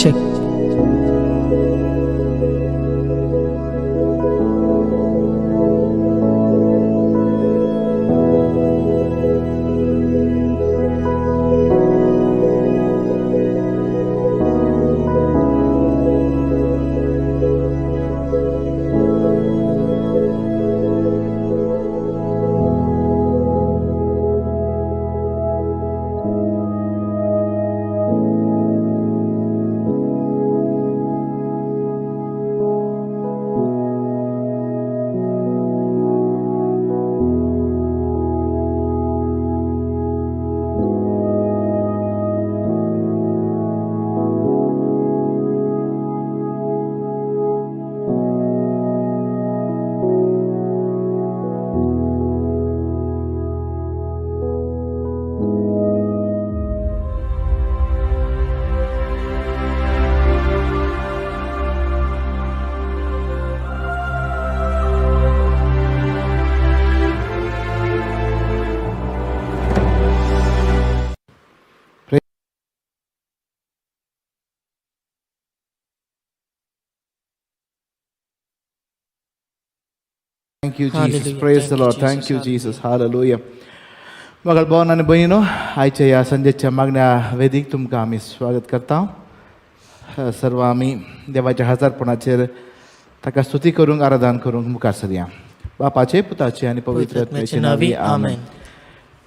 Check. Thank you, Jesus. Hallelujah. Praise the Thank you, Lord. Thank Jesus. you, Jesus. Hallelujah. मगल भवन आनी भयणीनो आयच्या ह्या संजेच्या मागण्या वेदीक तुमकां आमी स्वागत करता. सर्व आमी देवाच्या हजारपणाचेर ताका स्तुती करूंक आराधन करूंक मुखार सरया. बापाचे पुताचे आनी पवित्र आत्म्याचे नांवी आमेन.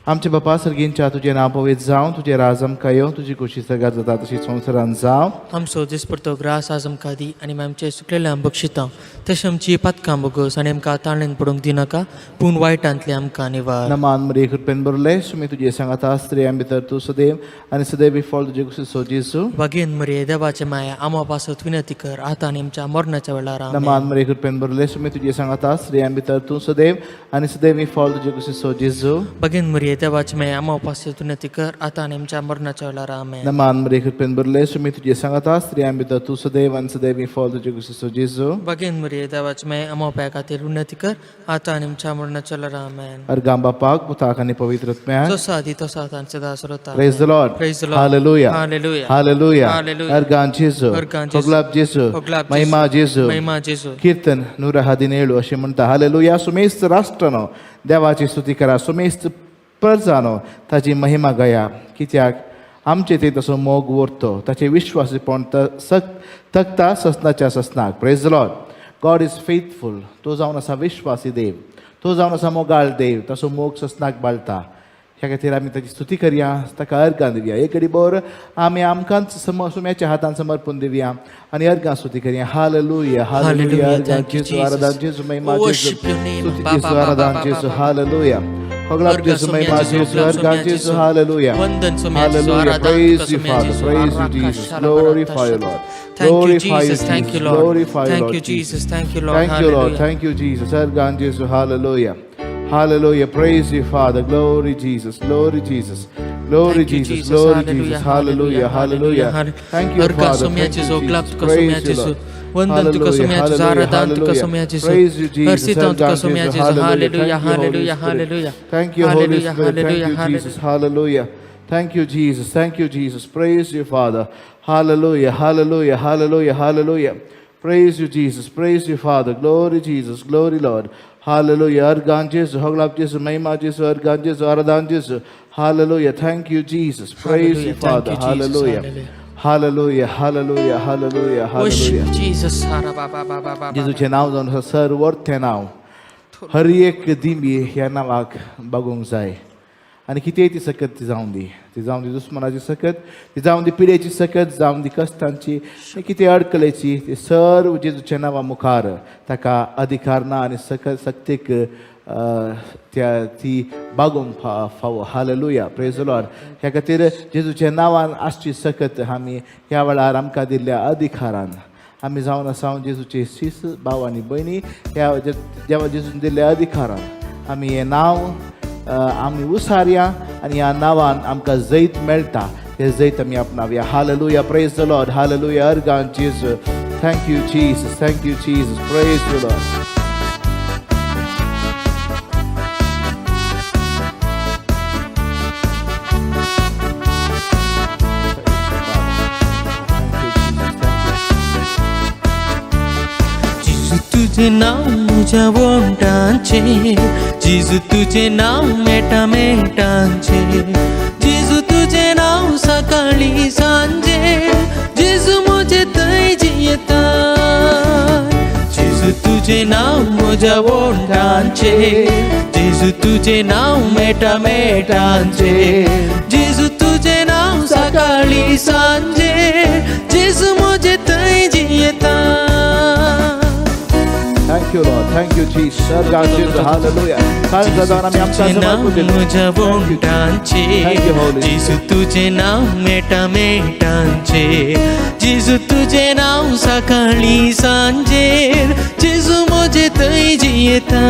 आमचे बापा सर्गींच्या तुजें नांव पवित्र जावं, तुजें राज आमकां येवं, तुजी खोशी सर्गात जाता तशी संवसारांत जावं. आमचो दिसपडतो ग्रास आज आमकां दी आनी आमचे सुकलेले आम बक्षिता तशें आमची पातकां बोगस आनी आमकां ताळेन पडूंक दिनाका पूण वायटांतले आमकां निवार. नमान मरिये कृपेन भरले, सुमी तुजे सांगाता, स्त्रियां भितर तूं सदैव आनी सदैव फळ तुजे कुशीचो जेजू. बागेन मरिये देवाचे माया आमा पासत विनंती कर आतां आनी आमच्या मरणाच्या वेळार. आमेन. नमान मरिये कृपेन भरले, सुमी तुजे सांगाता, स्त्रियां भितर तूं सदैव आनी सदैव फळ तुजे कुशीचो जेजू. बागेन मरिये देवाचे माया आमा पासत विनंती कर आतां आनी आमच्या मरणाच्या वेळार. आमेन. नमान मरिये कृपेन भरले, सुमी तुजे सांगाता, स्त्रियां भितर तूं सदैव आनी सदैव फळ तुजे कुशीचो जेजू. बागेन मरिये देवाचे माया आमा पाया खातीर विनंती कर आतां आनी आमच्या मरणाच्या वेळार. आमेन. अर्गां बापाक पुताक आनी पवित्र आत्म्याक. जसो आदी तसो आतां आनी सदां सरता. Praise the Lord. Praise the Lord. Hallelujah. Hallelujah. Hallelujah. Hallelujah. अर्गां जेजू. अर्गां जेजू. होगलाब जेजू. होगलाब जेजू. महिमा जेजू. महिमा जेजू. कीर्तन 117 अशें म्हणटा. हालेलुया. सुमेस्त राष्ट्रानो देवाची स्तुती करा, सुमेस्त प्रजानो ताची महिमा गाया. कित्याक आमचे ते तसो मोग वरतो, ताचे विश्वासीपण तकता ससनाच्या ससनाक. Praise the Lord. God is faithful. तो जावन आसा विश्वासी देव, तो जावन आसा मोगाळ देव, तसो मोग ससनाक बाळटा. ह्या खातीर आमी ताची स्तुती करया, ताका अर्गां दिवया. एक घडी भर आमी आमकांच सुम्याच्या हातान समर्पण दिवया आनी अर्गां स्तुती करया. Hallelujah. Hallelujah. Hallelujah. अर्गां Thank you, जेजू, आराधन Jesus. जेजू, महिमा जेजू, Worship your name. स्तुती Ba, जेजू, ba, ba, आराधन ba, ba, जेजू. ba, ba. Hallelujah. होगलाब अर्गां जेजू, सोम्या महिमा जेजू, जेजू, होगलाब अर्गां सोम्या जेजू. जेजू. हालेलुया. वंदन सोम्या जेजू, हालेलुया. आराधन Praise तुका you, सोम्या Father. जेजू. Praise you, आराका Jesus. शाला Glorify you, barata Lord. Thank you, Glorify you, Jesus. Thank you, Jesus. Lord. Glorify you, Thank Lord you, Jesus. Thank you, Lord. Thank you, Lord. Hallelujah. Thank you, Jesus. Argan Jesus. Hallelujah. Hallelujah. Praise you, Father. Glory, Jesus. Glory, Jesus. Glory, Thank you, Jesus. Jesus. Glory, Hallelujah. Jesus. Hallelujah. Hallelujah. Hallelujah. Thank you, अर्गां Father. सोम्या Thank you, जेजू, होगलाब Jesus. तुका Saumya Praise you, जेजू. Lord. वंदन तुका Hallelujah. Saumya जेजू, Hallelujah. आराधन तुका Hallelujah. Saumya जेजू. Praise you, Jesus. हर्षितां तुका Argan सोम्या Jesus. जेजू. Hallelujah. Hallelujah. Thank you, Holy hallelujah. Spirit. Hallelujah. Thank you, Holy hallelujah. Spirit. Thank hallelujah. you, hallelujah. Jesus. Hallelujah. Thank you, Jesus. Thank you, Jesus. Praise you, Father. Hallelujah. Hallelujah. Hallelujah. Hallelujah. Praise you, Jesus. Praise you, Father. Glory, Jesus. Glory, Lord. Hallelujah. Argan Jesus. Hoglab Jesus. Mahima Jesus. Argan Jesus. Aradan Jesus. Hallelujah. Thank you, Jesus. Praise you, Hallelujah. Thank Father. you, Jesus. Hallelujah. Hallelujah. Hallelujah. Hallelujah. Hallelujah. Worship Hallelujah. Jesus. हारा बा बा बा बा बा बा. जेजूचें नांव जावन आसा सर्वर्थें नांव. हर एक दिंबी ह्या नांवाक बागोवंक जाय आनी कितेंय ती सकत ती जावं दी, ती जावं दी दुस्मनाची सकत, ती जावं दी पिडेची सकत, जावं दी कश्टांची आनी कितें अडकलेची, ती सर्व जेजूच्या नांवा मुखार ताका अधिकार ना आनी सकत सक्तीक त्या ती बागोवंक फावो. हालेलुया. Praise the Lord. ह्या खातीर जेजूच्या नांवान आसची सकत आमी ह्या वेळार आमकां दिल्ल्या अधिकारान आमी जावन आसा जेजूचे शिस भाव आनी भयणी. ह्या देवा जेजून दिल्ल्या अधिकारान आमी हें नांव आमी उसारया आनी ह्या नांवान आमकां जैत मेळटा, हें जैत आमी आपणावया. Hallelujah. Praise the Lord. Hallelujah. अर्गां जेजू. Thank you, Jesus. Thank you, Jesus. Praise you, Lord. Thank you, Jesus. तुजें नांव म्हज्या वोंटांचेर, जेजू तुजें नांव मेटा मेटांचेर, जेजू तुजें नांव सकाळीं सांजे, जेजू म्हजें थंय जियेता. जेजू तुजें नांव म्हज्या वोंटांचेर, जेजू तुजें नांव मेटा मेटांचेर, जेजू तुजें नांव सकाळीं सांजे, जेजू म्हजें थंय जियेता. Thank you, Lord. Thank you, Jesus. Sir God, Jesus. Hallelujah. कारण आमी आमकां तुजें नांव समर्पण दिलें. म्हज्या Thank you. वोंटांचेर, Thank you, Holy जेजू तुजें नांव मेटा मेटांचेर, जेजू तुजें नांव सकाळीं सांजेर, जेजू म्हजें थंय जियेता.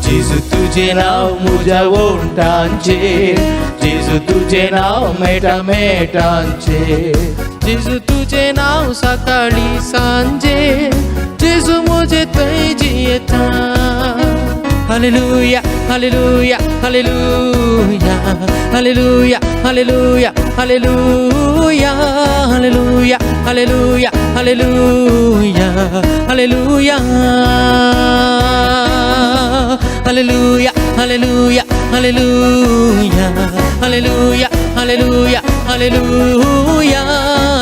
जेजू तुजें नांव म्हज्या वोंटांचेर, जेजू तुजें नांव मेटा मेटांचेर, जेजू तुजें नांव सकाळीं सांजेर, जेजू म्हजें थंय जियेता. Hallelujah, hallelujah, hallelujah, hallelujah, hallelujah, hallelujah, hallelujah, hallelujah, hallelujah, hallelujah, hallelujah, hallelujah, hallelujah, hallelujah, hallelujah, hallelujah,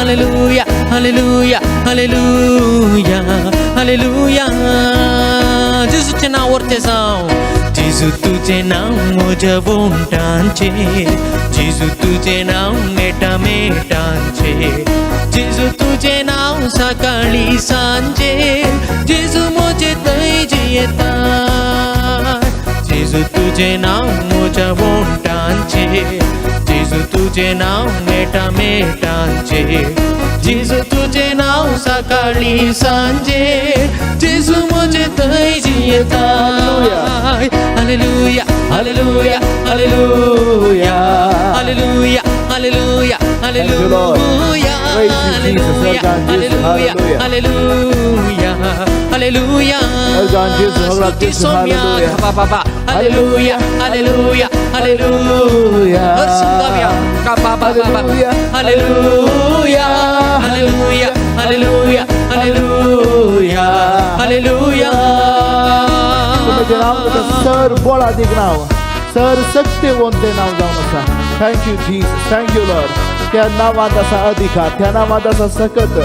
hallelujah, hallelujah, hallelujah, hallelujah. जेजूचें नांव वर्तें जावं. जेजू तुजें नांव म्हज्या वोंटांचेर, जेजू तुजें नांव मेटा मेटांचेर, जेजू तुजें नांव सकाळीं सांजेर, जेजू म्हजें थंय जियेता. जेजू तुजें नांव म्हज्या वोंटांचेर, जेजू तुजें नांव मेटा मेटांचेर, जेजू तुजें नांव सकाळीं सांजेर, जेजू म्हजें थंय जियेता. Hallelujah, hallelujah, hallelujah, hallelujah, hallelujah, Thank you, Lord. Hallelujah, Praise you, Jesus. Hallelujah, Lord God, Jesus. Hallelujah, Hallelujah. Hallelujah, hallelujah. Lord God, Jesus. Lord God, स्तुती Jesus. सोम्या. Hallelujah. बाबा. Hallelujah, hallelujah, hallelujah. Hallelujah. Hallelujah, hallelujah, hallelujah, hallelujah, hallelujah. तुमचें नांव तुका sir बळादीक नांव, sir शक्तिवंत नांव जावन आसा. Thank you, Jesus. Thank you, Lord. त्या नांवांत आसा अधिकार, त्या नांवांत आसा सकत.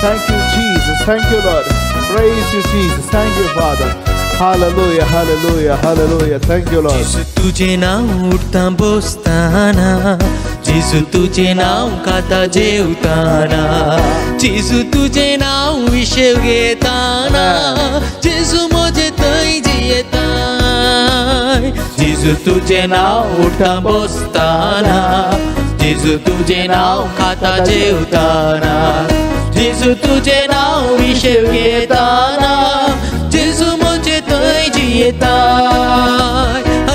Thank you, Jesus. Thank you, Lord. Praise you, Jesus. Thank you, Father. Hallelujah, hallelujah, hallelujah. Thank you, Lord. जेजू तुजें नांव उठता बसताना, जेजू तुजें नांव खाता जेवताना, जेजू तुजें नांव विशेव घेताना, जेजू म्हजें थंय जियेता. जेजू तुजें नांव उठता बसताना, जेजू तुजें नांव खाता जेवताना, जेजू तुजें नांव विशेव घेताना, जेजू म्हजें थंय जियेता.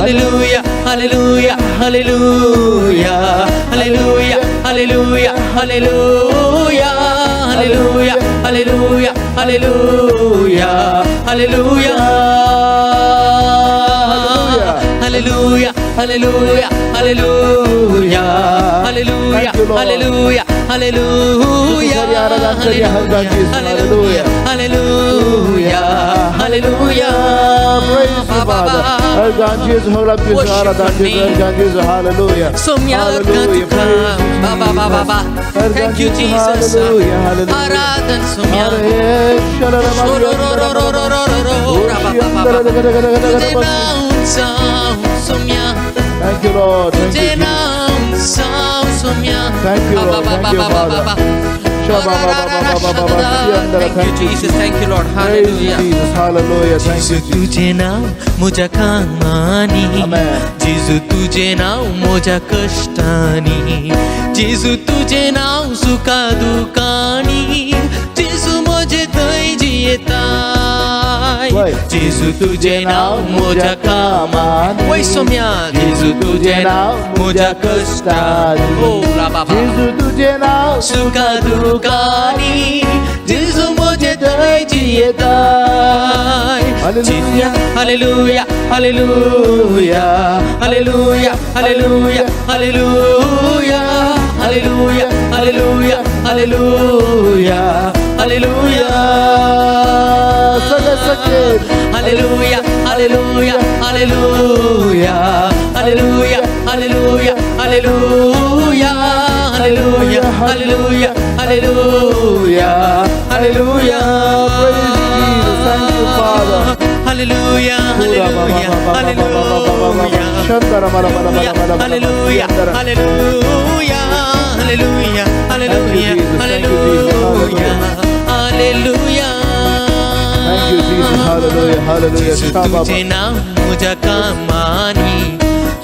Hallelujah, hallelujah, hallelujah, hallelujah, hallelujah, hallelujah, hallelujah, hallelujah, hallelujah, hallelujah, hallelujah, hallelujah, hallelujah, hallelujah, Thank you, Lord. Hallelujah, hallelujah, आराधना करिया, हर Jesus. Hallelujah, hallelujah, hallelujah. Praise you, Father. Lord God, Jesus, Lord Jesus, Worship Lord your Jesus, Lord name. God, Jesus, hallelujah. Somya. Hallelujah. Praise you, Ba ba ba ba ba. Jesus. Lord Thank God, you, Jesus. Hallelujah, hallelujah. आराधन Saumya. तुझे नाव उंचाव Saumya. Thank you, Lord. Thank तुझे you, Jesus. Now उंचाव Saumya. Thank you, Lord. Thank you, Father. Thank you, Jesus. Thank you, Lord. Praise you, Hallelujah. Jesus. Hallelujah. Thank जेजू you, Jesus. तुझे नाव म्हज्या कामांनी, Amen. जेजू तुझे नाव म्हज्या कश्टांनी, जेजू तुझे नाव सुखा दुखांनी, जेजू म्हजें थंय जियेताय. वय. जेजू तुझे नाव म्हज्या कामांनी, वय सोम्या, जेजू तुझे नाव म्हज्या कश्टांनी, ओ ला बाबा, जेजू तुझे नाव सुखा दुखांनी, जेजू म्हजें थंय जियेताय. Hallelujah. Hallelujah, hallelujah, hallelujah, hallelujah, hallelujah, hallelujah, hallelujah, hallelujah, hallelujah. Hallelujah, hallelujah, hallelujah, hallelujah, hallelujah, hallelujah, hallelujah, hallelujah, hallelujah, hallelujah. Praise Jesus. Thank you, Father. Hallelujah, hallelujah, hallelujah. Hallelujah, hallelujah, hallelujah, hallelujah, hallelujah, hallelujah. Thank you, Jesus. Hallelujah. Hallelujah. जेजू तुझे नाव म्हज्या कामांनी,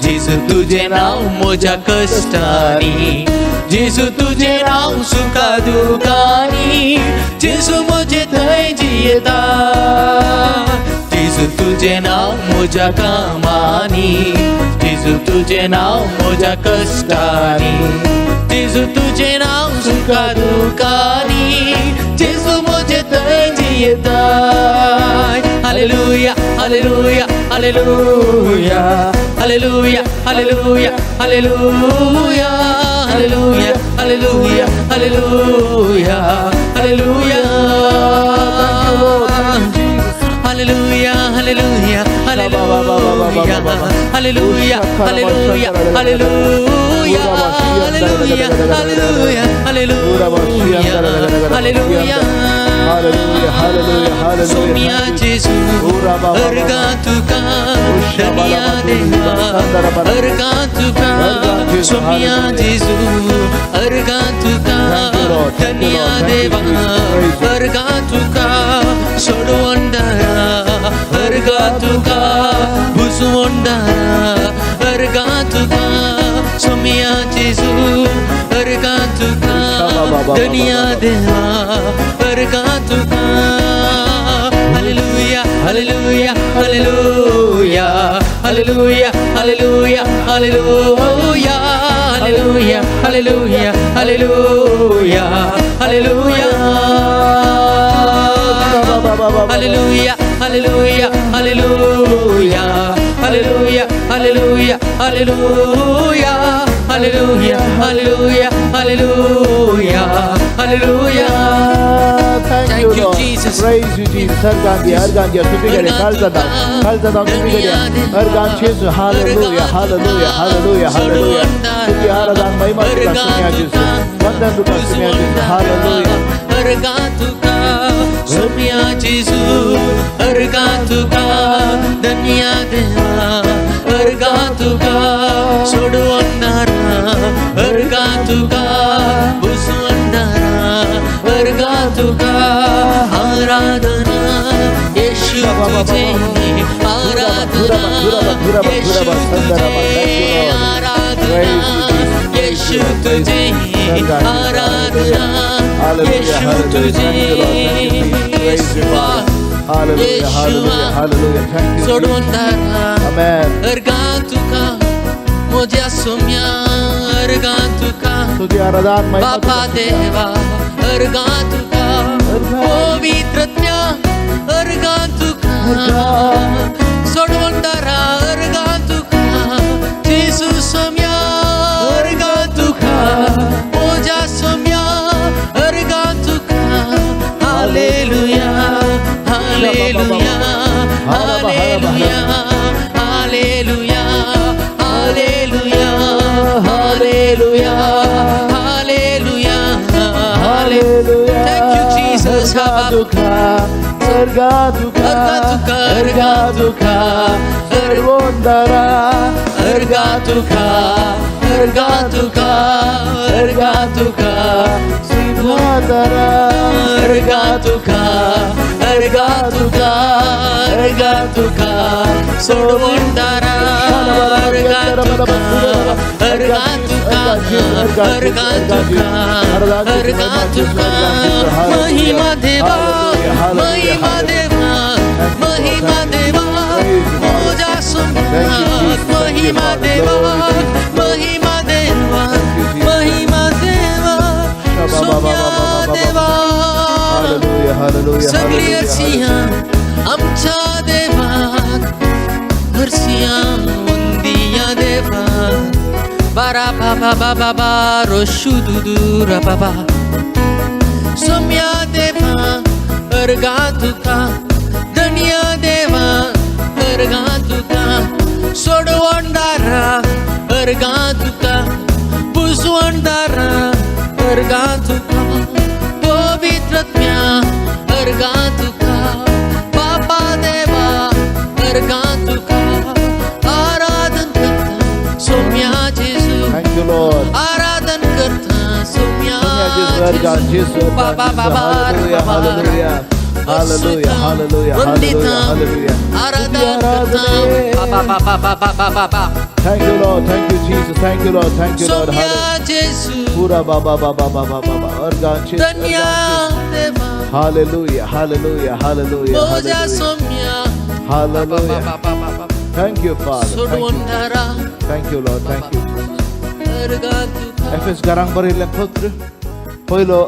जेजू तुझे नाव म्हज्या कश्टांनी, जेजू तुझे नाव सुखा दुखांनी, जेजू म्हजे थंय जियेता. जेजू तुझे नाव म्हज्या कामांनी, जेजू तुझे नाव म्हज्या कश्टांनी, जेजू तुझे नाव सुखा दुखांनी, जेजू म्हजे थंय जियेता. Hallelujah, hallelujah, hallelujah, hallelujah, hallelujah, hallelujah, hallelujah, hallelujah, hallelujah, hallelujah. Hallelujah, hallelujah, hallelujah, hallelujah, hallelujah, hallelujah, hallelujah, hallelujah, hallelujah, hallelujah. Hallelujah, hallelujah, hallelujah. Saumya जेजू, अर्गां तुका, धनिया देवा, अर्गां तुका. सोम्या जेजू, अर्गां तुका, धनिया देवा, अर्गां तुका. सोडवंदारा, अर्गां तुका. बुजवंदारा, अर्गां तुका. सोम्या जेजू, अर्गां तुका, धनिया देवा, अर्गां तुका. Hallelujah, hallelujah, hallelujah, hallelujah, hallelujah, hallelujah, hallelujah, hallelujah, hallelujah, hallelujah, hallelujah, hallelujah, hallelujah, hallelujah, hallelujah, hallelujah, hallelujah, hallelujah, hallelujah, hallelujah. Thank Thank you, you, Lord. Jesus. Praise you, Jesus. अर्गां दी, अर्गां दी, स्तुती करिया, खालसा दाव, खालसा दाव, स्तुती करिया. अर्गां जेसू, hallelujah, hallelujah, hallelujah, hallelujah. स्तुती, आराधन, महिमा तुका, सोम्या जेसू. वंदन तुका, सोम्या जेसू. Hallelujah. अर्गां तुका, सोम्या जेजू, अर्गां तुका, धन्या देवा, अर्गां तुका. सोडवणारा, अर्गां तुका. बुजवणारा, अर्गां तुका. आराधना येशू तुझे, आराधना येशू तुझे, आराधना येशू तुझे, आराधना येशू तुझे. Hallelujah, hallelujah, hallelujah. Thank you, Jesus. सोडवणारा, Amen. अर्गां तुका, म्हज्या सोम्या, अर्गां तुका. स्तुती, आराधन, महिमा बापा तुका. देवा, अर्गां तुका. पवित्रत्या, अर्गां तुका. सोडवणारा, अर्गां तुका. जेजू सोम्या, अर्गां तुका. म्हज्या सोम्या, अर्गां तुका. Hallelujah, hallelujah, hallelujah, hallelujah, hallelujah, hallelujah, hallelujah, hallelujah. Thank you, Jesus. अर्गां तुका, अर्गां तुका, अर्गां तुका, सोडवणारा, अर्गां तुका, अर्गां तुका, अर्गां तुका. सिंहासना, अर्गां तुका, अर्गां तुका, अर्गां तुका. सोडवणारा, अर्गां तुका, अर्गां तुका, अर्गां तुका, अर्गां तुका. महिमा देवा, महिमा देवा, महिमा देवा, म्हज्या सोम्याक. महिमा देवा, महिमा देवा, महिमा देवा, सोम्या देवा. Hallelujah, hallelujah, सगळी hallelujah. हरसिया आमच्या देवाक, हरसिया वंदिया देवा. बारा बाबा बाबा बारो शुदुदुरा बाबा. सोम्या देवा, अर्गां तुका, धनिया. अर्गां तुका सोडवणदारा अर्गां तुका बुजवणदारा अर्गां तुका पवित्रत्म्या अर्गां तुका बापा देवा अर्गां तुका आराधन करता सोम्या जेजू thank you Lord आराधन करता सोम्या जेजू जेजू बाबा बाबा hallelujah hallelujah hallelujah hallelujah hallelujah hallelujah आराधन करता बाबा बाबा बाबा बाबा बाबा thank you Lord thank you Jesus thank you Lord thank you Lord Somya Jesu पुरा बाबा बाबा बाबा बाबा अर्गां जेजू धन्या देवा हालेलुया हालेलुया हालेलुया मोजा Somya hallelujah thank you Father सोडवणदारा thank you Lord thank you अर्गां तुका एफएस घरांक बरयल्लें पत्र पयलो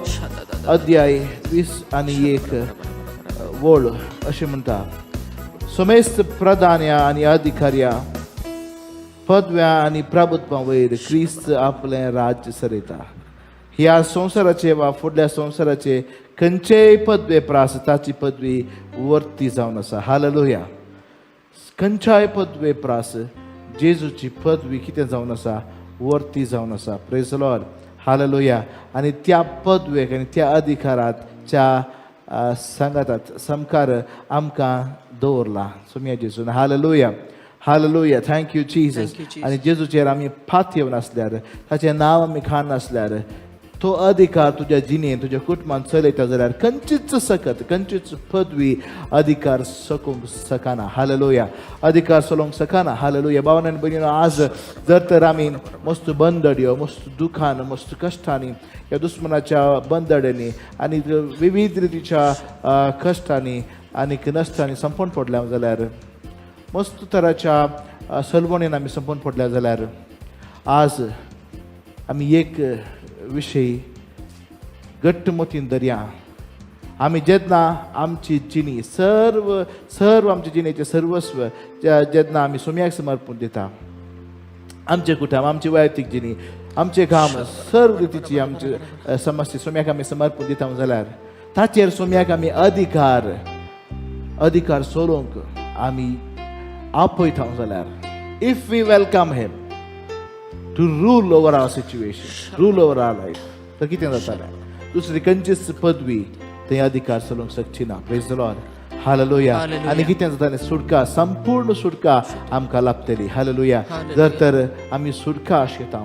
अध्याय 21 वळ अशें म्हणटा समेस्त प्रधान्या आनी अधिकाऱ्या पदव्या आनी प्रभुत्वा वयर क्रिस्त आपलें राज्य चलयता ह्या संवसाराचे वा फुडल्या संवसाराचे खंयचेय पदवे प्रास ताची पदवी वर्ती जावन आसा हालेलुया खंयच्याय पदवे प्रास जेजूची पदवी कितें जावन आसा वर्ती जावन आसा प्रेज लॉर्ड हालेलुया आनी त्या पदवेक आनी त्या अधिकाराच्या सांगातात सामकार आमकां दवरला सोम्या जेजून hallelujah hallelujah thank you Jesus Thank you, Jesus. आनी जेजूचेर आमी फात येवन आसल्यार ताचें नांव आमी खाण आसल्यार तो अधिकार तुज्या जिणेंत तुज्या कुटुंबान चलयता जाल्यार खंयचीच सकत खंयचीच पदवी अधिकार सकूंक शकना हालेलुया अधिकार चलोवंक शकना हालेलुया भावान आनी भयणीनो आज जर तर आमी मस्त बंदड्यो मस्त दुखान मस्त कश्टांनी ह्या दुस्मनाच्या बंदड्यांनी आनी विविध रितीच्या कश्टांनी आनी नश्टांनी संपून पडल्या जाल्यार मस्त तराच्या सलवणीन आमी संपून पडल्या जाल्यार आज आमी एक विशय घट्ट मतीन दर्या आमी जेन्ना आमची जिणी सर्व सर्व आमचे जिणेचें सर्वस्व जेन्ना आमी सोम्याक समर्पण दिता आमचें कुटुंब आमची वैयक्तीक जिणी आमचें काम सर्व रितीची आमची समस्या सोम्याक आमी समर्पण दिता जाल्यार ताचेर सोम्याक आमी अधिकार अधिकार सोलोवंक आमी आपयता जाल्यार if we welcome him to rule over our situation rule over our life तर कितें जातालें दुसरी खंयचीच पदवी थंय अधिकार चलोवंक शकची ना प्रेज the Lord hallelujah आनी कितें जातालें सुटका संपूर्ण सुटका आमकां लाभतली हालेलुया जर तर आमी सुटका आशेता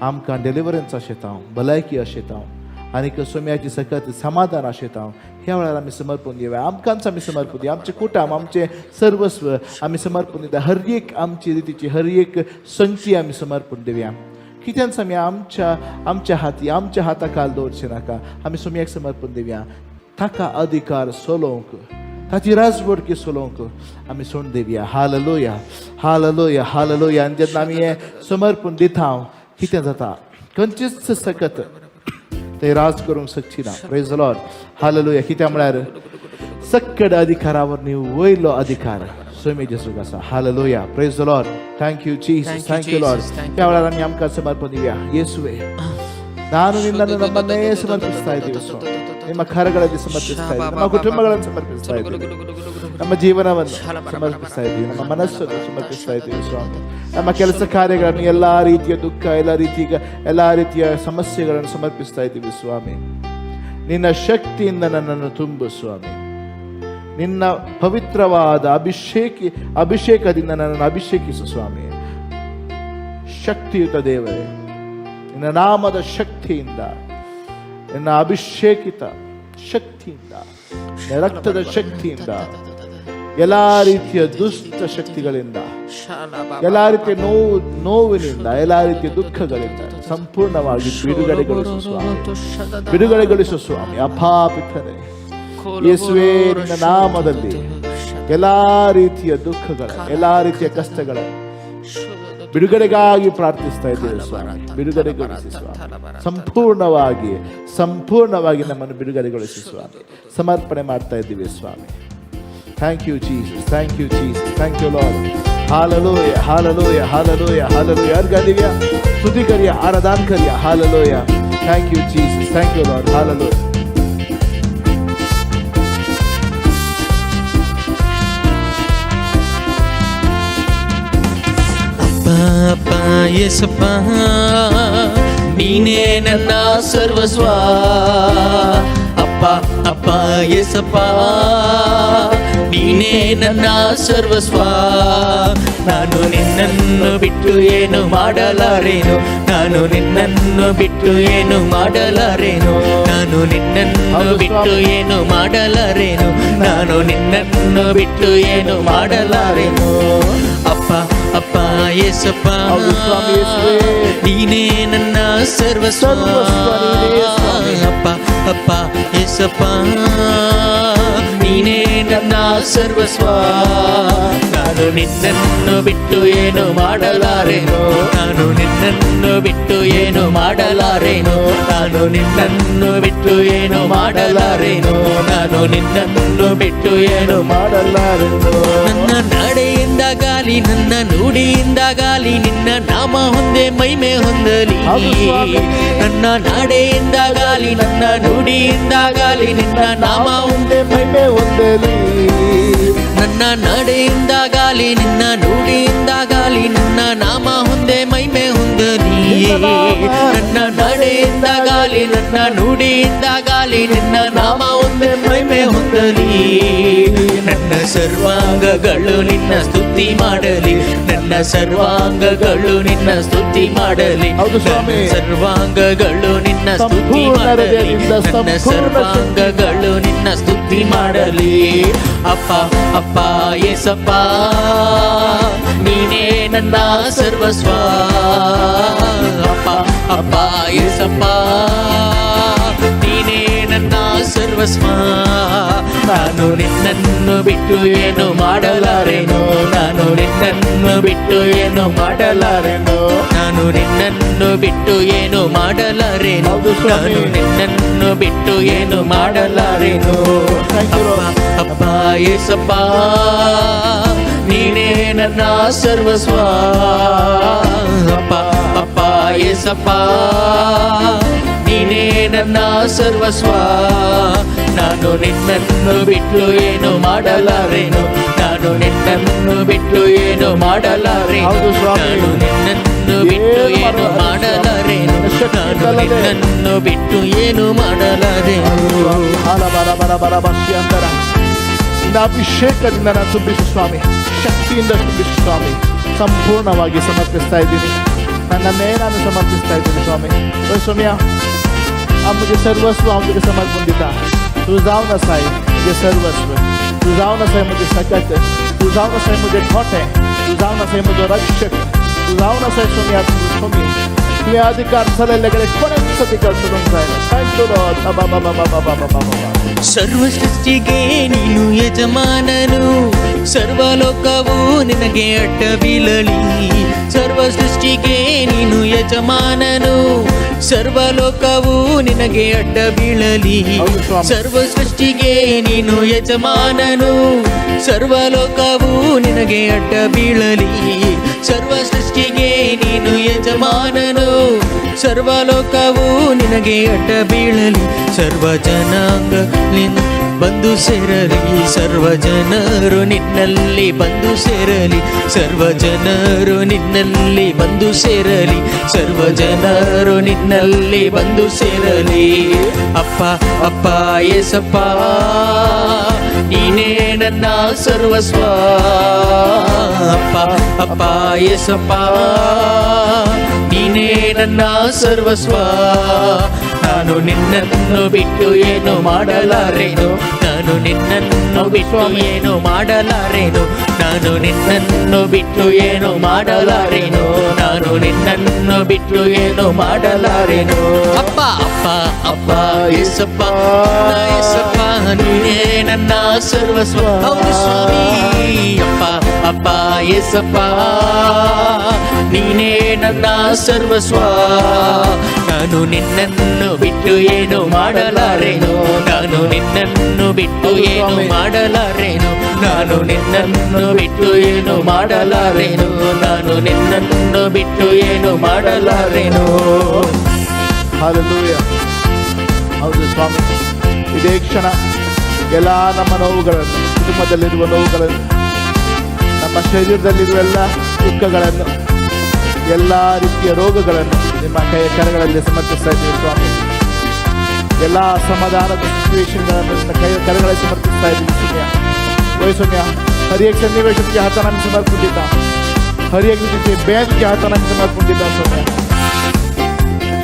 आमकां डिलिवरन्स आशेता भलायकी आशेता आनीक सोम्याची सकत समाधान आशेता ह्या वेळार आमी समर्पण दिवया आमकांच आमी समर्पण दिवया आमचें कुटुंब आमचें सर्वस्व आमी समर्पण दिता हर एक आमची रितीची हर एक संची आमी समर्पण दिवया कित्यान आमी आमच्या आमच्या हाती आमच्या हाता खाल दवरचें नाका आमी सोम्याक समर्पण दिवया ताका अधिकार चलोवंक ताची राजवडकी चलोवंक आमी सोड दिवया हालेलुया हालेलुया हालेलुया आनी जेन्ना आमी हें समर्पण दिता कितें जाता खंयचीच सकत ते राज करूंक शकची ना प्रेज the Lord hallelujah कित्याक म्हळ्यार सक्कड अधिकारावर वयलो अधिकार स्वामी जेजूक आसा hallelujah praise the Lord thank you Jesus thank you Lord त्या वेळार आमी आमकां समर्पण दिवया येसुवे ನಾನು ನಿನ್ನನ್ನು ನಮ್ಮನ್ನೇ ಸಮರ್ಪಿಸ್ತಾ ಇದ್ದೀವಿ ಸ್ವಾಮಿ ನಿಮ್ಮ ಕರಗಳಲ್ಲಿ ಸಮರ್ಪಿಸ್ತಾ ಇದ್ದೀವಿ ನಮ್ಮ ಕುಟುಂಬಗಳನ್ನು ಸಮರ್ಪಿಸ್ತಾ ಇದ್ದೀವಿ ನಮ್ಮ ಜೀವನವನ್ನು ಸಮರ್ಪಿಸ್ತಾ ಇದ್ದೀವಿ ನಮ್ಮ ಮನಸ್ಸನ್ನು ಸಮರ್ಪಿಸ್ತಾ ಇದ್ದೀವಿ ಸ್ವಾಮಿ ನಮ್ಮ ಕೆಲಸ ಕಾರ್ಯಗಳನ್ನು ಎಲ್ಲ ರೀತಿಯ ದುಃಖ ಎಲ್ಲ ರೀತಿಯ ಸಮಸ್ಯೆಗಳನ್ನು ಸಮರ್ಪಿಸ್ತಾ ಇದ್ದೀವಿ ಸ್ವಾಮಿ ನಿನ್ನ ಶಕ್ತಿಯಿಂದ ನನ್ನನ್ನು ತುಂಬು ಸ್ವಾಮಿ ನಿನ್ನ ಪವಿತ್ರವಾದ ಅಭಿಷೇಕದಿಂದ ನನ್ನನ್ನು ಅಭಿಷೇಕಿಸು ಸ್ವಾಮಿ ಶಕ್ತಿಯುತ ದೇವರೇ ನಿನ್ನ ನಾಮದ ಶಕ್ತಿಯಿಂದ ನಿನ್ನ ಅಭಿಷೇಕಿತ ಶಕ್ತಿಯಿಂದ ರಕ್ತದ ಶಕ್ತಿಯಿಂದ ಎಲ್ಲ ರೀತಿಯ ದುಷ್ಟ ಶಕ್ತಿಗಳಿಂದ ಎಲ್ಲ ರೀತಿಯ ನೋವಿನಿಂದ ಎಲ್ಲ ರೀತಿಯ ದುಃಖಗಳಿಂದ ಸಂಪೂರ್ಣವಾಗಿ ಬಿಡುಗಡೆಗೊಳಿಸು ಸ್ವಾಮಿ ಬಿಡುಗಡೆಗೊಳಿಸು ಸ್ವಾಮಿ ಅಪ್ಪಾ ಪಿತನೇ ಯೇಸುವೇ ನಿನ್ನ ನಾಮದಲ್ಲಿ ಎಲ್ಲ ರೀತಿಯ ದುಃಖಗಳ ಎಲ್ಲ ರೀತಿಯ ಕಷ್ಟಗಳ ಬಿಡುಗಡೆಗಾಗಿ ಪ್ರಾರ್ಥಿಸ್ತಾ ಇದ್ದೇವೆ ಸ್ವಾಮಿ ಬಿಡುಗಡೆಗೊಳಿಸಿ ಸ್ವಾಮಿ ಸಂಪೂರ್ಣವಾಗಿ ಸಂಪೂರ್ಣವಾಗಿ ನಮ್ಮನ್ನು ಬಿಡುಗಡೆಗೊಳಿಸಿ ಸ್ವಾಮಿ ಸಮರ್ಪಣೆ ಮಾಡ್ತಾ ಇದ್ದೀವಿ ಸ್ವಾಮಿ thank you Jesus thank you Jesus thank you Lord hallelujah hallelujah hallelujah hallelujah अर्घ स्तुति करिया आराधन करिया hallelujah thank you Jesus thank you Lord hallelujah. Yesappa, ನೀನೇ ನನ್ನ ಸರ್ವಸ್ವ. ಅಪ್ಪ ಅಪ್ಪ ಯೇಸಪ್ಪ, ನೀನೇ ನನ್ನ ಸರ್ವಸ್ವ. ನಾನು ನಿನ್ನನ್ನು ಬಿಟ್ಟು ಏನು ಮಾಡಲಾರೇನು. ನಾನು ನಿನ್ನನ್ನು ಬಿಟ್ಟು ಏನು ಮಾಡಲಾರೇನು. ನಾನು ನಿನ್ನನ್ನು ಬಿಟ್ಟು ಏನು ಮಾಡಲಾರೇನು. ನಾನು ನಿನ್ನನ್ನು ಬಿಟ್ಟು ಏನು ಮಾಡಲಾರೇನು. ಅಪ್ಪ ಅಪ್ಪ ಯೇಸಪ್ಪ, ಹೌದು ಸ್ವಾಮಿ ಯೇಸುವೇ. ನೀನೇ ನನ್ನ ಸರ್ವಸ್ವ. ಸರ್ವಸ್ವ ನೀನೇ ಸ್ವಾಮಿ. ಅಪ್ಪ ಅಪ್ಪ ಯೇಸಪ್ಪ, ನೀನೇ ನನ್ನ ಸರ್ವಸ್ವ. ನಾನು ನಿನ್ನನ್ನು ಬಿಟ್ಟು ಏನು ಮಾಡಲಾರೇನು. ನಾನು ನಿನ್ನನ್ನು ಬಿಟ್ಟು ಏನು ಮಾಡಲಾರೇನು. ನಾನು ನಿನ್ನನ್ನು ಬಿಟ್ಟು ಏನು ಮಾಡಲಾರೇನು. ನಾನು ನಿನ್ನನ್ನು ಬಿಟ್ಟು ಏನು ಮಾಡಲಾರೆನು. ನನ್ನ ನಡೆಯಿಂದಾಗಲಿ, ನನ್ನ ನುಡಿಯಿಂದಾಗಲಿ, ನಿನ್ನ ನಾಮ ಒಂದೇ ಮಹಿಮೆ ಹೊಂದಲಿ. ಹೌದು ಸ್ವಾಮಿ. ನನ್ನ ನಡೆಯಿಂದಾಗಲಿ, ನನ್ನ ನುಡಿಯಿಂದಾಗಲಿ, ನಿನ್ನ ನಾಮ ಒಂದೇ ಮಹಿಮೆ ಹೊಂದಲಿ. ನನ್ನ ನಡೆಯಿಂದಾಗಲಿ, ನಿನ್ನ ನುಡಿಯಿಂದಾಗಲಿ, ನನ್ನ ನಾಮ ಒಂದೇ ಮಹಿಮೆ ಹೊಂದಲಿ. ನನ್ನ ನಡೆಯಿಂದಾಗಲಿ, ನನ್ನ ನುಡಿಯಿಂದಾಗಲಿ, ನಿನ್ನ ನಾಮ ಒಂದೇ ಮಹಿಮೆ ಹೊಂದಲಿ. ನನ್ನ ಸರ್ವಾಂಗಗಳು ನಿನ್ನ ಸ್ತುತಿ ಮಾಡಲಿ. ನನ್ನ ಸರ್ವಾಂಗಗಳು ನಿನ್ನ ಸ್ತುತಿ ಮಾಡಲಿ. ಹೌದು ಸ್ವಾಮಿ. ನನ್ನ ಸರ್ವಾಂಗಗಳು ನಿನ್ನ ಸ್ತುತಿ ಸಂಪೂರ್ಣ ಮಾಡಲಿ. ಹೃದಯದಿಂದ, ನನ್ನ ಸಂಪೂರ್ಣ ಸರ್ವಾಂಗಗಳು ನಿನ್ನ ಸ್ತುತಿ ಮಾಡಲಿ. ಅಪ್ಪ ಅಪ್ಪ ಯೇಸಪ್ಪ, ನೀನೇ ನನ್ನ ಸರ್ವಸ್ವ. ಅಪ್ಪ ಅಪ್ಪ ಯೇಸಪ್ಪ, ನೀನೇ ನನ್ನ ಸರ್ವಸ್ವ. ನಾನು ನಿನ್ನನ್ನು ಬಿಟ್ಟು ಏನು ಮಾಡಲಾರೆನು. ನಾನು ನಿನ್ನನ್ನು ಬಿಟ್ಟು ಏನು ಮಾಡಲಾರೆನು. ನಾನು ನಿನ್ನನ್ನು ಬಿಟ್ಟು ಏನು ಮಾಡಲಾರೆನು. ಹೌದು ಸ್ವಾಮಿ. ನಾನು ನಿನ್ನನ್ನು ಬಿಟ್ಟು ಏನು ಮಾಡಲಾರೆನು. Thank you, Lord. ಅಪ್ಪ ಅಪ್ಪ ಯೇಸಪ್ಪ, ನೀನೇ ನನ್ನ ಸರ್ವಸ್ವ. ಅಪ್ಪ ಅಪ್ಪ ಯೇಸಪ್ಪ, ನೀನೇ ನನ್ನ ಸರ್ವಸ್ವ. ನಾನು ನಿನ್ನನ್ನು ಬಿಟ್ಟು ಏನು ಮಾಡಲಾರೆನು. ನಾನು ನಿನ್ನನ್ನು ಬಿಟ್ಟು ಏನು ಮಾಡಲಾರೆನು. ಹೌದು ಸ್ವಾಮಿ. ನಾನು ನಿನ್ನನ್ನು ಬಿಟ್ಟು ಏನು ಮಾಡಲಾರೆನು. ನಾನು ನಿನ್ನನ್ನು ಬಿಟ್ಟು ಏನು ಮಾಡಲಾರೆನು. ಹಾಲ ಬರ ಬರ ಬರ ಬಸ್ಸಿ ಅಂತರ. ನಿನ್ನ ಅಭಿಷೇಕದಿಂದ ನಾನು ತುಂಬಿಸು ಸ್ವಾಮಿ, ಶಕ್ತಿಯಿಂದ ತುಂಬಿಸು ಸ್ವಾಮಿ. ಸಂಪೂರ್ಣವಾಗಿ ಸಮರ್ಪಿಸ್ತಾ ಇದ್ದೀನಿ, ನನ್ನನ್ನೇ ನಾನು ಸಮರ್ಪಿಸ್ತಾ ಇದ್ದೀನಿ ಸ್ವಾಮಿ. ಓ ಸ್ವಾಮಿಯ, हांव म्हजें सर्वस्व हांव तुका समर्पण दिता. तूं जावन आसाय म्हजें सर्वस्व, तूं जावन आसाय म्हजें सकत, तूं जावन आसाय म्हजें गोठे, तूं जावन आसाय म्हजो रक्षक, तूं जावन आसाय स्वामी. स्वामी, तुवें अधिकार चलयल्ले कडेन कोणेच अधिकार चलोवंक जायना. Thank you lord. बाबा बाबा बाबा बाबा बाबा. ಸರ್ವ ಸೃಷ್ಟಿಗೆ ನೀನು ಯಜಮಾನನು, ಸರ್ವಲೋಕವು ನಿನಗೆ ಅಡ್ಡ ಬೀಳಲಿ. ಸರ್ವ ಸೃಷ್ಟಿಗೆ ನೀನು ಯಜಮಾನನು, ಸರ್ವಲೋಕವು ನಿನಗೆ ಅಡ್ಡ ಬೀಳಲಿ. ಹೌದು ಸ್ವಾಮಿ. ಸರ್ವ ಸೃಷ್ಟಿಗೆ ನೀನು ಯಜಮಾನನು, ಸರ್ವಲೋಕವು ನಿನಗೆ ಅಡ್ಡ ಬೀಳಲಿ. ಸರ್ವ ಸೃಷ್ಟಿಗೆ ನೀನು ಯಜಮಾನನು, ಸರ್ವಲೋಕವು ನಿನಗೆ ಅಡ್ಡ ಬೀಳಲಿ. ಸರ್ವ ಜನಾಂಗ ನಿನ್ನ ಬಂದು ಸೇರಲಿ, ಸರ್ವ ಜನರು ನಿನ್ನಲ್ಲಿ ಬಂದು ಸೇರಲಿ. ಸರ್ವ ಜನರು ನಿನ್ನಲ್ಲಿ ಬಂದು ಸೇರಲಿ. ಸರ್ವ ಜನರು ನಿನ್ನಲ್ಲಿ ಬಂದು ಸೇರಲಿ. ಅಪ್ಪ ಅಪ್ಪ ಯೇಸಪ್ಪ, ನೀನೇ ನನ್ನ ಸರ್ವಸ್ವ. ಅಪ್ಪ ಅಪ್ಪ ಯೇಸಪ್ಪ, ನೀನೇ ನನ್ನ ಸರ್ವಸ್ವ. ನಾನು ನಿನ್ನನ್ನು ಬಿಟ್ಟು ಏನು ಮಾಡಲಾರೆನು. ನಾನು ನಿನ್ನನ್ನು ಬಿಟ್ಟು ಏನು ಮಾಡಲಾರೆನು. ನಾನು ನಿನ್ನನ್ನು ಬಿಟ್ಟು ಏನು ಮಾಡಲಾರೆನು. ನಾನು ನಿನ್ನನ್ನು ಬಿಟ್ಟು ಏನು ಮಾಡಲಾರೆನು. ಅಪ್ಪ ಅಪ್ಪ ಅಪ್ಪ ಯೇಸಪ್ಪ, ಯೇಸಪ್ಪ, ನೀನೇ ನನ್ನ ಸರ್ವಸ್ವ. ಹೌದು ಸ್ವಾಮಿ. ಅಪ್ಪ ಅಪ್ಪ ಯೇಸಪ್ಪ, ನೀನೇ ನನ್ನ ಸರ್ವಸ್ವ. ನಾನು ನಿನ್ನನ್ನು ಬಿಟ್ಟು ಏನು ಮಾಡಲಾರೆನು. ನಾನು ನಿನ್ನನ್ನು ಬಿಟ್ಟು ಏನು ಮಾಡಲಾರೆನು. ನಾನು ನಿನ್ನನ್ನು ಬಿಟ್ಟು ಏನು ಮಾಡಲಾರೆನು. ನಾನು ನಿನ್ನನ್ನು ಬಿಟ್ಟು ಏನು ಮಾಡಲಾರೆನು. ಹಾಲೆಲೂಯ. ಹೌದು ಸ್ವಾಮಿ, ಇದೇ ಕ್ಷಣ ಎಲ್ಲ ನಮ್ಮ ನೋವುಗಳನ್ನು, ಕುಟುಂಬದಲ್ಲಿರುವ ನೋವುಗಳನ್ನು, ನಮ್ಮ ಶರೀರದಲ್ಲಿರುವ ಎಲ್ಲ ದುಃಖಗಳನ್ನು, ಎಲ್ಲ ರೀತಿಯ ರೋಗಗಳನ್ನು ನಿಮ್ಮ ಕೈಯ ಕರಗಳಲ್ಲಿ ಸಮರ್ಪಿಸ್ತಾ ಇದ್ದೀವಿ ಸ್ವಾಮಿ. ಎಲ್ಲ ಅಸಮಾಧಾನದ ಸಿಚುವೇಶನ್ಗಳನ್ನು ನಿಮ್ಮ ಕೈಯ ಕರಗಳಲ್ಲಿ ಸಮರ್ಪಿಸ್ತಾ ಇದ್ದೀವಿ ಸ್ವಾಮಿಯ. होय सोम्या, हर एक सन्निवेश तुझ्या हाताने आम्ही समर्पून दिता. हर एक तुझे बेत तुझ्या हाताने आम्ही समर्पून दिता सोम्या.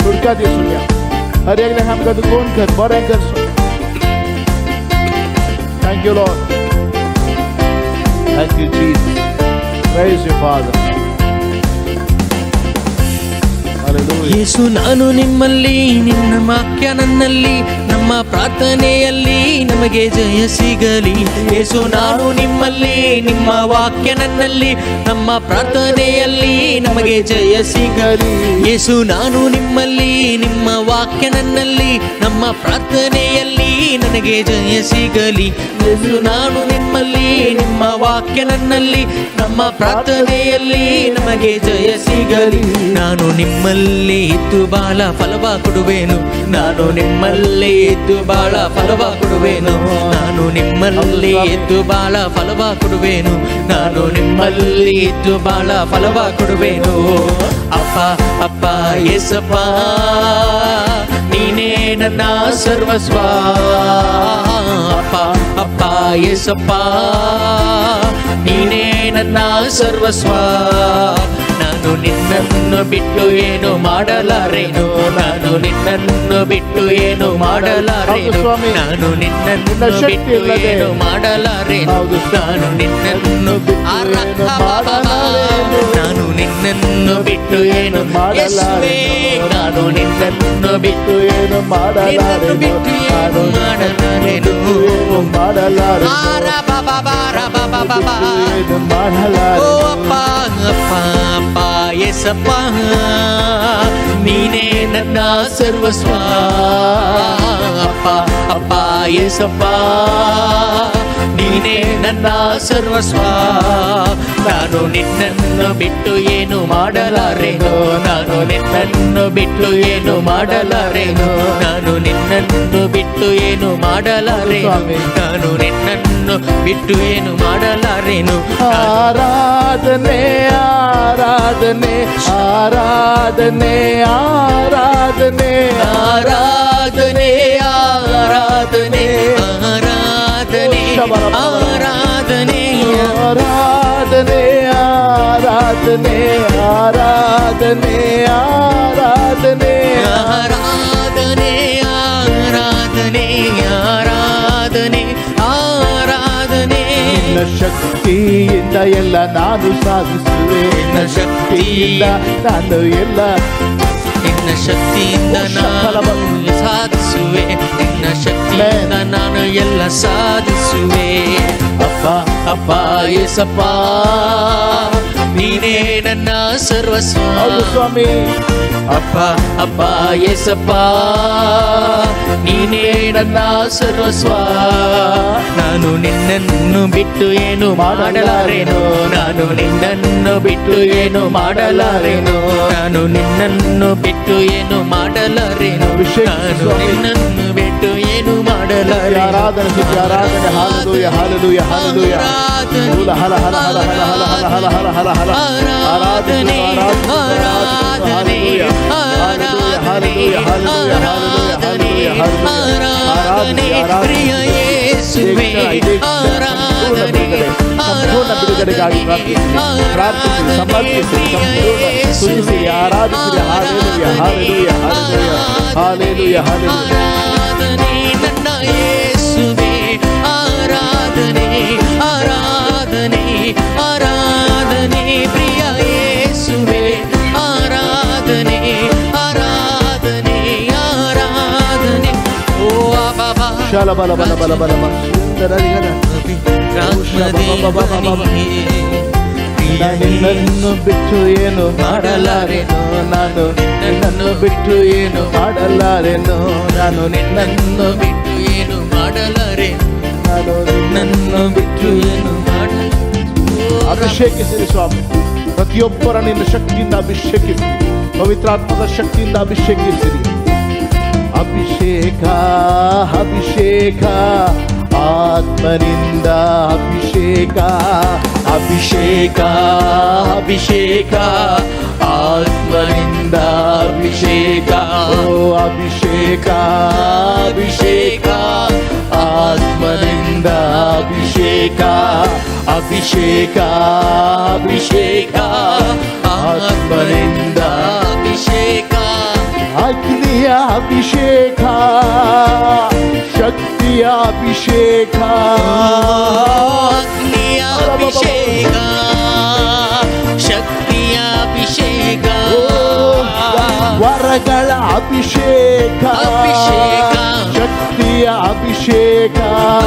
सुटका दी सोम्या. हर एक आमकां तूं गुण कर, बरें कर Saumya. Thank you Lord. Thank you Jesus. Praise you Father. Hallelujah. ಯೇಸು ನಾನು ನಿಮ್ಮಲ್ಲಿ, ನಿನ್ನ ವಾಕ್ಯ ನನ್ನಲ್ಲಿ, ನಮ್ಮ ಪ್ರಾರ್ಥನೆಯಲ್ಲಿ ನಮಗೆ ಜಯ ಸಿಗಲಿ. ಯೇಸು ನಾನು ನಿಮ್ಮಲ್ಲಿ, ನಿಮ್ಮ ವಾಕ್ಯ ನನ್ನಲ್ಲಿ, ನಮ್ಮ ಪ್ರಾರ್ಥನೆಯಲ್ಲಿ ನಮಗೆ ಜಯ ಸಿಗಲಿ. ಯೇಸು ನಾನು ನಿಮ್ಮಲ್ಲಿ, ನಿಮ್ಮ ವಾಕ್ಯ ನನ್ನಲ್ಲಿ, ನಮ್ಮ ಪ್ರಾರ್ಥನೆಯಲ್ಲಿ ನನಗೆ ಜಯ ಸಿಗಲಿ. ಯೇಸು ನಾನು ನಿಮ್ಮಲ್ಲಿ, ನಿಮ್ಮ ವಾಕ್ಯ ನನ್ನಲ್ಲಿ, ನಮ್ಮ ಪ್ರಾರ್ಥನೆಯಲ್ಲಿ ನಮಗೆ ಜಯ ಸಿಗಲಿ. ನಾನು ನಿಮ್ಮಲ್ಲಿ ಇದ್ದು ಬಾಳ ಫಲವ ಕೊಡುವೆನು. ನಾನು ನಿಮ್ಮಲ್ಲಿ ಇದ್ದು ಬಾಳ ಫಲವ ಕೊಡುವೆನು. ನಾನು ನಿಮ್ಮಲ್ಲಿ ಇದ್ದು ಬಾಳ ಫಲವ ಕೊಡುವೆನು. ನಾನು ನಿಮ್ಮಲ್ಲಿ ಇದ್ದು ಬಾಳ ಫಲವ ಕೊಡುವೆನು. ಅಪ್ಪ, ಅಪ್ಪ, ಏಸಪ್ಪ, ನೀನೇ ನನ್ನ ಸರ್ವಸ್ವ. ಅಪ್ಪ, ಅಪ್ಪ, ಏಸಪ್ಪ, ನೀನೇ ನನ್ನ ಸರ್ವಸ್ವ. ನಾನು ನಿನ್ನನ್ನು ಬಿಟ್ಟು ಏನು ಮಾಡಲಾರೆನು. ನಾನು ನಿನ್ನನ್ನು ಬಿಟ್ಟು ಏನು ಮಾಡಲಾರೆನು. ಹೌದು ಸ್ವಾಮಿ. ನಾನು ನಿನ್ನನ್ನು ನಿನ್ನ ಶಕ್ತಿ ಬಿಟ್ಟು ಇಲ್ಲದೆ. ಏನು ಮಾಡಲಾರೆನು. ಹೌದು. ನಾನು ನಿನ್ನನ್ನು ಬಿಟ್ಟು ಏನು ಮಾಡಲಾರೆನು. ನಾನು ನಿನ್ನನ್ನು ಬಿಟ್ಟು ಏನು ಮಾಡಲಾರೆನು. ಯೇಸುವೇ, ನಾನು ನಿನ್ನನ್ನು ಬಿಟ್ಟು ಏನು ಮಾಡಲಾರೆನು. ನಿನ್ನನ್ನು ಬಿಟ್ಟು ಏನು ನಾನು ಮಾಡಲಾರೆನು. ಏನು ಮಾಡಲಾರೆನು. ಆರ ಬಾಬಾ ಬಾರ ಬಾಬಾ ಬಾಬಾ. ಏನು ಓ ಮಾಡಲಾರೆನು. ಅಪ್ಪ, ಅಪ್ಪ, ಅಪ್ಪ, ಏಸಪ್ಪ, ನೀನೇ ನನ್ನ ಸರ್ವಸ್ವ. ಅಪ್ಪ, ಅಪ್ಪ, ಏಸಪ್ಪ, ನೀನೇ ನನ್ನ ಸರ್ವಸ್ವ. ನಾನು ನಿನ್ನನ್ನು ಬಿಟ್ಟು ಏನು ಮಾಡಲಾರೆನು. ನಾನು ನಿನ್ನನ್ನು ಬಿಟ್ಟು ಏನು ಮಾಡಲಾರೆನು. ನಾನು ನಿನ್ನನ್ನು ಬಿಟ್ಟು ಏನು ಮಾಡಲಾರೆನು. ಸ್ವಾಮಿ. ನಾನು ನಿನ್ನನ್ನು ಬಿಟ್ಟು ಏನು ಮಾಡಲಾರೆನು. ಆರಾಧನೆ, ಆರಾಧನೆ, ಆರಾಧನೆ, ಆರಾಧನೆ. ಆರಾಧನೆ, ಆರಾಧನೆ, ಆರಾಧನೆ, ಆರಾಧನೆ. ಆರಾಧನೆ, ಆರಾಧನೆ, ಆರಾಧನೆ, ಆರಾಧನೆ. ಆರಾಧನೆ, ಆರಾಧನೆ, ಆರಾಧನೆ, ಆರಾಧನೆ. ನಿನ್ನ ಶಕ್ತಿಯಿಂದ ಎಲ್ಲ ನಾನು ಸಾಧಿಸುವೆ. ನಿನ್ನ ಶಕ್ತಿಯಿಂದ ನಾನು ಎಲ್ಲ ನಿನ್ನ ಶಕ್ತಿಯಿಂದ ನಾನು ಸಾಧಿಸುವೆ. ನಿನ್ನ ಶಕ್ತಿಯಿಂದ ನಾನು ಎಲ್ಲ ಸಾಧಿಸುವೆ. ಅಪ್ಪ, ಅಪ್ಪ, ಏಸಪ್ಪ, ನೀನೇ ನನ್ನ ಸರ್ವಸ್ವ. ಹೌದು ಸ್ವಾಮಿ. ಅಪ್ಪ, ಅಪ್ಪ, ಏಸಪ್ಪ, ನೀನೇ ನನ್ನ ಸರ್ವಸ್ವ. ನಾನು ನಿನ್ನನ್ನು ಬಿಟ್ಟು ಏನು ಮಾಡಲಾರೆನು. ನಾನು ನಿನ್ನನ್ನು ಬಿಟ್ಟು ಏನು ಮಾಡಲಾರೆನು. ನಾನು ನಿನ್ನನ್ನು ಬಿಟ್ಟು ಏನು ಮಾಡಲಾರೆನು. ಅಭಿಷೇಕಿಸು ನಾನು ಸ್ವಾಮಿ. ನಿನ್ನನ್ನು ಬಿಟ್ಟು ಏನು ಮಾಡಲಾರೆನು. ಆರಾಧನೆ, ಸ್ತುತಿ, ಆರಾಧನೆ. Hallelujah, hallelujah, hallelujah. ಮೂಲ ಹಲ ಹಲ ಹಲ ಹಲ ಹಲ ಹಲ ಹಲ ಹಲ ಹಲ ಹಲ. ಆರಾಧನೆ, ಆರಾಧನೆ, ಆರಾಧನೆ, ಹಾಲೆಲೂಯ, ಹಾಲೆಲೂಯ, ಆರಾಧನೆ, ಹಾಲೆಲೂಯ, ಹಾಲೆಲೂಯ, ಆರಾಧನೆ, ಹಾಲೆಲೂಯ. ಪ್ರಿಯ ಯೇಸುವೇ, ಇದೇ ಕ್ಷಣ, ಸಂಪೂರ್ಣ ಆರಾಧನೆ, ಬಿಡುಗಡೆ, ಸಂಪೂರ್ಣ ಬಿಡುಗಡೆಗಾಗಿ ಪ್ರಾರ್ಥಿಸಿ, ಪ್ರಾರ್ಥಿಸಿ, ಸಮರ್ಪಿಸಿ, ಸಂಪೂರ್ಣ ಸ್ತುತಿಸಿ, ಆರಾಧಿಸಿರಿ. Hallelujah, hallelujah, hallelujah, hallelujah, hallelujah. ಆರಾಧನೆ, ನನ್ನ ಯೇಸುವೆ, ಆರಾಧನೆ, ಆರಾಧನೆ, ಆರಾಧನೆ, ಪ್ರಿಯ ಯೇಸುವೆ, ಆರಾಧನೆ, ಆರಾಧನೆ, ಆರಾಧನೆ. ಓ ಬಾಬಾ. ಶಾಲ ಬಲ ಬಲ ಬಲ ಬಲ ಬಲ ಸುಂದರರಿಗನ. ಆತ್ಮದೇವನೇ, ನಿನ್ನನ್ನು ಬಿಟ್ಟು ಏನು ಮಾಡಲಾರೆನು. ನಾನು ನಿನ್ನನ್ನು ಬಿಟ್ಟು ಏನು ಮಾಡಲಾರೆನು. ನಾನು ನಿನ್ನನ್ನು ಬಿಟ್ಟು ಏನು ಮಾಡಲಾರೆ. ನಾನು ನನ್ನನ್ನು ಬಿಟ್ಟು ಏನು ಮಾಡ ಅಭಿಷೇಕಿಸಿರಿ ಸ್ವಾಮಿ. ಪ್ರತಿಯೊಬ್ಬರ ನಿನ್ನ ಶಕ್ತಿಯಿಂದ ಅಭಿಷೇಕಿಸಿರಿ. ಪವಿತ್ರಾತ್ಮದ ಶಕ್ತಿಯಿಂದ ಅಭಿಷೇಕಿಸಿರಿ. ಅಭಿಷೇಕ, ಅಭಿಷೇಕ, ಆತ್ಮನಿಂದ ಅಭಿಷೇಕ. ಅಭಿಷೇಕ ಅಭಿಷೇಕ ಆತ್ಮನಿಂದ ಅಭಿಷೇಕ. ಓ ಅಭಿಷೇಕ, ಅಭಿಷೇಕ ಆತ್ಮನಿಂದ ಅಭಿಷೇಕ, ಅಭಿಷೇಕ ಅಭಿಷೇಕ ಆತ್ಮನಿಂದ ಅಭಿಷೇಕ. ಅಗ್ನಿಯ ಅಭಿಷೇಕ, ಶಕ್ತಿಯ ಅಭಿಷೇಕ. ಅಗ್ನಿಯ ಅಭಿಷೇಕ, ಶಕ್ತಿಯ ಅಭಿಷೇಕ. ವರಗಳ ಅಭಿಷೇಕ, ಅಭಿಷೇಕ. ಶಕ್ತಿಯ ಅಭಿಷೇಕ.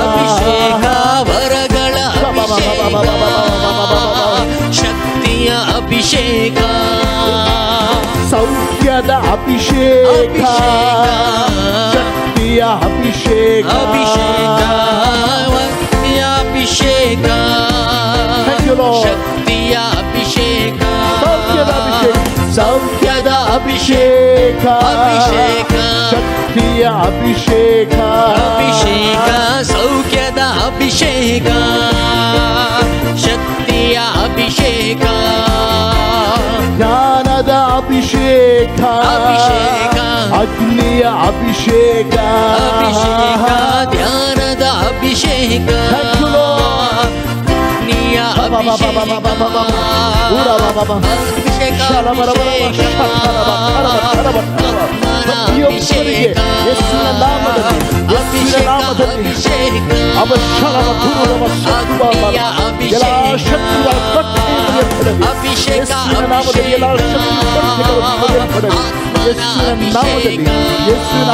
ಅಭಿಷೇಕ, ವರಗಳ ಅಭಿಷೇಕ, ಶಕ್ತಿಯ ಅಭಿಷೇಕ. ಸೌಖ್ಯದ ಅಭಿಷೇಕ, ಅಭಿಷೇಕ. ಶಕ್ತಿಯ ಅಭಿಷೇಕ. ಅಭಿಷೇಕ, ಶಕ್ತಿಯ ಅಭಿಷೇಕ. Thank you, Lord. ಶಕ್ತಿಯ ಅಭಿಷೇಕ. ಸೌಖ್ಯದ ಅಭಿಷೇಕ. ಸೌಖ್ಯದ ಅಭಿಷೇಕ. ಅಭಿಷೇಕ. ಅಭಿಷೇಕ. ಶಕ್ತಿಯ ಅಭಿಷೇಕ. ಅಭಿಷೇಕ, ಸೌಖ್ಯದ ಅಭಿಷೇಕ, ಶಕ್ತಿಯ ಅಭಿಷೇಕ. ಜ್ಞಾನದ ಅಭಿಷೇಕ. ಅಭಿಷೇಕ. ಅಗ್ನಿಯ ಅಭಿಷೇಕ. ಅಭಿಷೇಕ, ಧ್ಯಾನದ ಅಭಿಷೇಕ. Thank you, Lord. ಅಗ್ನಿಯ ಅಭಿಷೇಕ. ಅಭಿಷೇಕ. ಪ್ರತಿಯೊಬ್ಬರಿಗೆ ಯೇಸುವಿನ ನಾಮದಲ್ಲಿ, ಯೇಸುವಿನ ನಾಮದಲ್ಲಿ, ಅವಶರವ ತುರುವ ಸತ್ವ ಎಲ್ಲ ಶತ್ರುಗಳ ಕಟ್ಟೆ ಮುರಿಯಲ್ಪಡಲಿ. ಯೇಸುವಿನ ನಾಮದಲ್ಲಿ ಎಲ್ಲ ಶತ್ರು ಕಟ್ಟೆಗಳು ಮುರಿಯಲ್ಪಡಲಿ. ಯೇಸುವಿನ ನಾಮದಲ್ಲಿ, ಯೇಸುವಿನ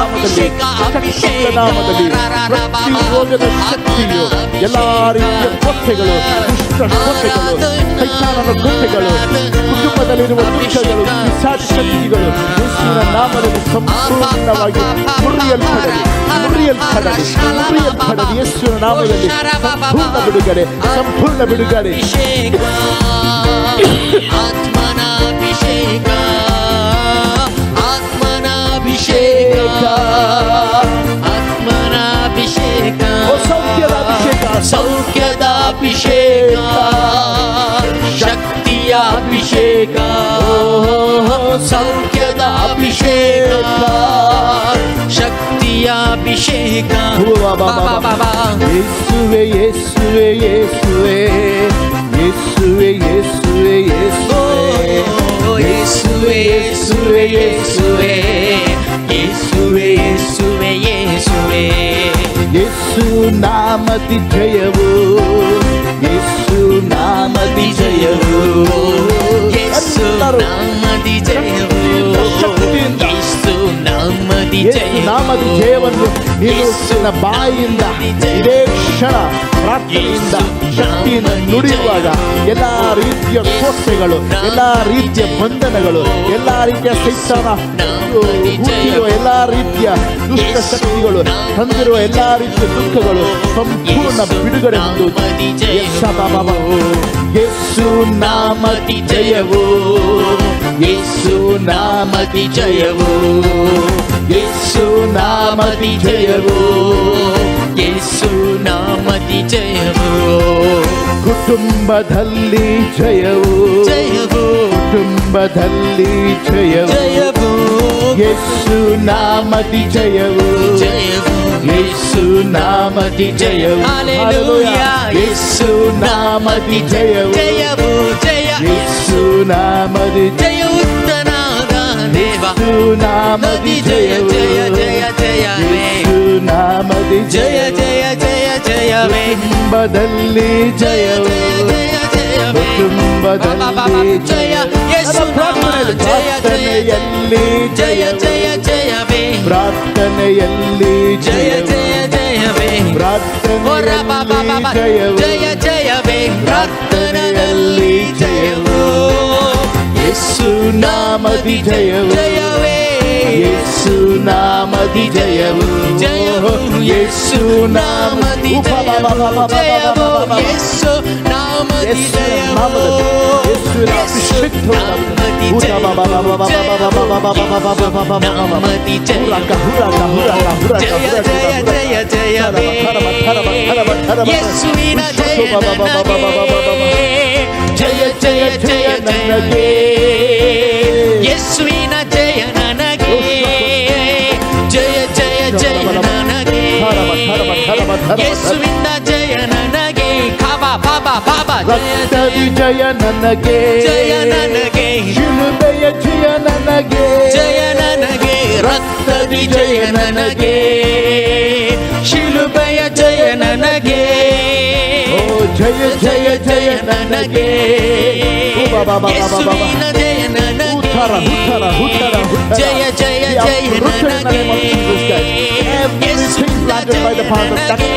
ಅಭಿಷೇಕದ ನಾಮದಲ್ಲಿ, ಶಕ್ತಿಯ ನಾಮದಲ್ಲಿ ಪ್ರತಿ ರೋಗದ ಶಕ್ತಿಯು, ಎಲ್ಲ ರೀತಿಯ ಕೋಟೆಗಳು, ದುಷ್ಟ ಕೋಟೆಗಳು, ಸೈತಾನನ ಕೋಟೆಗಳು, ಕುಟುಂಬದಲ್ಲಿರುವ ದುಃಖಗಳು, ಪಿಶಾಚ ಶಕ್ತಿಗಳು ಯೇಸುವಿನ ನಾಮದಲ್ಲಿ ಸಂಪೂರ್ಣವಾಗಿ ಮುರಿಯಲ್ಪಡಲಿ, ಮುರಿಯಲ್ಪಡಲಿ, ಮುರಿಯಲ್ಪಡಲಿ. ಯೇಸುವಿನ ನಾಮದಲ್ಲಿ ಸಂಪೂರ್ಣ ಬಿಡುಗಡೆ, ಸಂಪೂರ್ಣ ಬಿಡುಗಡೆ. ಅಭಿಷೇಕ, ಆತ್ಮನ ಅಭಿಷೇಕ, ಆತ್ಮನ ಅಭಿಷೇಕ, ಆತ್ಮನ ಅಭಿಷೇಕ. ಓ ಸೌಖ್ಯದ ಅಭಿಷೇಕ. ಸೌಖ್ಯದ ಅಭಿಷೇಕ, ಶಕ್ತಿಯ ಅಭಿಷೇಕ, ಸೌಖ್ಯದ ಅಭಿಷೇಕ, ಶಕ್ತಿಯ ಅಭಿಷೇಕ. ಯೇಸುವೆ, ಯೇಸುವೆ, ಯೇಸುವೆ, ಯೇಸುವೆ, ಯೇಸುವೆ, ಯೇಸುವೆ. ಯೇಸುವೆ, ಯೇಸುವೆ, ಯೇಸುವೆ, ಯೇಸುವೆ, ಯೇಸುವೆ, ಯೇಸುವೆ. ಯೇಸು ನಾಮದಿ ಜಯವು, ಯೇಸು ನಾಮದಿ ಜಯವು. ಯೇಸು ಎಲ್ಲರೂ ನಾಮದಿ ಜಯವು. ಶಕ್ತಿಯಿಂದ ಯೇಸು ನಾಮದಿ ಯೇಸು ಜಯವು. ನಾಮದಿ ಜಯವನ್ನು ನೀನು ನಿನ್ನ ಬಾಯಿಯಿಂದ ಇದೇ ಕ್ಷಣ ಪ್ರಾರ್ಥನೆಯಿಂದ ಶಕ್ತಿಯಿಂದ ನುಡಿಯುವಾಗ ಎಲ್ಲ ರೀತಿಯ ಕೋಟೆಗಳು, ಎಲ್ಲ ರೀತಿಯ ಬಂಧನಗಳು, ಎಲ್ಲ ರೀತಿಯ ಸೈತಾನ ಹುಟ್ಟಿರುವ ಎಲ್ಲ ರೀತಿಯ ದುಷ್ಟ ಶಕ್ತಿಗಳು ತಂದಿರುವ ಎಲ್ಲ ರೀತಿಯ ದುಃಖಗಳು ಸಂಪೂರ್ಣ ಬಿಡುಗಡೆ ಹೊಂದುವುದು. ಯೇಸು ನಾಮದಿ ಜಯವು, ಯೇಸು ನಾಮದಿ ಜಯವು, ಯೇಸು ನಾಮದಿ ಜಯವು. ಯೇಸು ನಾಮದಿ ಜಯವು. ಕುಟುಂಬದಲ್ಲಿ ಜಯವು, ಜಯವು. ಕುಟುಂಬದಲ್ಲಿ ಜಯವು, ಜಯವು. ಯೇಸು ನಾಮದಿ ಜಯವು, ಜಯವು. ಯೇಸು ನಾಮದಿ ಜಯವು. ಹಾಲೆಲೂಯಾ. ಯೇಸು ನಾಮದಿ ಜಯವು. ಜಯವು, ಜಯ. ಯೇಸು ನಾಮದಿ ಜಯ ಉತ್ತನಾದ ದೇವ. ಯೇಸು ನಾಮದಿ ನದಿ ಜಯ. ಜಯವು. ಜಯ ಜಯ ಜಯವೇ. ಯೇಸು ನಾಮದಿ ಜಯ ಜಯ ಜಯ ಜಯವೇ. ಕುಟುಂಬದಲ್ಲಿ ಜಯ. ಜಯವು. ಜಯ ಜಯ ಜಯವೇ. ಕುಟುಂಬದಲ್ಲಿ ಜಯ ಯೇಸು ನಾಮ ಜಯ ಜಯ. ಪ್ರಾರ್ಥನೆಯಲ್ಲಿ ಜಯ. ಜಯವು. ಜಯ ಜಯವೇ. ಪ್ರಾರ್ಥನೆಯಲ್ಲಿ ಜಯ. ಜಯವು. ಜಯ ಜಯವೇ. ಹೊರ ಬಾಬಾ ಪ್ರಾರ್ಥನೆಯಲ್ಲಿ ಬಾಬಾ. ಜಯವು. ಜಯ ಜಯವೇ, ಪ್ರಾರ್ಥನೆಯಲ್ಲಿ ಜಯವು. ಯೇಸು ನಾಮದಿ ಜಯವು. ಜಯವೇ. ಯೇಸು ನಾಮದಿ ಜಯವು. ಜಯವು. ಯೇಸು ನಾಮದಿ ಜಯವು, ಜಯವು. ಯೇಸು ನಾಮದಿ ಯೇಸುವಿನ ಜಯವು. ನಾಮದಲ್ಲಿ, ಯೇಸುವಿನ ಯೇಸು ಅಭಿಷಿಕ್ತನಾದ ನಾಮದಿ ಊರ ಜಯವು. ಬಾಬಾ ಬಾಬಾ ಬಾಬಾ ಬಾಬಾ ಬಾಬಾ ಬಾಬಾ ಬಾಬಾ ಬಾಬಾ ಬಾಬಾ ಬಾಬಾ. ನಾಮದಿ ಜಯವು. ಹುರಾಕ, ಹುರಾಕ, ಹುರಾಕ, ಹುರಾಕ, ಜಯ ಹುರಾಕ, ಜಯ ಹುರಾಕ. ಜಯ ಜಯವೇ. ಥರವ, ಥರವ, ಥರವ, ಥರವ, ಯೇಸುವಿನ ಜಯ ನನಗೆ. ಜಯ ಜಯ ಜಯ ನನಗೆ. ಯೇಸುವಿನ ಜಯ ನನಗೆ. ಜಯ ಜಯ ಜಯ ನನಗೆ. ಯೇಸುವಿನ ಜಯ ನನಗೆ. ಖಾಬಾ ಬಾಬಾ ಬಾಬಾ ಜಯ. ರಕ್ತದಿ ಜಯ ನನಗೆ. ಜಯ ನನಗೆ. ಶಿಲುಬೆಯ ಜಯ ನನಗೆ. ಜಯ ನನಗೆ. ರಕ್ತದಿ ಜಯ ನನಗೆ. ಶಿಲುಬೆಯ ಜಯ ನನಗೆ. ಓ ಜಯ ಜಯ ಜಯ ನನಗೆ. ಯೇಸುವಿನ ಜಯ ನನಗೆ. ಹುತ್ತಾರ, ಹುತ್ತಾರ, ಹುತ್ತಾರ, ಹುತ್ತಾರ. ಜಯ ಜಯ ಜಯ ನನಗೆ. ಯೇಸುವಿನ ಜಯ ನನಗೆ.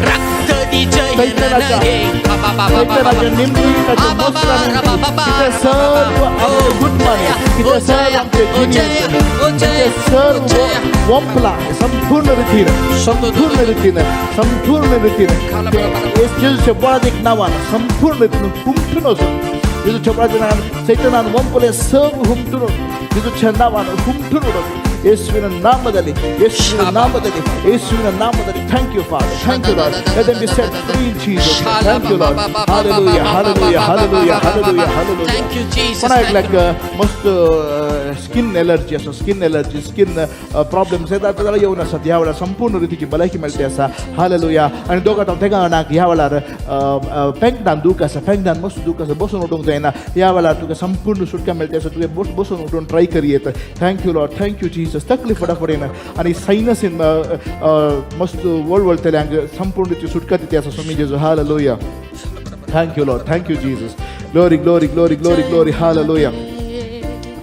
ರಕ್ತದಿ ಜಯ ನನಗೆ. ಸೈತಾನಾच्या निमतीताचे मोस्त्रां तिथे सर्व आमचे गुटमाने, तिथे सर्व आमचे जिनियस, तिथे सर्व वंपला संपूर्ण रीतीन, संपूर्ण रीतीन, संपूर्ण रीतीन ते जेजूच्या बळादीक नांवान संपूर्ण रीतीन हुमटून वचून. जेजूच्या बळाच्या नांवान सैतानान वंपले सर्व हुमटून वचून. जेजूच्या नांवान हुमटून उडोवप. ಯೇಸುವಿನ ನಾಮದಲ್ಲಿ, ಯೇಸುವಿನ ನಾಮದಲ್ಲಿ, ಯೇಸುವಿನ ನಾಮದಲ್ಲಿ. Thank you, Father. Thank you, Lord. Let them be set free in Jesus. Thank you, Lord. Hallelujah, hallelujah, hallelujah, hallelujah, hallelujah. Thank you, Jesus. कोणाक Thank like मस्त स्किन एलर्जी आसा, स्किन एलर्जी, स्किन प्रॉब्लेम्स येतात जाल्यार येवन आसात. ह्या वेळार संपूर्ण रितीची भलायकी मेळटी आसा. हालेलुया. आनी दोगां तेगा जाणांक ह्या वेळार पेंकदान दूख आसा, पेंकदान मस्त दूख आसा, बसून उठूंक जायना. ह्या वेळार तुका संपूर्ण सुटका मेळटी आसा. तुवें बसून उठून ट्राय करी येता. Thank you, Lord. Thank you, Jesus. तकलीफ फटाफट येना आनी सायनसीन मस्त वळवळतल्यांक संपूर्ण रिती सुटका दिती आसा स्वामी जेजू. Hallelujah. Thank you, Lord. Thank you, Jesus. Glory, glory, glory, glory, glory. Hallelujah.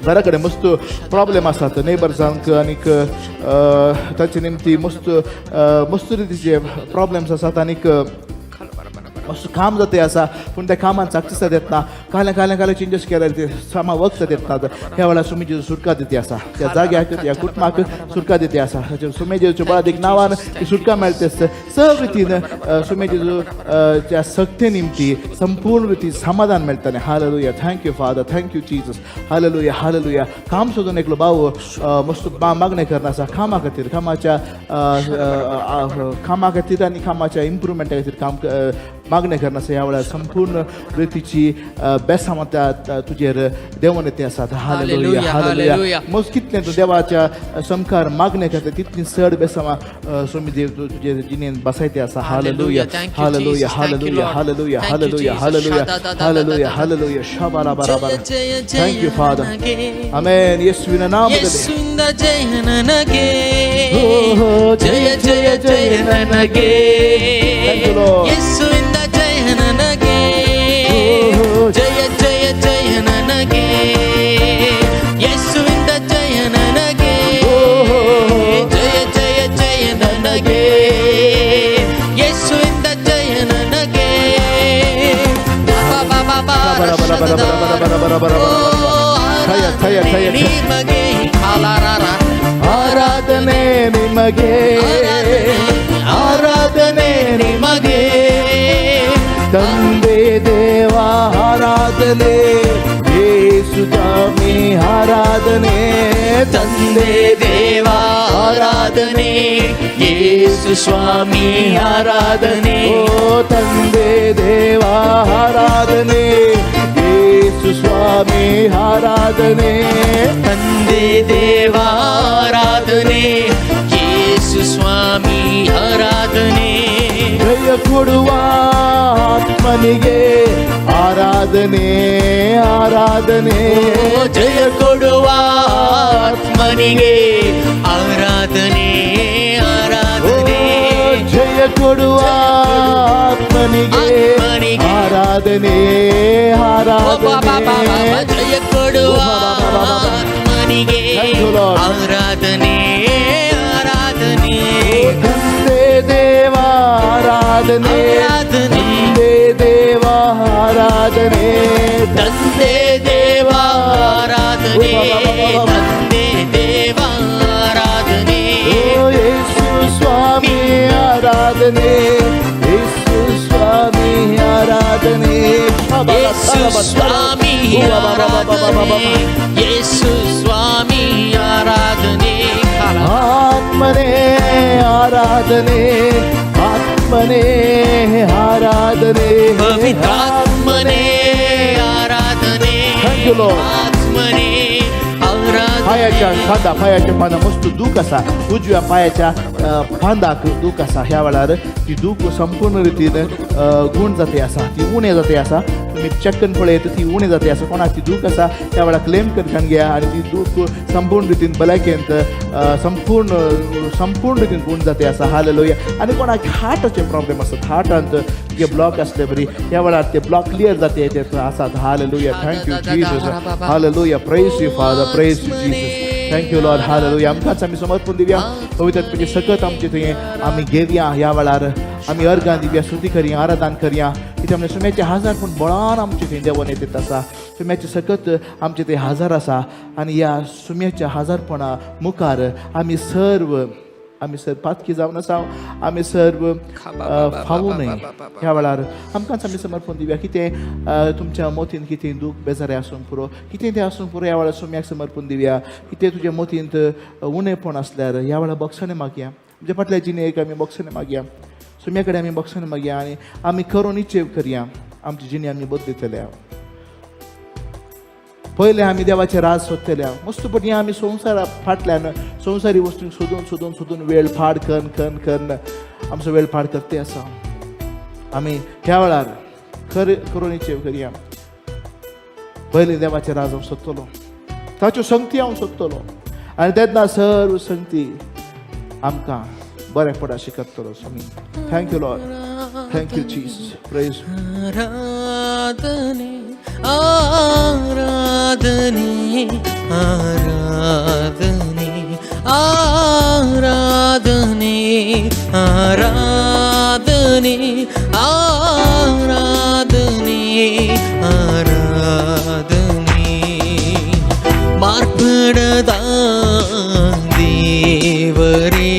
घरा कडेन मस्त प्रॉब्लेम आसात नेबर्सांक आनीक ताचे निमती मस्त मस्त रितीचे प्रॉब्लेम्स आसात आनीक मस्त काम जाते आसा, पूण त्या कामान सक्सेस येत ना. काल्या काल्या काल्या चेंजीस केल्यार ते सामा वक्त येत ना. ह्या वेळार स्वामी जेजू सुटका दिती आसा. त्या जाग्याक, त्या कुटुंबाक सुटका दिती आसा. स्वामी जेजूच्या बळादीक नांवान ती सुटका मेळटे आसता. सर्व रितीन स्वामी जेजू त्या सक्ते निमती संपूर्ण रिती समाधान मेळटलें. Hallelujah. Thank you, Father. Thank you, Jesus. Hallelujah, hallelujah. काम सोदून एकलो भाव मस्त मागणें करना आसा कामा खातीर, कामाच्या कामा खातीर आनी कामाच्या इम्प्रुवमेंटा खातीर काम मागणें करना आसा. ह्या वेळार संपूर्ण रितीची बेसांव त्या तुजेर देंवोन येते आसात. हालेलुया. Hallelujah, hallelujah. हालेलुया. मस्त कितलें तूं देवाच्या समकार मागणें करता, तितली चड बेसांवां स्वामी देव तुजे जिणेंत बसायते आसा. Hallelujah. Hallelujah. Thank you, hallelujah. Jesus. Thank you, hallelujah. Lord. Hallelujah. Thank you, hallelujah. Jesus. Hallelujah. Shada-da-da-da-da-da. Hallelujah. Hallelujah. ಶಬಾಲ ಬರಾಬರ. ಜಯ ಜಯ. Thank you, Father. ನನಗೆ. ಆಮೇನ್. ಯೇಸುವಿನ ನಾಮದಲ್ಲಿ. ಯೇಸುವಿಂದ ಜಯ ನನಗೆ. ಓಹೋ, ಜಯ ಜಯ ಜಯ ನನಗೆ. Thank you, Lord. ಯೇಸುವಿಂದ ಜಯ ನನಗೆ. ಓಹೋ. ಜಯ ಜಯ ಜಯ ನನಗೆ. ಯೇಸುವಿಂದ ಜಯ ನನಗೆ. ಓಹೋ. ಜಯ ಜಯ ಜಯ ನನಗೆ. ಯೇಸುವಿಂದ ಜಯ ನನಗೆ. ಬಾ ಬಾ ಬಾ. ಬರ ಬರ ಬರ ಬರ ಬರ ಬರ ಬರ ಬರ ಬರ. ಥಯ, ಥಯ, ಥಯ, ಥಯ. ನಿಮಗೆ ಹಾಲಾರಾರ. ಆರಾಧನೆ ನಿಮಗೆ, ಆರಾಧನೆ ನಿಮಗೆ, ತಂದೆ ದೇವ ಆರಾಧನೆ, ಯೇಸು ಸ್ವಾಮಿ ಆರಾಧನೆ. ತಂದೆ ದೇವ ಆರಾಧನೆ, ಯೇಸು ಸ್ವಾಮಿ ಆರಾಧನೆ. ಓ ತಂದೆ ದೇವ ಆರಾಧನೆ, ಯೇಸು ಸ್ವಾಮಿ ಆರಾಧನೆ. ತಂದೆ ದೇವ ಆರಾಧನೆ, ಯೇಸು ಸ್ವಾಮಿ ಆರಾಧನೆ. ಜಯ ಕೊಡುವ ಆತ್ಮನಿಗೆ ಆರಾಧನೆ, ಆರಾಧನೆ. ಓ ಜಯ ಕೊಡುವ ಆತ್ಮನಿಗೆ ಆರಾಧನೆ, ಓ ಆರಾಧನೆ. ಜಯ ಕೊಡುವ ಆತ್ಮನಿಗೆ ಆತ್ಮನಿಗೆ. ಆರಾಧನೆ, ಓ ಬಾ ಬಾ ಬಾ ಬಾ ಬಾ. ಆರಾಧನೆ. ಜಯ ಕೊಡುವ ಆತ್ಮನಿಗೆ Thank you, Lord. ಆರಾಧನೆ, ಆರಾಧನೆ. ತಂದೆ ದೇವ ಆರಾಧನೆ. ಆರಾಧನೆ. ತಂದೆ ದೇವ ಆರಾಧನೆ. ತಂದೆ ದೇವ ಆರಾಧನೆ, ತಂದೆ ದೇವ ಆರಾಧನೆ. ಓ ಯೇಸು ಸ್ವಾಮಿ ಆರಾಧನೆ, ಯೇಸು ಸ್ವಾಮಿ ಆರಾಧನೆ. ಯೇಸು ಸ್ವಾಮಿ ಆರಾಧನೆ, ಯೇಸು ಸ್ವಾಮಿ ಆರಾಧನೆ. ಆತ್ಮನೇ ಆರಾಧನೆ, ಆತ್ಮನೇ. ಪವಿತ್ರಾತ್ಮನೇ ಆರಾಧನೆ. ಪವಿತ್ರಾತ್ಮನೇ ಆರಾಧನೆ. Thank you, Lord. ಆತ್ಮನೇ ಆರಾಧನೆ. पायाच्या खांदा, पायाच्या फांदा मस्त दूख आसा. उजव्या पायाच्या फांदाक दूख आसा. ह्या वेळार ती दूख संपूर्ण रितीन गूण जाते आसा, ती उणें जाते आसा. तुमी चेक करून पळयत, ती उणें जाते आसा. कोणाक ती दूख आसा, त्या वेळार क्लेम करच्यान घेया आनी ती दूख संपूर्ण रितीन भलायकेंत संपूर्ण संपूर्ण रितीन गूण जाते आसा. हालेलुया. आनी कोणाक हार्टाचे प्रॉब्लेम आसतात, हार्टांत जे ब्लॉक आसले बरी, ह्या वेळार ते ब्लॉक क्लियर जाते ते आसात. Hallelujah. Thank you, Jesus. Hallelujah. Praise you, Father. Praise you, Jesus. Thank you, Lord. Hallelujah. आमकांच आमी समर्पण दिवया. पवित्र आत्म्याची सकत आमचे थंय आमी घेवया. ह्या वेळार आमी अर्गां दिवया, स्तुती करया, आराधन करया. कित्याक म्हणजे सुम्याचे हजार पूण बळान आमचे थंय देवोन येतात आसा. सुम्याचे सकत आमचे थंय हजार आसा आनी ह्या सुम्याच्या हजारपणा मुखार आमी सर्व पातकी जावन आसा. आमी सर्व फावू न्हय. ह्या वेळार आमकांच आमी समर्पण दिवया. कितें तुमच्या मोतीन कितें दूख बेजारे आसूंक पुरो, कितें तें आसूंक पुरो, ह्या वेळार सुम्याक समर्पण दिवया. कितें तुज्या मोतींत उणेपण आसल्यार ह्या वेळार बक्षणें मागया. आमच्या फाटल्या जिणेक आमी बक्षणें मागया. सुम्या कडेन आमी बक्षणें मागया आनी आमी करून निश्चेव करया, आमची जिणी आमी बदलतले. पयलें आमी देवाचें राज सोदतले. मस्त पटी आमी संवसारा फाटल्यान संवसारी वस्तूंक सोदून सोदून सोदून वेळ पाड कन्न कन्न कन्न आमचो वेळ पाड करते आसा. आमी ह्या वेळार खरें करून निश्चेव करया, पयलें देवाचें राज हांव सोदतलो, ताच्यो संगती हांव सोदतलो आनी तेन्ना सर्व संगती आमकां बरें पड अशें करतलो स्वामी. Thank you, Lord. Thank you, Jesus. Praise. ಆರಾಧನೆ ಆರಾಧನೆ ಆರಾಧನೆ ಆರಾಧನೆ ಆರಾಧನೆ ಆರಾಧನೆ ಆರಾಧನೆ. ಮಾರ್ಪಡದ ದೇವರೇ,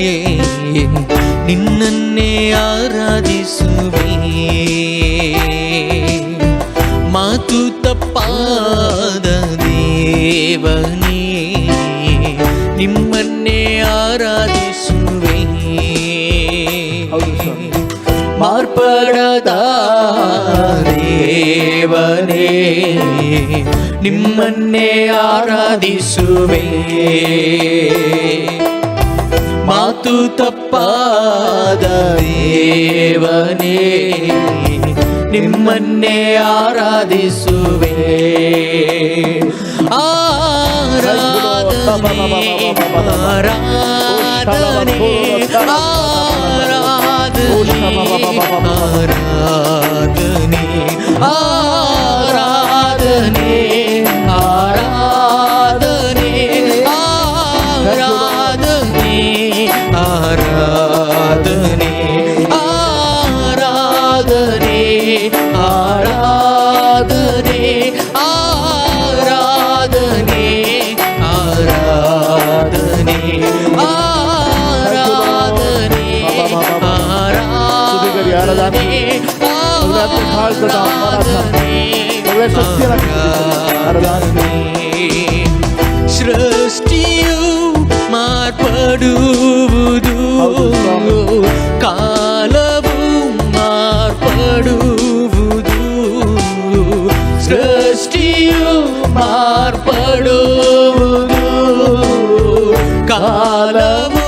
ನಿನ್ನನ್ನೇ ಆರಾಧಿಸುವೆ. ಮಾತು ತಪ್ಪಾದ ದೇವನೇ, ನಿಮ್ಮನ್ನೇ ಆರಾಧಿಸುವೆ. ಹೌದು ಸ್ವಾಮಿ. ಮಾರ್ಪಡದ ದೇವನೇ, ನಿಮ್ಮನ್ನೇ ಆರಾಧಿಸುವೆ. ಮಾತು ತಪ್ಪಾದ ದೇವನೇ, ನಿಮ್ಮನ್ನೇ ಆರಾಧಿಸುವೆ. ಆರಾಧನೆ ಆರಾಧನೆ ಆರಾಧನೆ ಆರಾಧನೆ ಆರಾಧನೆ ಆರಾಧನೆ ಆರಾಧನೆ ಆರಾಧನೆ ಆರಾಧನೆ ಆರಾಧನೆ ಆರಾಧನೆ ಆರಾಧನೆ. स्तुती करूया, आराधना. सगळ्यात खास करता, सगळ्या शक्तीला आराधना. ಸೃಷ್ಟಿಯು ಮಾರ್ಪಡುವುದು, ಹೌದು ಸ್ವಾಮಿ. ಕಾಲವು ಮಾರ್ಪಡುವುದು. ಸೃಷ್ಟಿಯು ಮಾರ್ಪಡುವುದು, ಕಾಲವು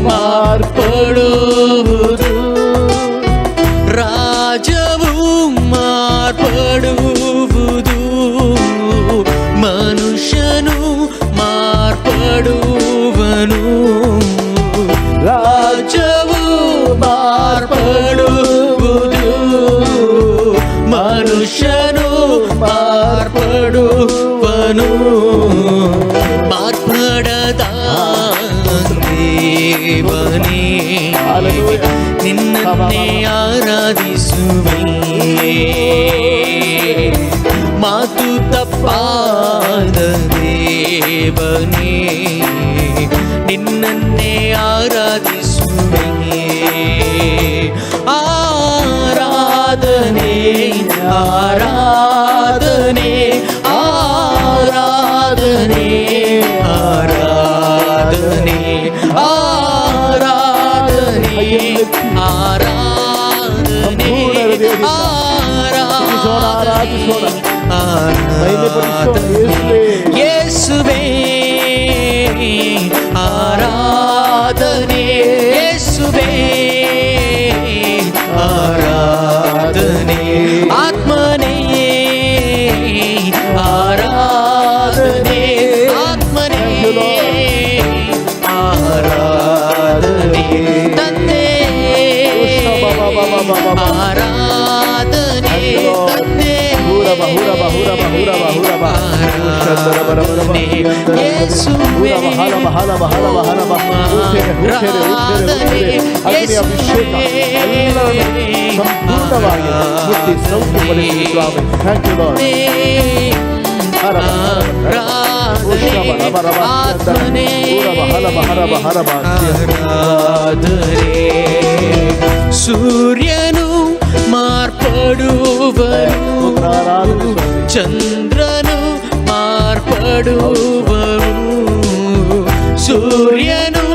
ಮಾರ್ಪಡುವುದು. ರಾಜ್ಯವು ಮಾರ್ಪಡುವುದು, ಮನುಷ್ಯನು ಮಾರ್ಪಡುವನು. ರಾಜ್ಯವು ಮಾರ್ಪಡುವುದು, ಮನುಷ್ಯನು ಮಾರ್ಪಡುವನು. ಮಾರ್ಪಡದ ದೇವನೇ, ನಿನ್ನನ್ನೇ ಆರಾಧಿಸುವೆ. ಮಾತು ತಪ್ಪಾದ ದೇವನೇ, ನಿನ್ನನ್ನೇ ಆರಾಧಿಸುವೆ. ಆರಾಧನೆ ಆರಾಧನೆ ಆರಾಧನೆ ಆರಾಧನೆ ಆರಾಧನೆ. ಇಲ್ಲ. ಸ್ತುತಿಸೋಣ, ಆರಾಧಿಸೋಣ. ಮಹಿಮೆಪಡಿಸೋಣ ಯೇಸುವೇ. ಯೇಸುವೇ ಆರಾಧನೆ, ಯೇಸುವೇ ಆರಾಧನೆ, ಆತ್ಮನೇ ಆರಾಧನೆ, ಆತ್ಮನೇ ಆರಾಧನೆ, ತಂದೆ ಆರಾಧನೆ, ತಂದೆ ಹೂರಬ, ಹೂರಬ, ಹೂರಬ, ಹೂರಬ, ಹೂರಬ. ಯೇಸುವೇ ಹೂರಬ, ಹಲಬ, ಹಲಬ, ಹಲಬ, ಹಲಬ. ಉತ್ತೇರೆ, ಉತ್ತೇರೆ, ಉತ್ತೇರೆ, ಉತ್ತೇರೆ. ಅಗ್ನಿಯ ಅಭಿಷೇಕ ಎಲ್ಲರನ್ನು ಸಂಪೂರ್ಣವಾಗಿ ಮುಟ್ಟಿ ಸೌಖ್ಯಪಡಿಸಿ ಸ್ವಾಮಿ. Thank you lord. ಹರಬ, ಹರಬ, ಉಷಬ, ರಬ, ರಬ, ಆತ್ಮನೇ ಹೂರಬ, ಹಲಬ, ಹರಬ, ಹರಬ. ಆರಾಧನೆ. ಸೂರ್ಯನು ಮಾರ್ಪಡುವನು, ಆರಾಧನೆ ಸ್ವಾಮಿ. ಚಂದ್ರನು ಮಾರ್ಪಡುವನು, ಸೂರ್ಯನು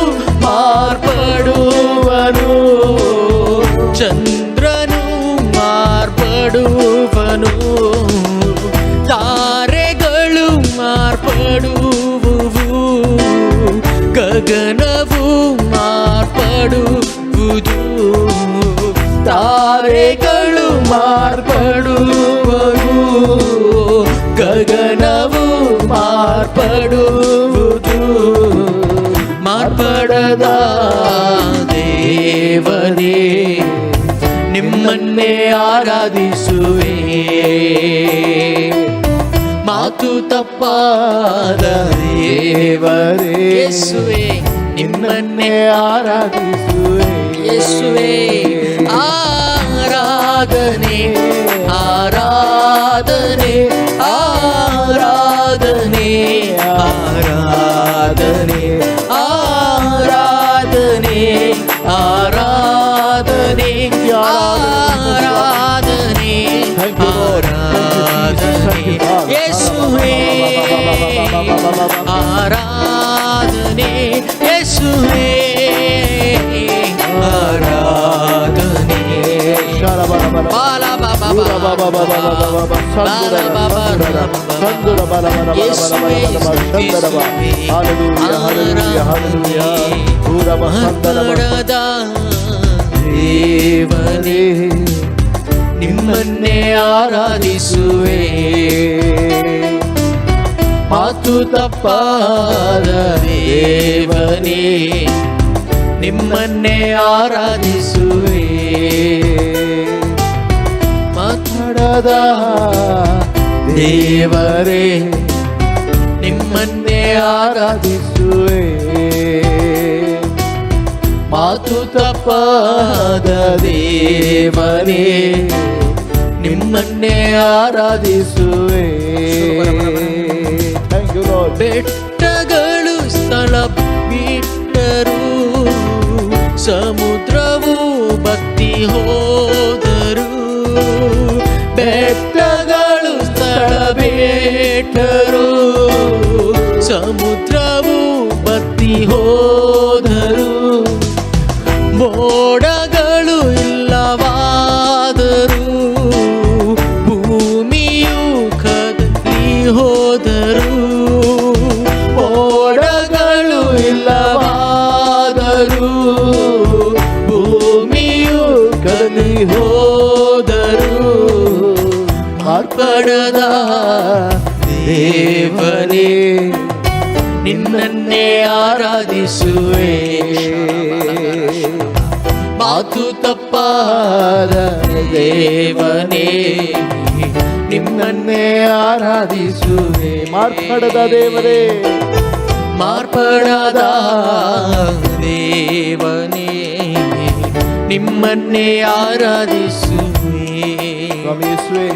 ಮಾರ್ಪಡುವನು, ಚಂದ್ರನು ಮಾರ್ಪಡುವನು, ತಾರೆಗಳು ಮಾರ್ಪಡುವುವು, ಗಗನವು ಮಾರ್ಪಡುವುದು, ತಾರೆಗಳು ಮಾರ್ಪಡುವವು, ಗಗನವು ಮಾರ್ಪಡುವುದು, ಮಾರ್ಪಡದ ದೇವನೇ ನಿಮ್ಮನ್ನೇ ಆರಾಧಿಸುವೆ, ಮಾತು ತಪ್ಪಾದ ದೇವರೇ, ಯೇಸುವೆ ನಿಮ್ಮನ್ನೇ ಆರಾಧಿಸುವೆ. ಯೇಸುವೆ ಆರಾಧನೆ, ಆರಾಧನೆ, ಆರಾಧನೆ, ಆರಾಧನೆ, ಆರಾಧನೆ, ಆರಾಧನೆ, ಆರಾಧನೆ, Thank you, Lord. Thank you, Jesus. Thank you, Father. ಯೇಸುವೇ ಆರಾಧನೆ, ಯೇಸುವೇ ಆರಾಧನೆ. ಬಾಲ ಬಾಬಾ ಬಾಲ ಬಾಬಾ. Hallelujah, hallelujah, hallelujah. ಮಾರ್ಪಡದ ದೇವನೇ ನಿಮ್ಮನ್ನೇ ಆರಾಧಿಸುವೆ, ಮಾತು ತಪ್ಪಾದ ದೇವನೇ ನಿಮ್ಮನ್ನೇ ಆರಾಧಿಸುವೆ, ಮಾತಾಡದ ದೇವರೇ ನಿಮ್ಮನ್ನೇ ಆರಾಧಿಸುವೆ, ಮಾತು ತಪ್ಪಾದ ದೇವರೇ ನಿಮ್ಮನ್ನೇ ಆರಾಧಿಸುವೆ. Thank you lord. ಬೆಟ್ಟಗಳು ಸ್ಥಳ ಬಿಟ್ಟರು, ಸಮುದ್ರವು ಬತ್ತಿ ಹೋದರು, ಬೆಟ್ಟಗಳು ಸ್ಥಳ ಬಿಟ್ಟರು, ಸಮುದ್ರವು ಬತ್ತಿ ಹೋದರು, ಮೋಡಗಳು ಇಲ್ಲವಾದರು, ಭೂಮಿಯು ಕದಲಿ ಹೋದರು, ಮೋಡಗಳು ಇಲ್ಲವಾದರು, ಭೂಮಿಯು ಕದಲಿ ಹೋದರು, ಮಾರ್ಪಡದ ದೇವನೇ ನಿನ್ನನ್ನೇ ಆರಾಧಿಸುವೆ, ಮಾತು ತಪ್ಪಾದ ದೇವನೇ ನಿಮ್ಮನ್ನೇ ಆರಾಧಿಸುವೆ, ಮಾರ್ಪಡದ ದೇವರೇ, ಮಾರ್ಪಡದ ದೇವನೇ ನಿಮ್ಮನ್ನೇ ಆರಾಧಿಸುವೆ. ಸ್ವಾಮಿ ಯೇಸುವೆ,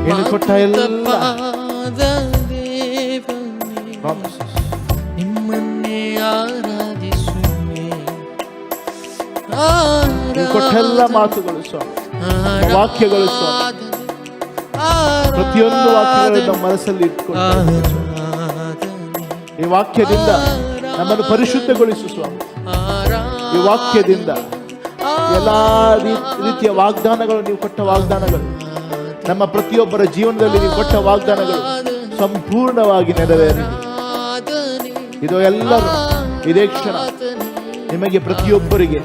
ನೀನು ಕೊಟ್ಟ ಎಲ್ಲ ತಪ್ಪಾದ ದೇವನೇ promises. ನಿಮ್ಮನ್ನೇ ಆರಾಧಿಸುವೆ. ನೀನು ಕೊಟ್ಟ ಎಲ್ಲ ಮಾತುಗಳು ಸ್ವಾಮಿ, ವಾಕ್ಯಗಳು ಸ್ವಾಮಿ, ಪ್ರತಿಯೊಂದು ವಾಕ್ಯಗಳು ನಮ್ಮ ಮನಸ್ಸಲ್ಲಿ ಇಟ್ಕೊಂಡು ಈ ವಾಕ್ಯದಿಂದ ನಮ್ಮನ್ನು ಪರಿಶುದ್ಧಗೊಳಿಸು ಸ್ವಾಮಿ. ಈ ವಾಕ್ಯದಿಂದ ಎಲ್ಲ ರೀತಿಯ ವಾಗ್ದಾನಗಳು, ನೀವು ಕೊಟ್ಟ ವಾಗ್ದಾನಗಳು, ನಮ್ಮ ಪ್ರತಿಯೊಬ್ಬರ ಜೀವನದಲ್ಲಿ ನೀವು ಕೊಟ್ಟ ವಾಗ್ದಾನಗಳು ಸಂಪೂರ್ಣವಾಗಿ ನೆರವೇರಲಿ. ಇದು ಎಲ್ಲರೂ ಇದೇ ಕ್ಷಣ ನಿಮಗೆ ಪ್ರತಿಯೊಬ್ಬರಿಗೆ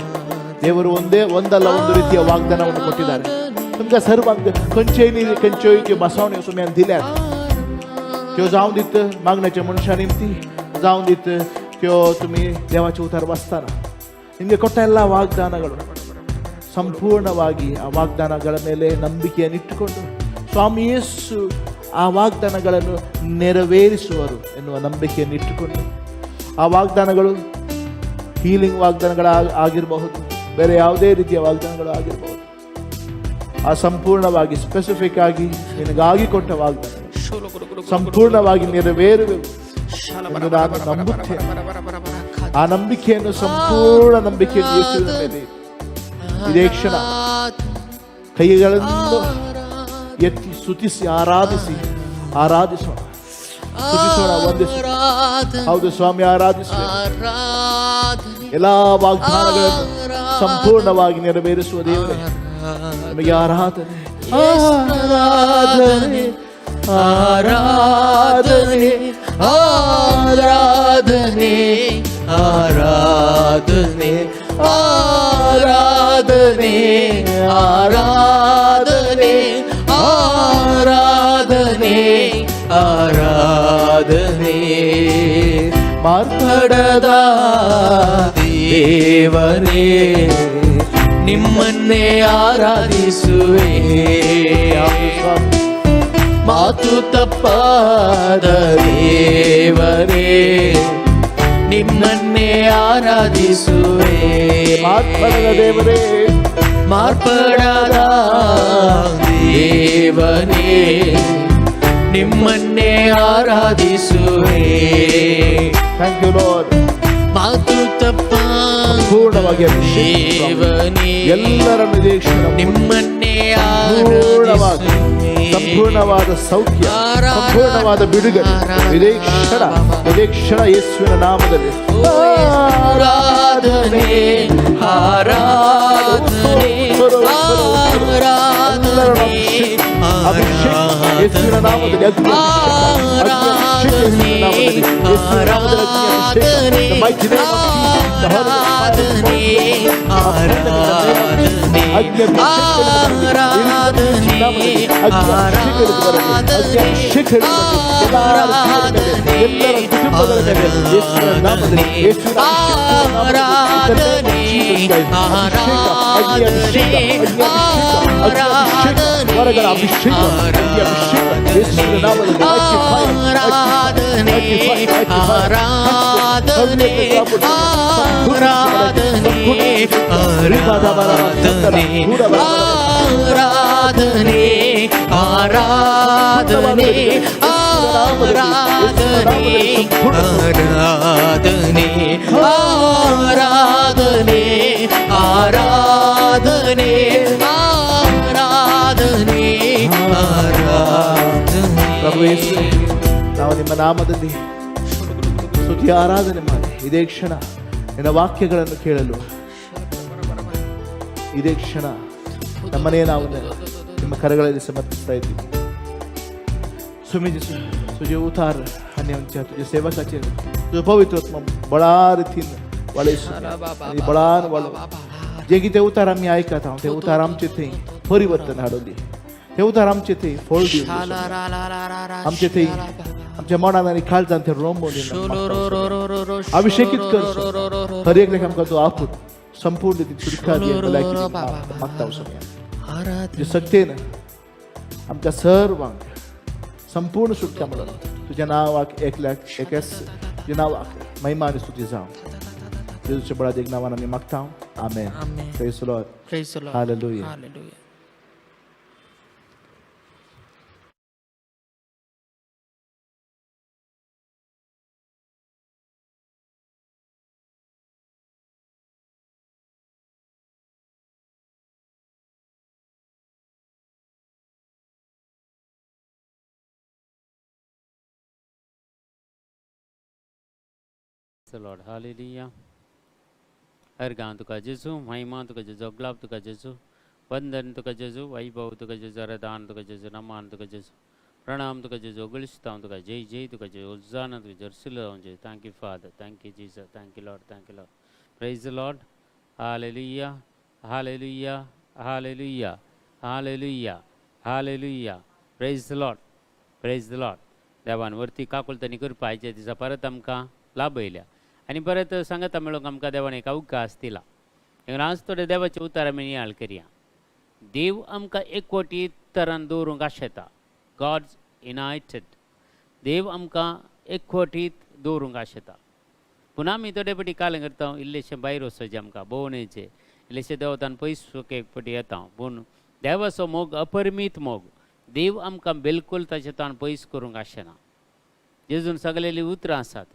ದೇವರು ಒಂದೇ ಒಂದಲ್ಲ ಒಂದು ರೀತಿಯ ವಾಗ್ದಾನವನ್ನು ಕೊಟ್ಟಿದ್ದಾರೆ. तुमकां सर्वांक खंयचेय खंयच्योय त्यो बसावण्यो तुमी दिल्यात, त्यो जावं दीत मागण्याच्या मनशा निमती, जावं दीत त्यो तुमी ದೇವಾचे उतार वाचताना ನಿಮಗೆ ಕೊಟ್ಟ ಎಲ್ಲ ವಾಗ್ದಾನಗಳು ಸಂಪೂರ್ಣವಾಗಿ ಆ ವಾಗ್ದಾನಗಳ ಮೇಲೆ ನಂಬಿಕೆಯನ್ನು ಇಟ್ಟುಕೊಂಡು ಸ್ವಾಮಿ ಯೇಸು ಆ ವಾಗ್ದಾನಗಳನ್ನು ನೆರವೇರಿಸುವರು ಎನ್ನುವ ನಂಬಿಕೆಯನ್ನು ಇಟ್ಟುಕೊಂಡು, ಆ ವಾಗ್ದಾನಗಳು ಹೀಲಿಂಗ್ ವಾಗ್ದಾನಗಳ ಆಗಿರಬಹುದು, ಬೇರೆ ಯಾವುದೇ ರೀತಿಯ ವಾಗ್ದಾನಗಳು ಆಗಿರಬಹುದು, ಆ ಸಂಪೂರ್ಣವಾಗಿ ಸ್ಪೆಸಿಫಿಕ್ ಆಗಿ ನಿನಗಾಗಿ ಕೊಟ್ಟ ವಾಗ್ದಾನ ಸಂಪೂರ್ಣವಾಗಿ ನೆರವೇರುವೆ ಎಂದು ನಾನು ನಂಬುತ್ತೇನೆ. ಆ ನಂಬಿಕೆಯನ್ನು, ಸಂಪೂರ್ಣ ನಂಬಿಕೆಯನ್ನು ಯೇಸುವಿನ ಮೇಲೆ ಇಟ್ಟು, ಇದೇ ಕ್ಷಣ ಕೈಗಳನ್ನು ಎತ್ತಿ ಸ್ತುತಿಸಿ ಆರಾಧಿಸಿ, ಆರಾಧಿಸೋಣ, ಸ್ತುತಿಸೋಣ, ವಂದಿಸೋಣ. ಹೌದು ಸ್ವಾಮಿ, ಆರಾಧಿಸುವೆ. ಎಲ್ಲಾ ವಾಗ್ದಾನಗಳನ್ನು ಸಂಪೂರ್ಣವಾಗಿ ನೆರವೇರಿಸುವ ದೇವರೇ, ನಮಗೆ ಆರಾಧನೆ, ಆರಾಧನೆ, ಆರಾಧನೆ, ಆರಾಧನೆ, ಆರಾಧನೆ, ಆರಾಧನೆ, ಆರಾಧನೆ, ಆರಾಧನೆ, ಆರಾಧನೆ. ಮಾರ್ಪಡದ ದೇವರೇ, ನಿಮ್ಮನ್ನೇ ಆರಾಧಿಸುವೆ. ಮಾತು ತಪ್ಪಾದ ದೇವರೇ, ನಿಮ್ಮನ್ನೇ ಆರಾಧಿಸುವೆ. ಮಾರ್ಪಡದ ದೇವರೇ, ಮಾರ್ಪಡದ ದೇವರೇ, ನಿಮ್ಮನ್ನೇ ಆರಾಧಿಸುವೆ. Thank you Lord. ಮಾತು ತಪ್ಪ ಸಂಪೂರ್ಣವಾಗಿ ಅಭಿಷೇಕಿಸು ಸ್ವಾಮಿ. ದೇವನೇ, ಎಲ್ಲರನ್ನು ಇದೇ ಕ್ಷಣ ನಿಮ್ಮನ್ನೇ ಸಂಪೂರ್ಣವಾಗಿ ಆರಾಧಿಸುವೆ. ಸಂಪೂರ್ಣವಾದ ಸೌಖ್ಯ, ಸಂಪೂರ್ಣವಾದ ಬಿಡುಗಡೆ ಇದೇ ಕ್ಷಣ, ಇದೇ ಕ್ಷಣ ಯೇಸುವಿನ ನಾಮದಲ್ಲಿ. ಆರಾಧನೆ, ಆರಾಧನೆ, ಆರಾಧನೆ, ಅಭಿಷೇಕ ಯೇಸುವಿನ ನಾಮದಲ್ಲಿ, ಅಗ್ನಿ ಅಭಿಷೇಕ, ಅಗ್ನಿ ಅಭಿಷೇಕ ಯೇಸುವಿನ ನಾಮದಲ್ಲಿ, ಯೇಸುವಿನ ನಾಮದಲ್ಲಿ ಅಗ್ನಿ ಅಭಿಷೇಕ. The mighty name of Jesus, the Holy ಆರಾಧನೆ, ಅಗ್ನಿ ಅಭಿಷೇಕ, ಅಗ್ನಿ ಅಭಿಷೇಕ ಎಲ್ಲರ ಜೀವನದ ಮೇಲೆ, ಎಲ್ಲರ ಕುಟುಂಬಗಳ ಮೇಲೆ ಯೇಸುವಿನ ನಾಮದಲ್ಲಿ, ಯೇಸುವಿನ ಅಭಿಷೇಕ, ಅಗ್ನಿ ಅಭಿಷೇಕ, ಅಗ್ನಿ ಅಭಿಷೇಕ, ಅಗ್ನಿ ಅಭಿಷೇಕ, ವರಗಳ ಅಭಿಷೇಕ, ಅಗ್ನಿ ಅಭಿಷೇಕ ಯೇಸುವಿನ ನಾಮದಲ್ಲಿ. ಆರಾಧನೆ, ಆರಾಧನೆ, ಆರಾಧನೆ, ಆರಾಧನೆ, ಆರಾಧನೆ, ಆರಾಧನೆ, ಆರಾಧನೆ, ಆರಾಧನೆ, ಆರಾಧನೆ, ಆರಾಧನೆ, ಆರಾಧನೆ, ಆರಾಧನೆ. ಪ್ರಭು ಯೇಸುವೇ, ನಾವು ನಿಮ್ಮ ನಾಮದಲ್ಲಿ ಸ್ತುತಿ ಆರಾಧನೆ ಮಾಡಿ, ಇದೇ ಕ್ಷಣ ನಿನ್ನ ವಾಕ್ಯಗಳನ್ನು ಕೇಳಲು, ಇದೇ ಕ್ಷಣ ನಮ್ಮನ್ನೇ ನಾವು ನಿಮ್ಮ ಕರಗಳಲ್ಲಿ ಸಮರ್ಪಿಸ್ತಾ ಇದ್ದೀವಿ. स्वामी जेसू, तुझे उतार आनी आमच्या तुझ्या सेवकाचेर तुजो पवित्र आत्मा बळा रितीन वाळयसू आनी बळान वाळो. जे कितें उतार आमी आयकता ते उतार आमचे थंय परिवर्तन हाडून दी, ते उतार आमचे थंय फळ दिवन, आमचे थंय आमच्या मनान आनी काळजान ते रोमून अभिषेकीत कर. हर एकल्याक आमकां तूं आपूत संपूर्ण ती सुटका दी आनी भलायकी दी मागता स्वामी. तुज्या शक्तेन आमच्या सर्वांक संपूर्ण सुटका म्हणून तुझ्या नावाक एकल्याक एकच तुझ्या नावाक महिमा आनी स्तुती जावं. जेजूच्या बळादेक नावान आमी मागता, आमेन. Amen. Praise the Lord. Praise the Lord. Hallelujah. Hallelujah. The Lord. Hallelujah. अर्गां तुका जेजू, महिमा तुका जेजू, अगलाब तुका जेजू, वंदन तुका जेजू, वैभव तुका जेजू, आराधन तुका जेजू, नमान तुका जेजू, प्रणाम तुका जेजू, ओगळिस्तांव तुका, जय जय तुका जेजू, होजाना तुका, जर्सिलो जेजू. Thank you Father, thank you Jesus, thank you Lord, thank you Lord. Praise the Lord. Hallelujah, hallelujah, hallelujah, hallelujah, hallelujah. Praise the Lord, praise the Lord. देवान वरती काकुळटणी कृपा आयच्या दिसा परत आमकां लाभयल्या आनी परत सांगता मेळूंक आमकां देवान एक अवकाश दिला. देखून आज थोडे देवाचे उतार आमी नियाळ करया. देव आमकां एकवटीत तरान दवरूंक आशेता. God's united. देव आमकां एकवटीत दवरूंक आशेता. पूण आमी थोडे फावटी कालें करता, इल्लेशें भायर वचचें, आमकां भोंवणेचें इल्लेशें देवतान पयस एक फावटी येता. पूण देवाचो मोग अपरिमीत मोग. देव आमकां बिलकूल ताचे ताण पयस करूंक आशेना. जेजून सगळेलीं उतरां आसात.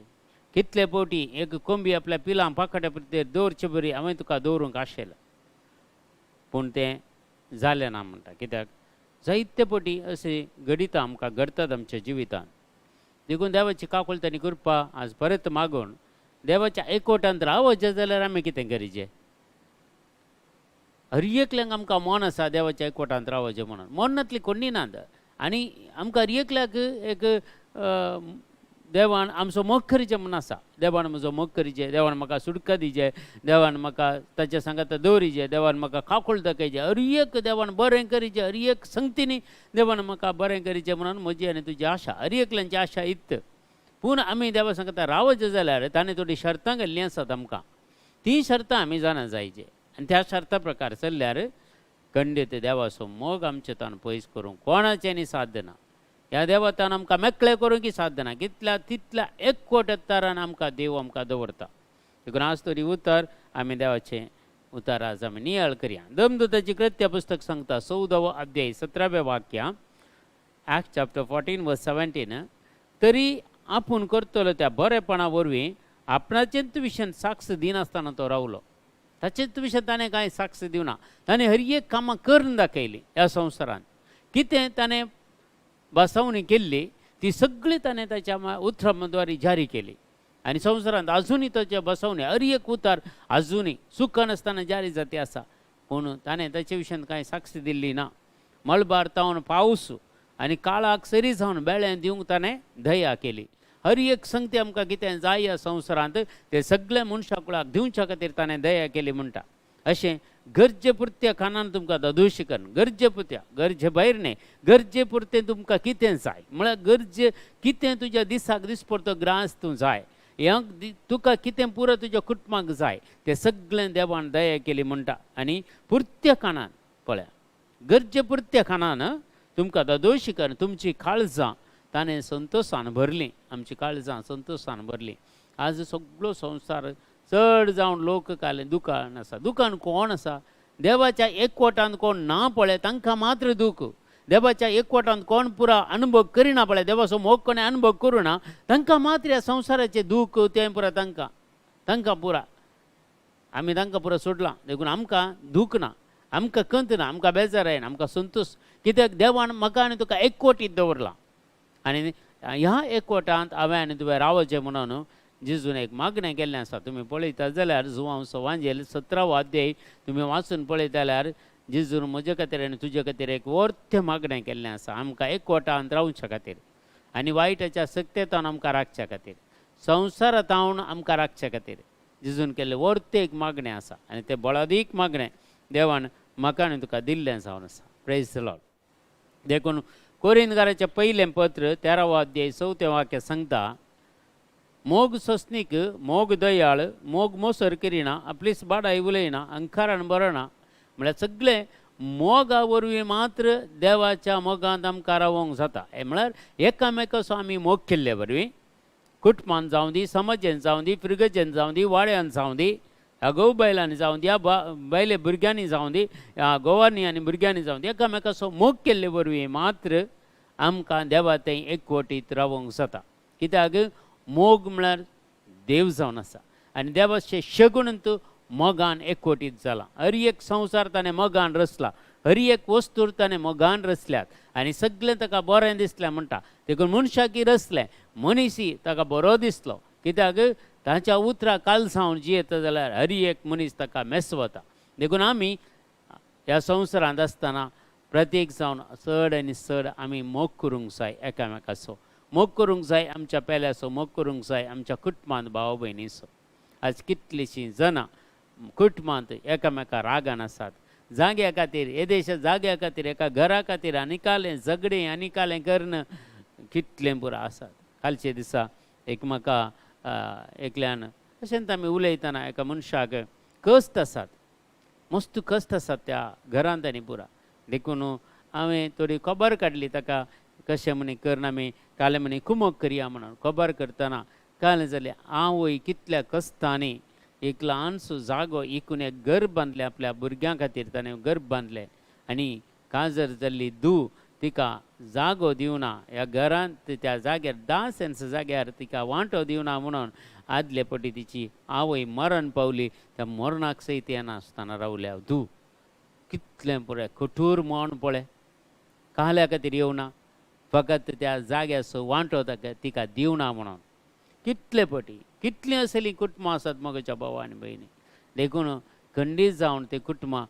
कितले फावटी एक कोंबी आपल्या पिलां पाखाट्या पुरतेर दवरचे बरी हांवें तुका दवरूंक आशेलां, पूण तें जालें ना म्हणटा. कित्याक जायते फावटी अशें घडितां आमकां घडतात आमच्या जिवितांत. देखून देवाची काकुळटणी कृपा आज परत मागून देवाच्या एकवटांत रावचें जाल्यार आमी कितें करीचें? हर एकल्यांक आमकां मन आसा देवाच्या एकवटांत रावचें म्हणून. मन नातली कोणी नात. आनी आमकां हर एकल्याक एक देवान आमचो मोग करीचें म्हूण आसा. देवान म्हजो मोग करीचे, देवान म्हाका सुटका दिचे, देवान म्हाका ताच्या सांगाता दवरीचे, देवान म्हाका काकूळ दाखयचे, हर एक देवान बरें करीचें, हर एक संगतीनी देवान म्हाका बरें करीचें म्हणून म्हजी आनी तुजी आशा, हर एकल्यांची आशा इत्त. पूण आमी देवा सांगता रावचें जाल्यार ताणें थोडीं शर्तां घाल्लीं आसात आमकां. तीं शर्तां आमी जाणा जायचे आनी त्या शर्ता प्रकार चल्ल्यार खंडीत देवाचो मोग आमचे तान पयस करूंक कोणाचें न्ही साध्य ना. ह्या देवतान आमकां मेकळें करूंक साध्य ना. कितल्या तितल्या एकवट तरान आमकां देव आमकां दवरता. देखून आज तरी उतर आमी देवाचें उतर आज आमी नियाळ करया. दमदूताची कृत्य पुस्तक सांगता 14वो अध्याय 17व्या वाक्या, Act chapter 14 verse 17. तरी आपूण करतलो त्या बरेपणा वरवीं आपणाचेच विशयान साक्ष दिनासतना तो रावलो. ताचेच विशयान ताणें कांय साक्ष दिवना. ताणें हर एक कामां करून दाखयलीं ह्या संवसारांत. कितें ताणें बसवणी केल्ली ती सगळी ताणें ताच्या उतरां जारी केली आनी संवसारांत आजुनूय ताच्या बसवणी हर एक उतार आजुनूय चुकनासतना जारी जाती आसा. पूण ताणें ताचे विशयान कांय साक्ष दिल्ली ना. मळबार तावन पावस आनी काळाक सरी जावन बेळें दिवंक ताणें दया केली. हर एक संगती आमकां कितें जाय ह्या संवसारांत ते सगळे मनशा कुळाक दिवच्या खातीर ताणें दया केली म्हणटा. अशें गरजे पुरत्या खाणान तुमकां ददोशी करून, गरजे पुरत्या, गरजे भायर न्ही, गरजे पुरतें तुमकां कितें जाय म्हळ्यार गरजे कितें तुज्या दिसाक दिसपडतो ग्रास तूं जाय, ह्या तुका कितें पुरो तुज्या कुटुंबाक जाय तें सगळें देवान दया केली म्हणटा. आनी पुरत्या खाणान पळया, गरजे पुरत्या खाणान तुमकां ददोशी करून तुमची काळजां ताणें संतोशान भरलीं. आमची काळजां संतोशान भरलीं. आज सगळो संवसार चड जावन लोक काले दुकान आसा. दुकान कोण आसा? देवाच्या एकवटांत कोण ना पळय तांकां मात्र दूख. देवाच्या एकवटांत कोण पुरा अनुभव करिना पळय, देवाचो मोग कोणें अनुभव करूं ना तांकां मात्र ह्या संवसाराचें दूख तें पुरा तांकां, तांकां पुरा. आमी तांकां पुरा सोडलां. देखून आमकां दूख ना, आमकां कंत ना, आमकां बेजार येना, आमकां संतोश. कित्याक देवान म्हाका आनी तुका एकवटीत दवरलां आनी ह्या एकवटांत हांवें आनी तुवें रावचें म्हणून जेजून एक मागणें केल्लें आसा. तुमी पळयता जाल्यार जुवांव सवांजेल 17वो अध्याय तुमी वाचून पळयता जाल्यार जेजून म्हजे खातीर आनी तुजे खातीर एक वर्थ मागणें केल्लें आसा, आमकां एकवटांत रावच्या खातीर आनी वायटाच्या सक्तेतान आमकां राखच्या खातीर, संवसारांत आमकां राखच्या खातीर जेजून केल्लें वर्थ एक मागणें आसा आनी तें बळादीक मागणें देवान म्हाका आनी तुका दिल्लें जावन आसा. Praise the Lord. देखून कोरिंदकाराचें पयलें पत्र 13वो अध्याय 4थें वाक्य सांगता, मोग सोसनीक, मोग दयाळ, मोग मोसर करिना, आपलीच बाडाय उलयना, अंकारान बरना. म्हळ्यार सगळें मोगा वरवीं मात्र देवाच्या मोगांत आमकां रावोंक जाता. हें म्हळ्यार एकामेकाचो आमी मोग केल्ले वरवीं कुटुंबान जावं दी, समाजेन जावं दी, फिरगजेन जावं दी, वाड्यान जावं दी, ह्या घोव बायलांनी जावं दी, ह्या बायले भुरग्यांनी जावं दी, ह्या घोवांनी आनी भुरग्यांनी जावं दी, एकामेकाचो मोग केल्ले वरवीं मात्र आमकां देवा थंय एकवटीत रावोंक जाता. कित्याक मोग म्हळ्यार देव जावन आसा आनी देवाचें शगुण मोगान एकवटीत जाला. हर एक संवसार ताणें मोगान रचला, हर एक वस्तू ताणें मोगान रचल्यात आनी सगळें ताका बरें दिसलें म्हणटा. देखून मनशाकी रचलें, मनीसी ताका बरो दिसलो. कित्याक ताच्या उतरां कालसावन जियेता जाल्यार हर एक मनीस ताका मेसवता. देखून आमी ह्या संवसारांत आसतना प्रत्येक जावन चड आनी चड आमी मोग करूंक जाय एकामेकाचो, मोग करूंक जाय आमच्या पेल्याचो, मोग करूंक जाय आमच्या कुटुंबांत भाव भयणीचो. आज कितलींशीं जाणां कुटुंबांत एकामेका रागान आसात, जाग्या खातीर, येदेशा जाग्या खातीर, एका घरा खातीर आनी कालें झगडें आनी कालें करून कितलें पुरो आसात. कालचे दिसा एक म्हाका एकल्यान अशेंच आमी उलयतना एका मनशाक कश्ट आसात, मस्त कश्ट आसात त्या घरांत आनी पुरा. देखून हांवें थोडी खबर काडली ताका कशें म्हणी करून आमी कालें म्हणी कुमक करया म्हणून. खबर करतना कळ्ळें जालें आवय कितल्या कश्टांनी एक ल्हानसो जागो इकून एक घर बांदलें आपल्या भुरग्यां खातीर, ताणें घर बांदलें आनी काजर जाल्ली धूव तिका जागो दिवना ह्या घरांत, त्या जाग्यार 10 सेन्स जाग्यार तिका वांटो दिवना म्हणून आदले पटी तिची आवय मरण पावली. त्या मरणाक सयत येनासतना रावल्या धूव. कितलें पळय कठोर मन पळय, काल्या खातीर येवना, फकत त्या जाग्याचो वांटो ताका तिका दिवना म्हणून. कितले पटी कितलीं असलीं कुटुंबां आसात म्हज्या भाव आनी भयणी. देखून खंडीत जावन ते कुटुंबां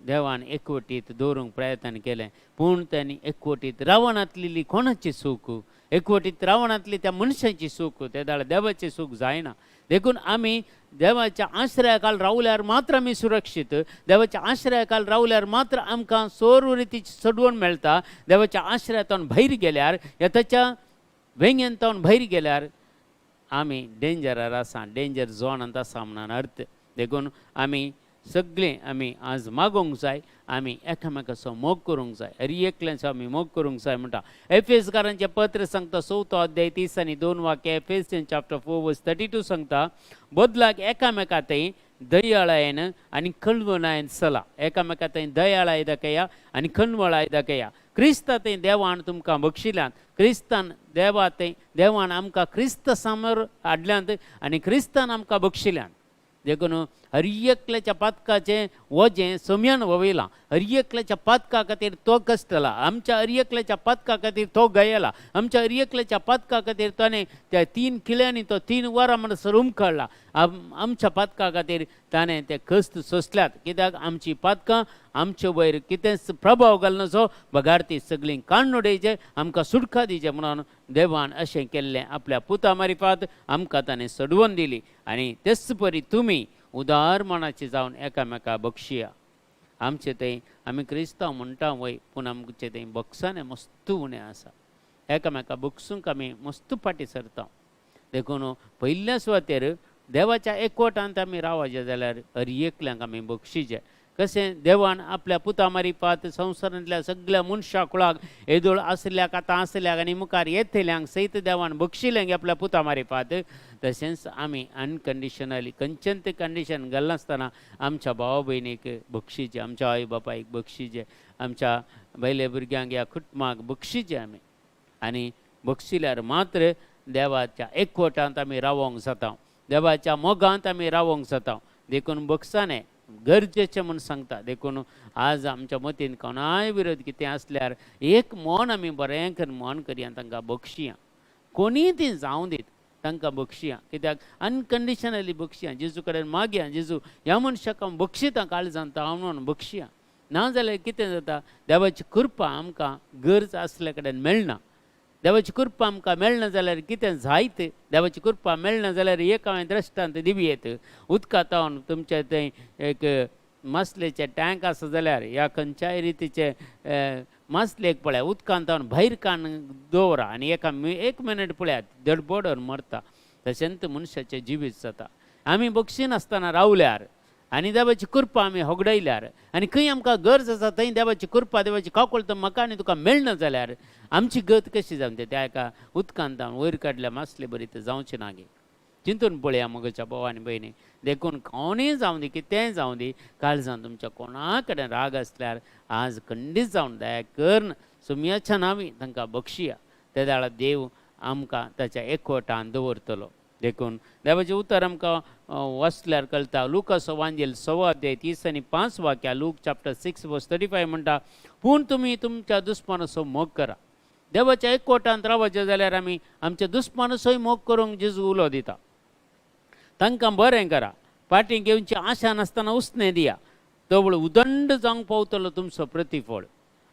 देवान एकवटीत दवरूंक प्रयत्न केलें, पूण तांणी एकवटीत रावणांतली कोणाची सूख, एकवटीत रावणांतली त्या मनशाची सूख, ते दाळ देवाची सूख जायना. देखून आमी देवाच्या आश्रयाखाल रावल्यार मात्र आमी सुरक्षीत, देवाच्या आश्रयाखाल रावल्यार मात्र आमकां सोर रितीची सोडवण मेळटा. देवाच्या आश्रयातून भायर गेल्यार, ह्या ताच्या वेंगेंतावन भायर गेल्यार आमी डेंजरार आसा, डेंजर झोनांत आसा म्हणून अर्थ. देखून आमी सगळीं आमी आज मागोवंक जाय, आमी एकामेकाचो मोग करूंक जाय, हर एकल्याचो आमी मोग करूंक जाय म्हणटा. एफेसकारांचें पत्र सांगता 4 अध्याय 30 आनी 2 वाक्य, एफेसियन चॅप्टर 4 वर्स 32 सांगता, बदलाक एकामेका थंय दयाळायेन आनी कळवळायेन चला, एकामेका थंय दयाळाय दाखया आनी कळवळाय दाखया. क्रिस्ता थंय देवान तुमकां बक्षिल्यात, क्रिस्तान देवा थंय देवान आमकां क्रिस्त सामर हाडल्यांत आनी क्रिस्तान आमकां बक्षिल्यात. देखून हर एकल्याच्या पातकाचें वजें सोम्यान ववयलां, हर एकल्याच्या पातका खातीर तो कश्टला, आमच्या हर एकल्याच्या पातका खातीर तो गयला, आमच्या हर एकल्याच्या पातका खातीर ताणें त्या 3 किल्यांनी तो 3 वरां म्हणसर उमकळ्ळा. आमच्या पातका खातीर ताणें ते कश्ट सोंसल्यात, कित्याक आमची पातकां आमचे वयर कितेंच प्रभाव घालनासो, बगार ती सगळीं काडून उडयचे, आमकां सुटका दिवचें म्हणून देवान अशें केल्लें आपल्या पुता मारिफात आमकां ताणें सोडवून दिली. आनी तेच परी तुमी उदार मनाचे जावन एकामेका बक्षिया. आमचे थंय आमी क्रिस्तांव म्हणटा वय, पूण आमचे थंय बक्षाने मस्त उणें आसा, एकामेका बक्षूंक आमी मस्त फाटीं सरता. देखून पयल्या सुवातेर देवाच्या एकवटांत आमी रावचें जाल्यार हर एकल्यांक आमी बक्षिचें. कशें देवान आपल्या पुता मारिफात संवसारांतल्या सगळ्या मनशा कुळाक येदोळ आसल्याक आतां आसल्याक आनी मुखार येतल्यांक सयत देवान बक्षिल्यांक आपल्या पुता मारिफात, तशेंच आमी अनकंडिशनली खंयचें तें कंडिशन घालनासतना आमच्या भावा भयणीक बक्षिचें, आमच्या आवय बापायक बक्षिचें, आमच्या बायले भुरग्यांक ह्या कुटुंबाक बक्षिचें आमी. आनी बक्षिल्यार मात्र देवाच्या एकवटांत आमी रावोंक जाता, देवाच्या मोगांत आमी रावोंक जाता. देखून बक्षाने गरजेचें म्हूण सांगता. देखून आज आमच्या मतीन कोणाय विरोध कितें आसल्यार एक मन आमी बरें करून मन करया, तांकां बक्षिया, कोणीय ती जावं दीत तांकां बक्षिया, कित्याक अनकंडिशनली बक्षिया. जेजू कडेन मागया, जेजू ह्या मनशाक हांव बक्षिता काळजान हांव म्हणून बक्षिया. ना जाल्यार कितें जाता, देवाची कृपा आमकां गरज आसल्या कडेन मेळना. देवाची कृपा आमकां मेळना जाल्यार कितें जायत, देवाची कृपा मेळना जाल्यार एक हांवें दृश्टांत दिवं येत. उदका तावन तुमचे थंय एक मासलेचें टँक आसा जाल्यार ह्या खंयच्याय रितीचे मासलेक पळया, उदकान तावन भायर काडून दवरा आनी एक मिनट पळयात धडपडून मरता. तशेंच मनशाचें जिवीत जाता. आमी बक्षिनासतना रावल्यार आनी देवाची कृपा आमी होगडयल्यार आनी खंय आमकां गरज आसा थंय देवाची कृपा देवाची काकुळट म्हाका आनी तुका मेळना जाल्यार आमची गत कशी जावन त्या एका उदकान तावन वयर काडल्या मासले बरी तें जावचें ना गे. चिंतून पळया म्हज्या भाव आनी भयणी. देखून कोणूय जावं दी कितेंय जावं दी, काळजान तुमच्या कोणा कडेन राग आसल्यार आज खंडीत जावन दया करून सुमयाच्या नांवी तांकां बक्षिया. ते वेळार देव आमकां ताच्या एकवटान दवरतलो. देखून देवाचें उतर आमकां वाचल्यार कळटा. लुकास वांजेल 6 अध्याय 30 आनी 5 वाक्या, लूक चॅप्टर 6 वर्स 35 म्हणटा, पूण तुमी तुमच्या दुस्मानाचो मोग करा. देवाच्या एकवटांत रावचें जाल्यार आमी आमच्या दुस्मानाचोय मोग करूंक जेजू उलो दिता. तांकां बरें करा, फाटीं घेवची आशा नासतना उसणें दिया, तवळ उदंड जावंक पावतलो तुमचो प्रतिफळ.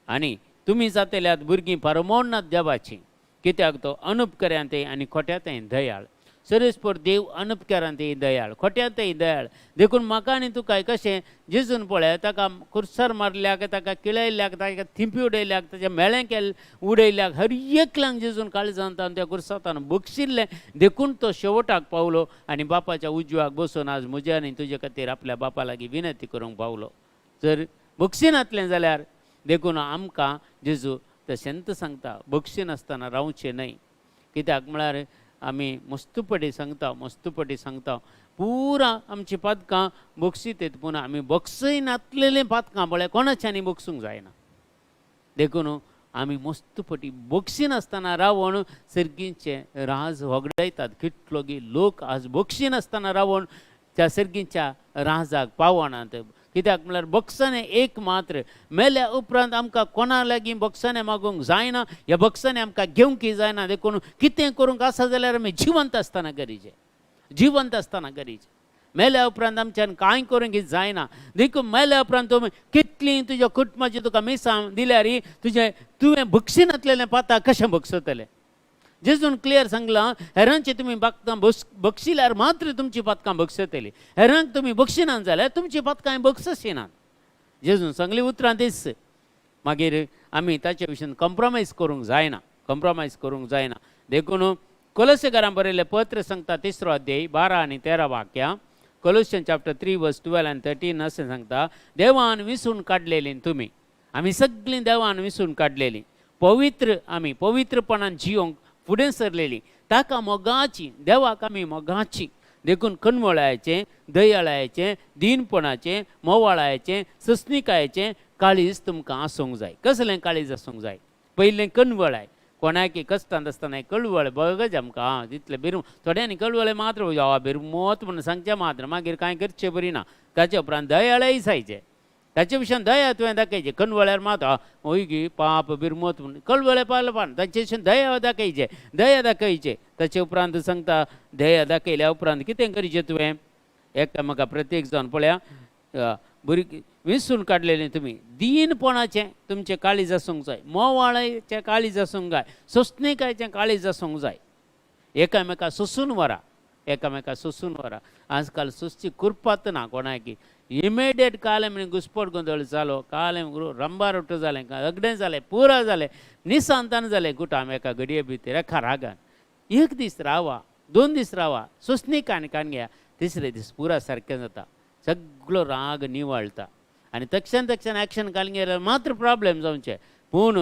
आनी तुमी जातल्यात भुरगीं परमोन्नत देवाचीं, कित्याक तो अनुपकऱ्यांतय आनी खोट्यांतय दयाळ. सरेस्पर देव अनुपकरांतय दयाळ, खोट्यांतय दयाळ. देखून म्हाका आनी तुका कशें जेजून पळय ताका कुर्सार मारल्याक, ताका किळयल्याक, ताका थिंपी उडयल्याक, ताच्या मेळें केल उडयल्याक, हर एकल्यांक जेजून काळजांत त्या कुर्सातान बक्षिल्लें. देखून तो शेवटाक पावलो आनी बापाच्या उजव्याक बसून आज म्हज्या आनी तुजे खातीर आपल्या बापा लागीं विनंती करूंक पावलो. जर बक्षिनातलें जाल्यार, देखून आमकां जेजू तशेंच सांगता, बक्षिनासतना रावचें न्हय. कित्याक म्हळ्यार आमी मस्तुपटी सांगता, मस्तुपटी सांगता, पुरा आमची पातकां बक्षीत, पूण आमी बक्षय नातलेलीं पातकां पळय कोणाच्यानी बक्षूंक जायना. देखून आमी मस्तुपटी बक्षिनासतना रावून सर्गींचें राज होगडायतात. कितलो गी लोक आज बक्षिनासतना रावून त्या सर्गींच्या राजाक पावनात. कित्याक म्हळ्यार बक्षाने एक मात्र मेल्या उपरांत आमकां कोणा लागीं बक्षाने मागूंक जायना, ह्या बक्षाने आमकां घेवंक जायना. देखून कितें करूंक आसा जाल्यार आमी जिवंत आसतना करीचें, जिवंत आसतना करीचें. मेल्या उपरांत आमच्यान कांय करूंक जायना. देखून मेल्या उपरांत तुमी कितलीं तुज्या कुटुंबाची तुका मिसां दिल्यार तुजें तुवें बक्षिनातलेलें पाता कशें बक्षतलें? जेजून क्लियर सांगलां, हेरांची तुमी पातकां बक्षिल्यार मात्र तुमची पातकां बक्षतली, हेरांक तुमी बक्षिनात जाल्यार तुमची पातकां बक्षशिनात. जेजून सांगली उतरां तीच. मागीर आमी ताचे विशीं कॉम्प्रोमायज करूंक जायना, कॉम्प्रोमायज करूंक जायना. देखून कोलसेकारां बरयल्लें पत्र सांगता 3 अध्याय 12 आनी 13 वाक्यां, Colossian chapter 3 verse 12 आनी 13 अशें सांगता, देवान विसून काडलेलीं तुमी, आमी सगळीं देवान विसून काडलेलीं, पवित्र आमी पवित्रपणान जियोंक फुडें सरलेली, ताका मोगाची, देवाक आमी मोगाची. देखून कणमळायचें, दयाळायचें, दीनपणाचें, मोवाळायचें, सस्निकायचें काळीज तुमकां आसूंक जाय. कसलें काळीज आसूंक जाय? पयलें कणवळाय. कोणाकी कश्टांत आसतना कळवळ बगज आमकां आं तितलें बिरू थोड्यांनी कळवळे मात्र बिरमोत म्हणून सांगचें मात्र, मागीर कांय करचें बरी ना. ताचे उपरांत दयाळय जायचें, ताचे विशयान दया तुवें दाखयची. कणवळ्यार मात हय गी पाप बिरमोत म्हणून कळवळे पावले पान ताचे विशयान दया दाखयचे, दया दाखयचे. ताचे उपरांत सांगता दया दाखयल्या उपरांत कितें करचें तुवें? एकामेका प्रत्येक जावन पळया भुरगीं विसून काडलेलें तुमी, दीनपणाचें तुमचें काळीज आसूंक जाय, मोवाळाचें काळीज आसूंक जाय, सोंसणीकायचें काळीज आसूंक जाय. एकामेका सोंसून व्हरा, एकामेका सोंसून व्हरा. आजकाल सोंसची कुरपात ना कोणाकी. इमिडिएट कालें म्हण घुसपट गोंदळ जालो, कालें रंबारोटो जालें, अगडें जालें, पुरा जालें, निसांतान जालें कुटाम एका घडये भितर एका रागान. एक दीस रावा, 2 दीस रावा, सोंसणीकाय कान घेया, तिसरे दीस पुरा सारकें जाता, सगळो राग निवळटा. आनी तक्षण तक्षण एक्शन घालून गेल्यार मात्र प्रॉब्लेम जावचे. पूण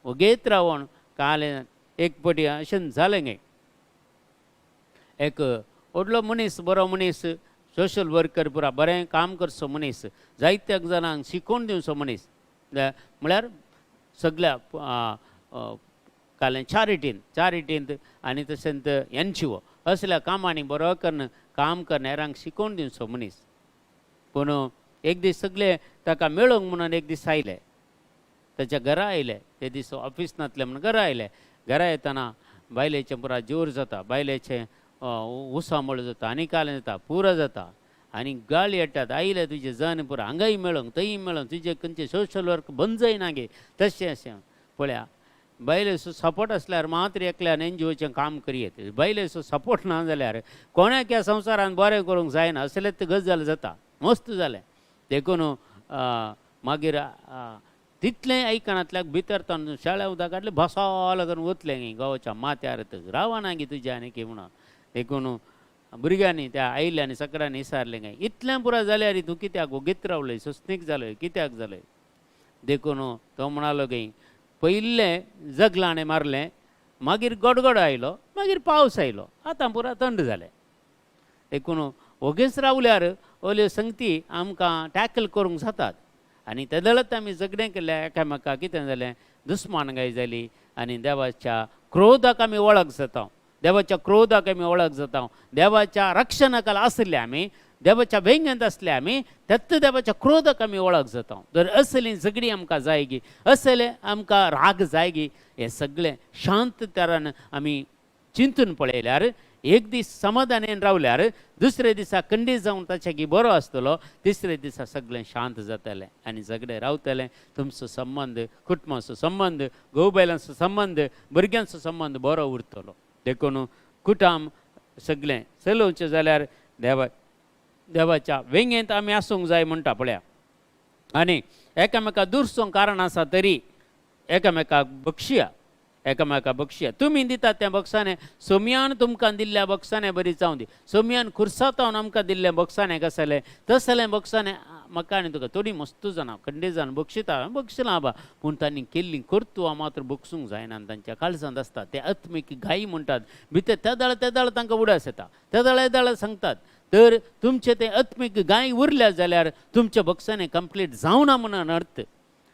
वगेत रावून कालें एक पटी अशें जालें गे, एक व्हडलो मनीस, बरो मनीस, सोशल वर्कर, पुरा बरें काम करचो मनीस, जायत्या जाणांक शिकोवन दिवचो मनीस, म्हळ्यार सगळ्या कालें चॅरिटीन, चॅरिटींत आनी तशेंच एनजीओ असल्या कामांनी बरो करून काम करून हेरांक शिकोवन दिवचो मनीस. पूण एक दीस सगळे ताका मेळोंक म्हणून एक दीस आयले, ताच्या घरा आयले. ते दीस ऑफिस नातले म्हणून घरा आयले. घरा येतना बायलेचें पुरा जोर जाता, बायलेचें उसामळ जाता आनी कालें जाता, पुरो जाता आनी गाळी येतात. आयले तुजें जन पुरा हांगाय मेळोंक थंय मेळोंक, तुजें खंयचें सोशल वर्क बंद जायना गे तशें अशें. पळया बायलेचो सपोर्ट आसल्यार मात्र एकल्यान एनजीओचें काम करयेत. बायलेचो सपोर्ट ना जाल्यार कोणाक ह्या संवसारान बरें करूंक जायना असलेच गजाल जाता. मस्त जालें. देखून मागीर तितलें आयकनातल्याक भितर ताणून शाळा उदक काडलें, बसाल करून वतलें गी गांवच्या माथ्यार रावना गी तुज्या आनी की म्हणून. देखून भुरग्यांनी त्या आयल्यांनी सगळ्यांनी विचारलें काय इतलें पुरो जाल्यार तूं कित्याक वगीत रावलय, सोंसणीक जालय, कित्याक जालय? देखून तो म्हणालो की पयलें जगलाणें मारलें, मागीर गडगडो आयलो, मागीर पावस आयलो, आतां पुरा थंड जालें. देखून वगीच रावल्यार ओल्यो संगती आमकां टॅकल करूंक जातात. आनी तेदळच आमी झगडें केलें एकामेका, कितें जालें दुस्मानकाय जाली आनी देवाच्या क्रोधाक आमी वळख जाता, देवाच्या क्रोधाक आमी वळख जाता, देवाच्या रक्षणाक आसले आमी, देवाच्या व्यंग्यांत आसले आमी, तेत्त देवाच्या क्रोधाक आमी वळख जाता. तर असलीं झगडीं आमकां जायगी, असले आमकां राग जायगी, हें सगळें शांत तरान आमी चिंतून पळयल्यार एक दीस समाधानेन रावल्यार दुसरे दिसा खंडीत जावन ताच्या बरो आसतलो, तिसरे दिसा सगळें शांत जातलें आनी सगळें रावतलें. तुमचो संबंद, कुटुंबाचो संबंद, घोव बायलांचो संबंद, भुरग्यांचो संबंद बरो उरतलो. देखून कुटुंब सगळें चलोवचें जाल्यार देवाच्या वेंगेंत आमी आसूंक जाय म्हणटा पळया. आनी एकामेका दुरसोंक कारण आसा तरी एकामेकाक बक्षया, एकामेका बक्षया. तुमी दितात त्या बक्षाने सोमयान तुमकां दिल्ल्या बक्षाने बरी जावं दी. सोमयान खुर्सातावन आमकां दिल्लें बक्षाने कसलें तसलें बक्षाने म्हाका आनी तुका थोडी मस्त जाणां खंडे जाण बक्षिता बक्षिलां आबा, पूण तांणी केल्लीं कर्तुवां मात्र बक्षूंक जायना. तांच्या काळजांत आसता ते आत्मीक गायी म्हणटात भितर, तेदाळ तेदाळ तांकां उडास येता, तेदाळ तेदाळ सांगतात. तर तुमचें तें आत्मीक गाय उरल्या जाल्यार तुमच्या बक्षाने कंप्लीट जावना म्हणून अर्थ.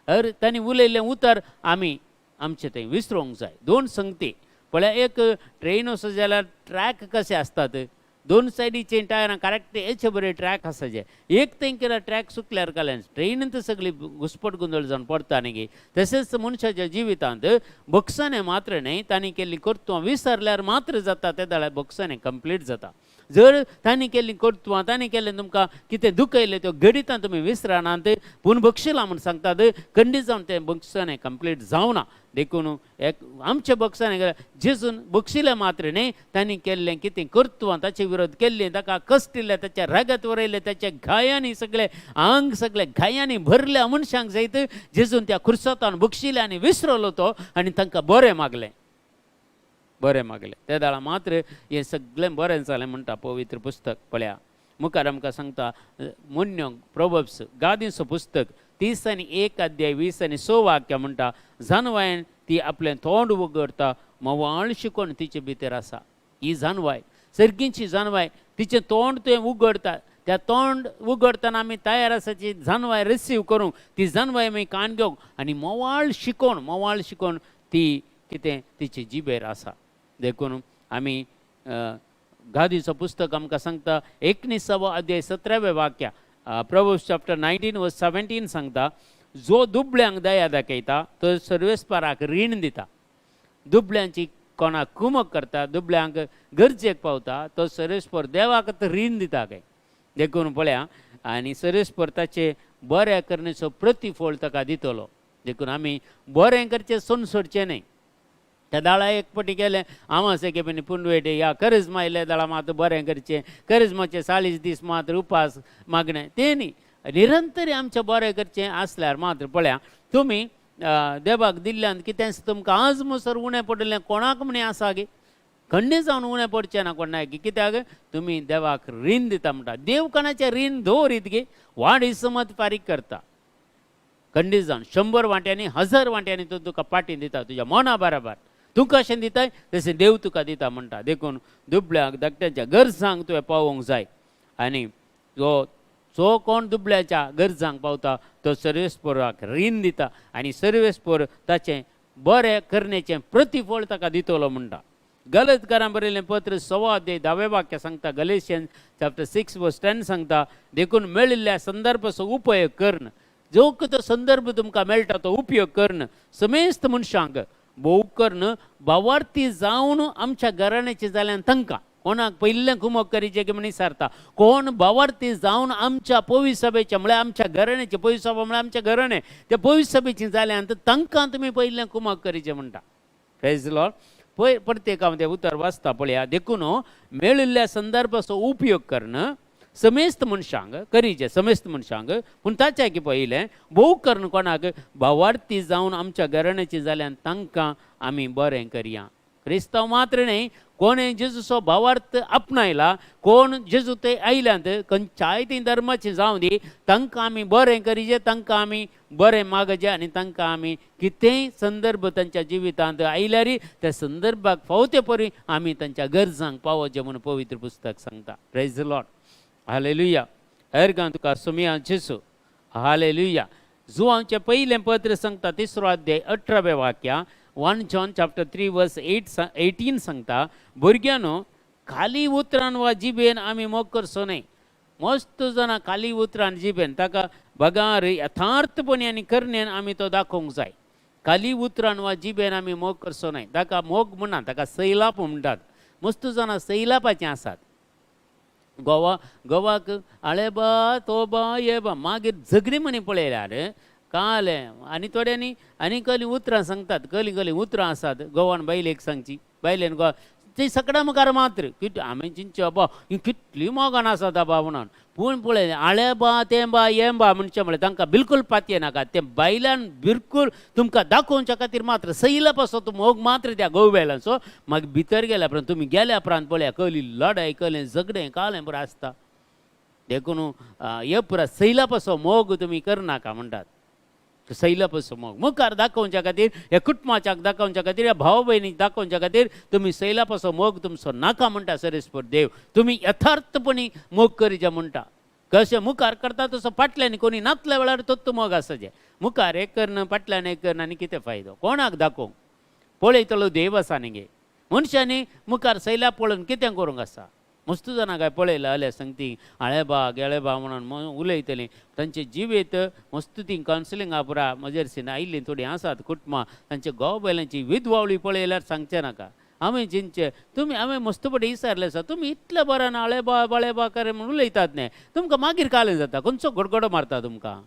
अर तांणी उलयल्लें उतर आमी आमचें तें विसरूंक जाय. दोन संगती पळय, एक ट्रेन वचत जाल्यार ट्रॅक कशे आसतात, दोन सायडीचे टायरां करेक्ट हेचे बरे ट्रॅक आसा जे एक तेंकेला ट्रॅक सुकल्यार काल्यान ट्रेनींत सगळी घुसपट गोंदळ जावन पडटा न्ही. तशेंच मनशाच्या जिवितांत बक्षाने मात्र न्हय, तांणी केल्ली कर्तुवां विसरल्यार मात्र जाता, ते जाल्यार बक्षाने कंप्लीट जाता. जर तांणी केल्लीं कर्तुवां, तांणी केल्लें तुमकां कितें दुखयलें त्यो घडितां तुमी विसरनात, पूण बक्षिलां म्हूण सांगतात खंडीत जावन तें बक्षाने कंप्लीट जावना. देखून एक आमच्या बक्षाने जेजून बक्षिलें मात्र न्ही, तांणी केल्लें कितें कर्तुवां ताचे विरोध केल्लें, ताका कश्टिल्लें, ताच्या रगत वरयलें, ताच्या घायांनी सगळे आंग सगळे घायांनी भरल्या मनशांक सयत जेजून त्या खुर्सातान बक्षिलें आनी विसरलो तो आनी तांकां बरें मागलें, बरें मागलें. ते दाळा मात्र हें सगळें बरें जालें म्हणटा पवित्र पुस्तक. पळया मुखार आमकां सांगता मुन्यो प्रोवर्ब्स गादींचो पुस्तक 31 अध्याय 20 आनी 6 वाक्य म्हणटा, जानवायन ती आपलें तोंड उगडता, म्होंवाळ शिकोवन तिचे भितर आसा. ही जानवाय सर्गींची जानवाय, तिचें तोंड तें उगडता, त्या तोंड उगडतना आमी तयार आसा ती जानवाय रिसीव करूंक, ती जानवाय आमी कान घेवंक आनी म्होंवाळ शिकोवन, म्होंवाळ शिकोवन ती कितें तिचे जिबेर आसा. देखून आमी गादीचो पुस्तक आमकां सांगता 19 अध्याय 17 वाक्य, प्रोवर्ब्स चॅप्टर 19 वर्स 17 सांगता, जो दुबळ्यांक दया दाखयता तो सर्वेस्पराक रीण दिता. दुबळ्यांची कोणाक कुमक करता, दुबळ्यांक गरजेक पावता, तो सर्वेस्पर देवाक रीण दिता काय. देखून पळया आनी सर्वेस्पर ताचे बऱ्या करणेचो प्रतिफळ ताका दितलो. देखून आमी बरें करचें सोडचें न्हय. त्या दाळा एक पटी केलें आमासे केपेनी पुंडवेटे या करिज्मा आयले दाळा मात बरें करचें, करिज्माचे 40 दीस मात्र उपास मागणें तें न्ही, निरंतर आमचें बरें करचें आसल्यार मात्र पळया तुमी देवाक दिल्ल्यान कितेंच तुमकां आज मसर उणें पडलें कोणाक म्हणी आसा गे, खंडीत जावन उणें पडचें ना कोणाक, कित्याक तुमी देवाक रीण दिता म्हणटा. देव कोणाचें रीण दवरीत गे, वाडी समज फारीक करता खंडीत जावन 100 वांट्यांनी 1000 वांट्यांनी तो तुका पाटी दिता तुज्या मना बराबर. तूं कशें दिताय तशें देव तुका दिता म्हणटा. देखून दुबळ्याक धाकट्यांच्या गरजांक तुवें पावोवंक जाय आनी जो जो कोण दुबळ्याच्या गरजांक पावता तो सर्वेस्पराक रीण दिता आनी सर्वेस्पर ताचें बरें करणेचें प्रतिफळ ताका दितलो म्हणटा. गलतकारां बरयलें पत्र 1.25 अध्याय 10 वाक्य सांगता, गलेशियन चॅप्टर 6 वर्स 10 सांगता, देखून मेळिल्ल्या संदर्भाचो उपयोग करून, जो तो संदर्भ तुमकां मेळटा तो उपयोग करून समेस्त मनशांक भोव करून भावार्थी जावन आमच्या घराण्याचे जाल्यान तांकां कोणाक पयल्लें कुमक करीचें की म्हण विचारता, कोण भावार्थी जावन आमच्या पवित्र सभेच्या म्हळ्यार आमच्या घराण्याचे, पवित्र सभा म्हळ्यार आमच्या घराणें, त्या पवित्र सभेची जाल्यान तांकां तुमी पयल्लें कुमक करीचें म्हणटा. प्रेज लॉर्ड. पळय प्रत्येक हांव तें उतर वाचता पळया. देखून मेळिल्ल्या संदर्भाचो उपयोग करून समेस्त मनशांक करीचें, समेस्त मनशांक, पूण ताच्या की पयलें भोव करून कोणाक भावार्थी जावन आमच्या घराण्याची जाल्यान तांकां आमी बरें करया. क्रिस्तांव मात्र न्हय, कोणें जेजूचो भावार्थ आपणायला, कोण जेजू ते आयल्यात खंयच्याय ती धर्माची जावं दी, तांकां आमी बरें करीचें, तांकां आमी बरें मागचें आनी तांकां आमी कितेंय संदर्भ तांच्या जिवितांत आयल्यार त्या संदर्भाक फावते परी आमी तांच्या गरजांक पावोचें म्हूण पवित्र पुस्तक सांगता. Praise Lord, hallelujah. एरगां तुका सुमिया जेजू, हालेलुया. जुवांचें पयलें पत्र सांगता 3 अध्याय 18 वाक्या, 1 जॉन चॅप्टर 3 वर्स 18 सांगता, भुरग्यांनो खाली उतरान वा जिबेन आमी मोग करचो न्हय. मस्त जाणां खाली उतरान जिबेन ताका बगार यथार्थपणी आनी करणेन आमी तो दाखोवंक जाय. खाली उतरान वा जिबेन आमी मोग करचो न्हय, ताका मोग म्हणना, ताका सैलाप म्हणटात. मस्त जाणां सैलापाचें आसात. गोवा गोवाक आळे बा तो बा ये बा मागीर झगडी म्हणी पळयल्यार कालें आनी थोड्यांनी आनी कहलीं उतरां सांगतात, कहलीं कहलीं उतरां आसात गोवान बायलेक सांगची, बायलेन गोवा ती सगळ्या मुखार मात्र कित आमी चिंतचे बाबा ही कितली मोगान आसात बाबा म्हणून, पूण पळय आळे बा तें बा हें बा म्हणचें म्हळ्यार तांकां बिलकूल पातये नाका. तें बायल्यान बिलकूल तुमकां दाखोवच्या खातीर मात्र सैला पासत मोग मात्र त्या गोव बायलांचो. मागीर भितर गेल्या उपरांत तुमी गेल्या उपरांत पळया कहली लडाय कहलें झगडें कालें पुरो आसता. देखून हे पुरा सैला पासो मोग तुमी करनाका म्हणटात. सैला पासो मोग मुखार दाखोवच्या खातीर, ह्या कुटुंबाच्याक दाखोवच्या खातीर, ह्या भाव भयणीक दाखोवच्या खातीर तुमी सैला पासो मोग तुमचो नाका म्हणटा सरेस्पर देव. तुमी यथार्थपणी मोग करीजे म्हणटा. कशें मुखार करता तसो फाटल्यान कोणी नातल्या वेळार तोच मोग आसा जे मुखार एक करना फाटल्यान एक करना आनी कितें फायदो कोणाक दाखोवंक. पळयतलो देव आसा न्ही गे. मनशांनी मुखार सैला पळोवन कितें करूंक आसा. मस्त जाणां काय पळयलां जाल्यार सांगती आळे बा गेळे बा म्हणून उलयतलीं. तांचे जिवेत मस्त ती कावन्सिलिंगा पुरा म्हजेर आयिल्लीं थोडीं आसात कुटुंबां, तांचे घोव बायलांची विधवावळी पळयल्यार सांगचें नाका. हांवें जिनचे तुमी हांवें मस्तपटी विचारलें आसा तुमी इतले बरें ना आळे बा बाळे बा करे म्हणून उलयतात न्ही, तुमकां मागीर कालें जाता खंयचो गडगडो मारता तुमकां.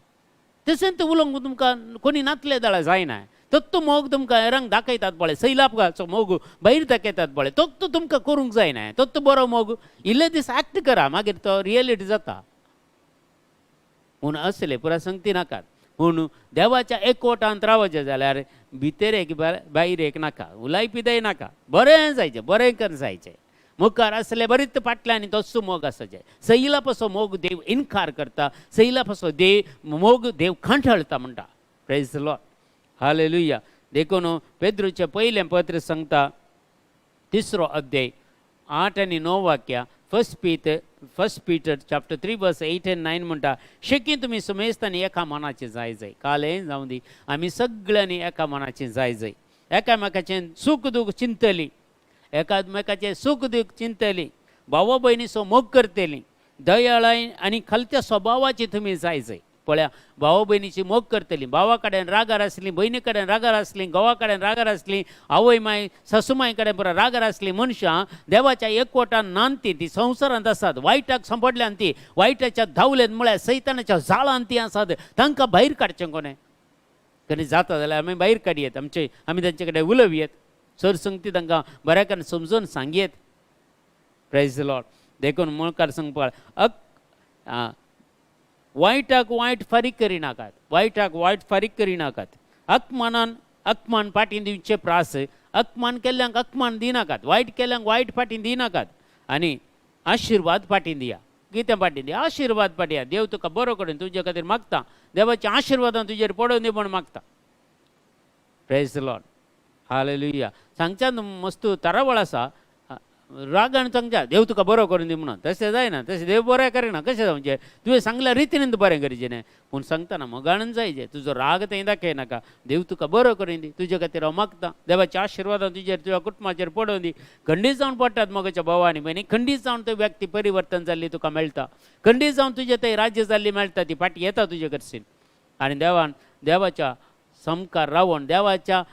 तशेंच उलोवंक तुमकां कोणी नातले जाल्यार जायना. तत्तो मोग तुमकां हेरांक दाखयतात पळय, सैलापगाचो मोग भायर दाखयतात पळय, तत्तो तुमकां करूंक जायना. तत्तो बरो मोग इल्ले दीस एक्ट करा मागीर तो रियलिटी जाता. पूण असले पुरा संगती नाकात. पूण देवाच्या एकवटांत रावचें जाल्यार भितर एक भायर एक नाका, उलाय पिदाय नाका, बरें जायचें बरें कर जायचें. मुखार आसले बरीच फाटल्यान तसो मोग आसाचें. सैला पासो मोग देव इनकार करता, सैला पासो देव मोग देव खांठळता म्हणटा. Praise Lord, hallelujah. देखून पेद्रूचें पयलें पत्र सांगता 3 अध्याय 8 आनी 9 वाक्या, First Peter chapter 3 verse 8 and 9 म्हणटा, शेकी तुमी सुमेस्तांनी एका मनाचें जाय जाय. कालें जावं दी आमी सगळ्यांनी एका मनाचें जाय जाय. एकामेकाचें सूख दूख चिंतली, एकामेकाचें सूख दूख चिंतली, भाव भयणीचो मोग करतली, दयाळाय आनी खालत्या स्वभावाची तुमी जाय जाय. पळया भाव भयणीची मोग करतली, भावा कडेन रागार आसली, भयणी कडेन रागार आसली, घोवा कडेन रागार आसली, आवय माय सासुमाय कडेन पुरा रागार आसली मनशां देवाच्या एकवटान नानती ती संवसारांत आसात, वायटाक सांपडल्यान ती वायटाच्या धांवलेन म्हळ्यार सैतानाच्या जाळान ती आसात. तांकां भायर काडचें कोणें कधी जाता जाल्यार आमी भायर काडयेत, आमचे आमी तांचे कडेन उलोवयेत, सर संगती तांकां बऱ्या कडेन समजून सांगयेत. Praise Lord. देखून मुखार सांगपा वायटाक वायट फारीक करिनाकात, वायटाक वायट फारीक करिनाकात. अपमानान अपमान फाटीं दिवचे प्रास, अपमान केल्ल्यांक अपमान दिनाकात, वायट केल्ल्यांक वायट फाटीं दिनाकात आनी आशिर्वाद फाटीं दिया. कितें फाटीं दिया? आशिर्वाद फाटीं. देव तुका बरो करून तुजे खातीर मागता, देवाच्या आशिर्वादान तुजेर पडोवन दी म्हूण मागता. Praise Lord, hallelujah. सांगच्यान मस्त तरावळ आसा, रागान सांगच्या देव तुका बरो करून दी म्हणून, तशें जायना, तशें देव बरें करिना. कशें जावचें? तुवें सांगल्या रितीन बरें करचें न्ही, पूण सांगतना मोगानूच जायचें. तुजो राग थंय दाखयनाका. देव तुका बरो करून दी, तुजे खातीर हांव मागता, देवाच्या आशिर्वादान तुजेर तुज्या कुटुंबाचेर पडोवन दी. खंडीत जावन पडटात मोगाच्या भावा आनी भयणी, खंडीत जावन तो व्यक्ती परिवर्तन जाल्ली तुका मेळटा, खंडीत जावन तुजें थंय राज्य जाल्ली मेळटा, ती फाटी येता तुजे कडसून. आनी देवान देवाच्या सामकार रावून देवाच्या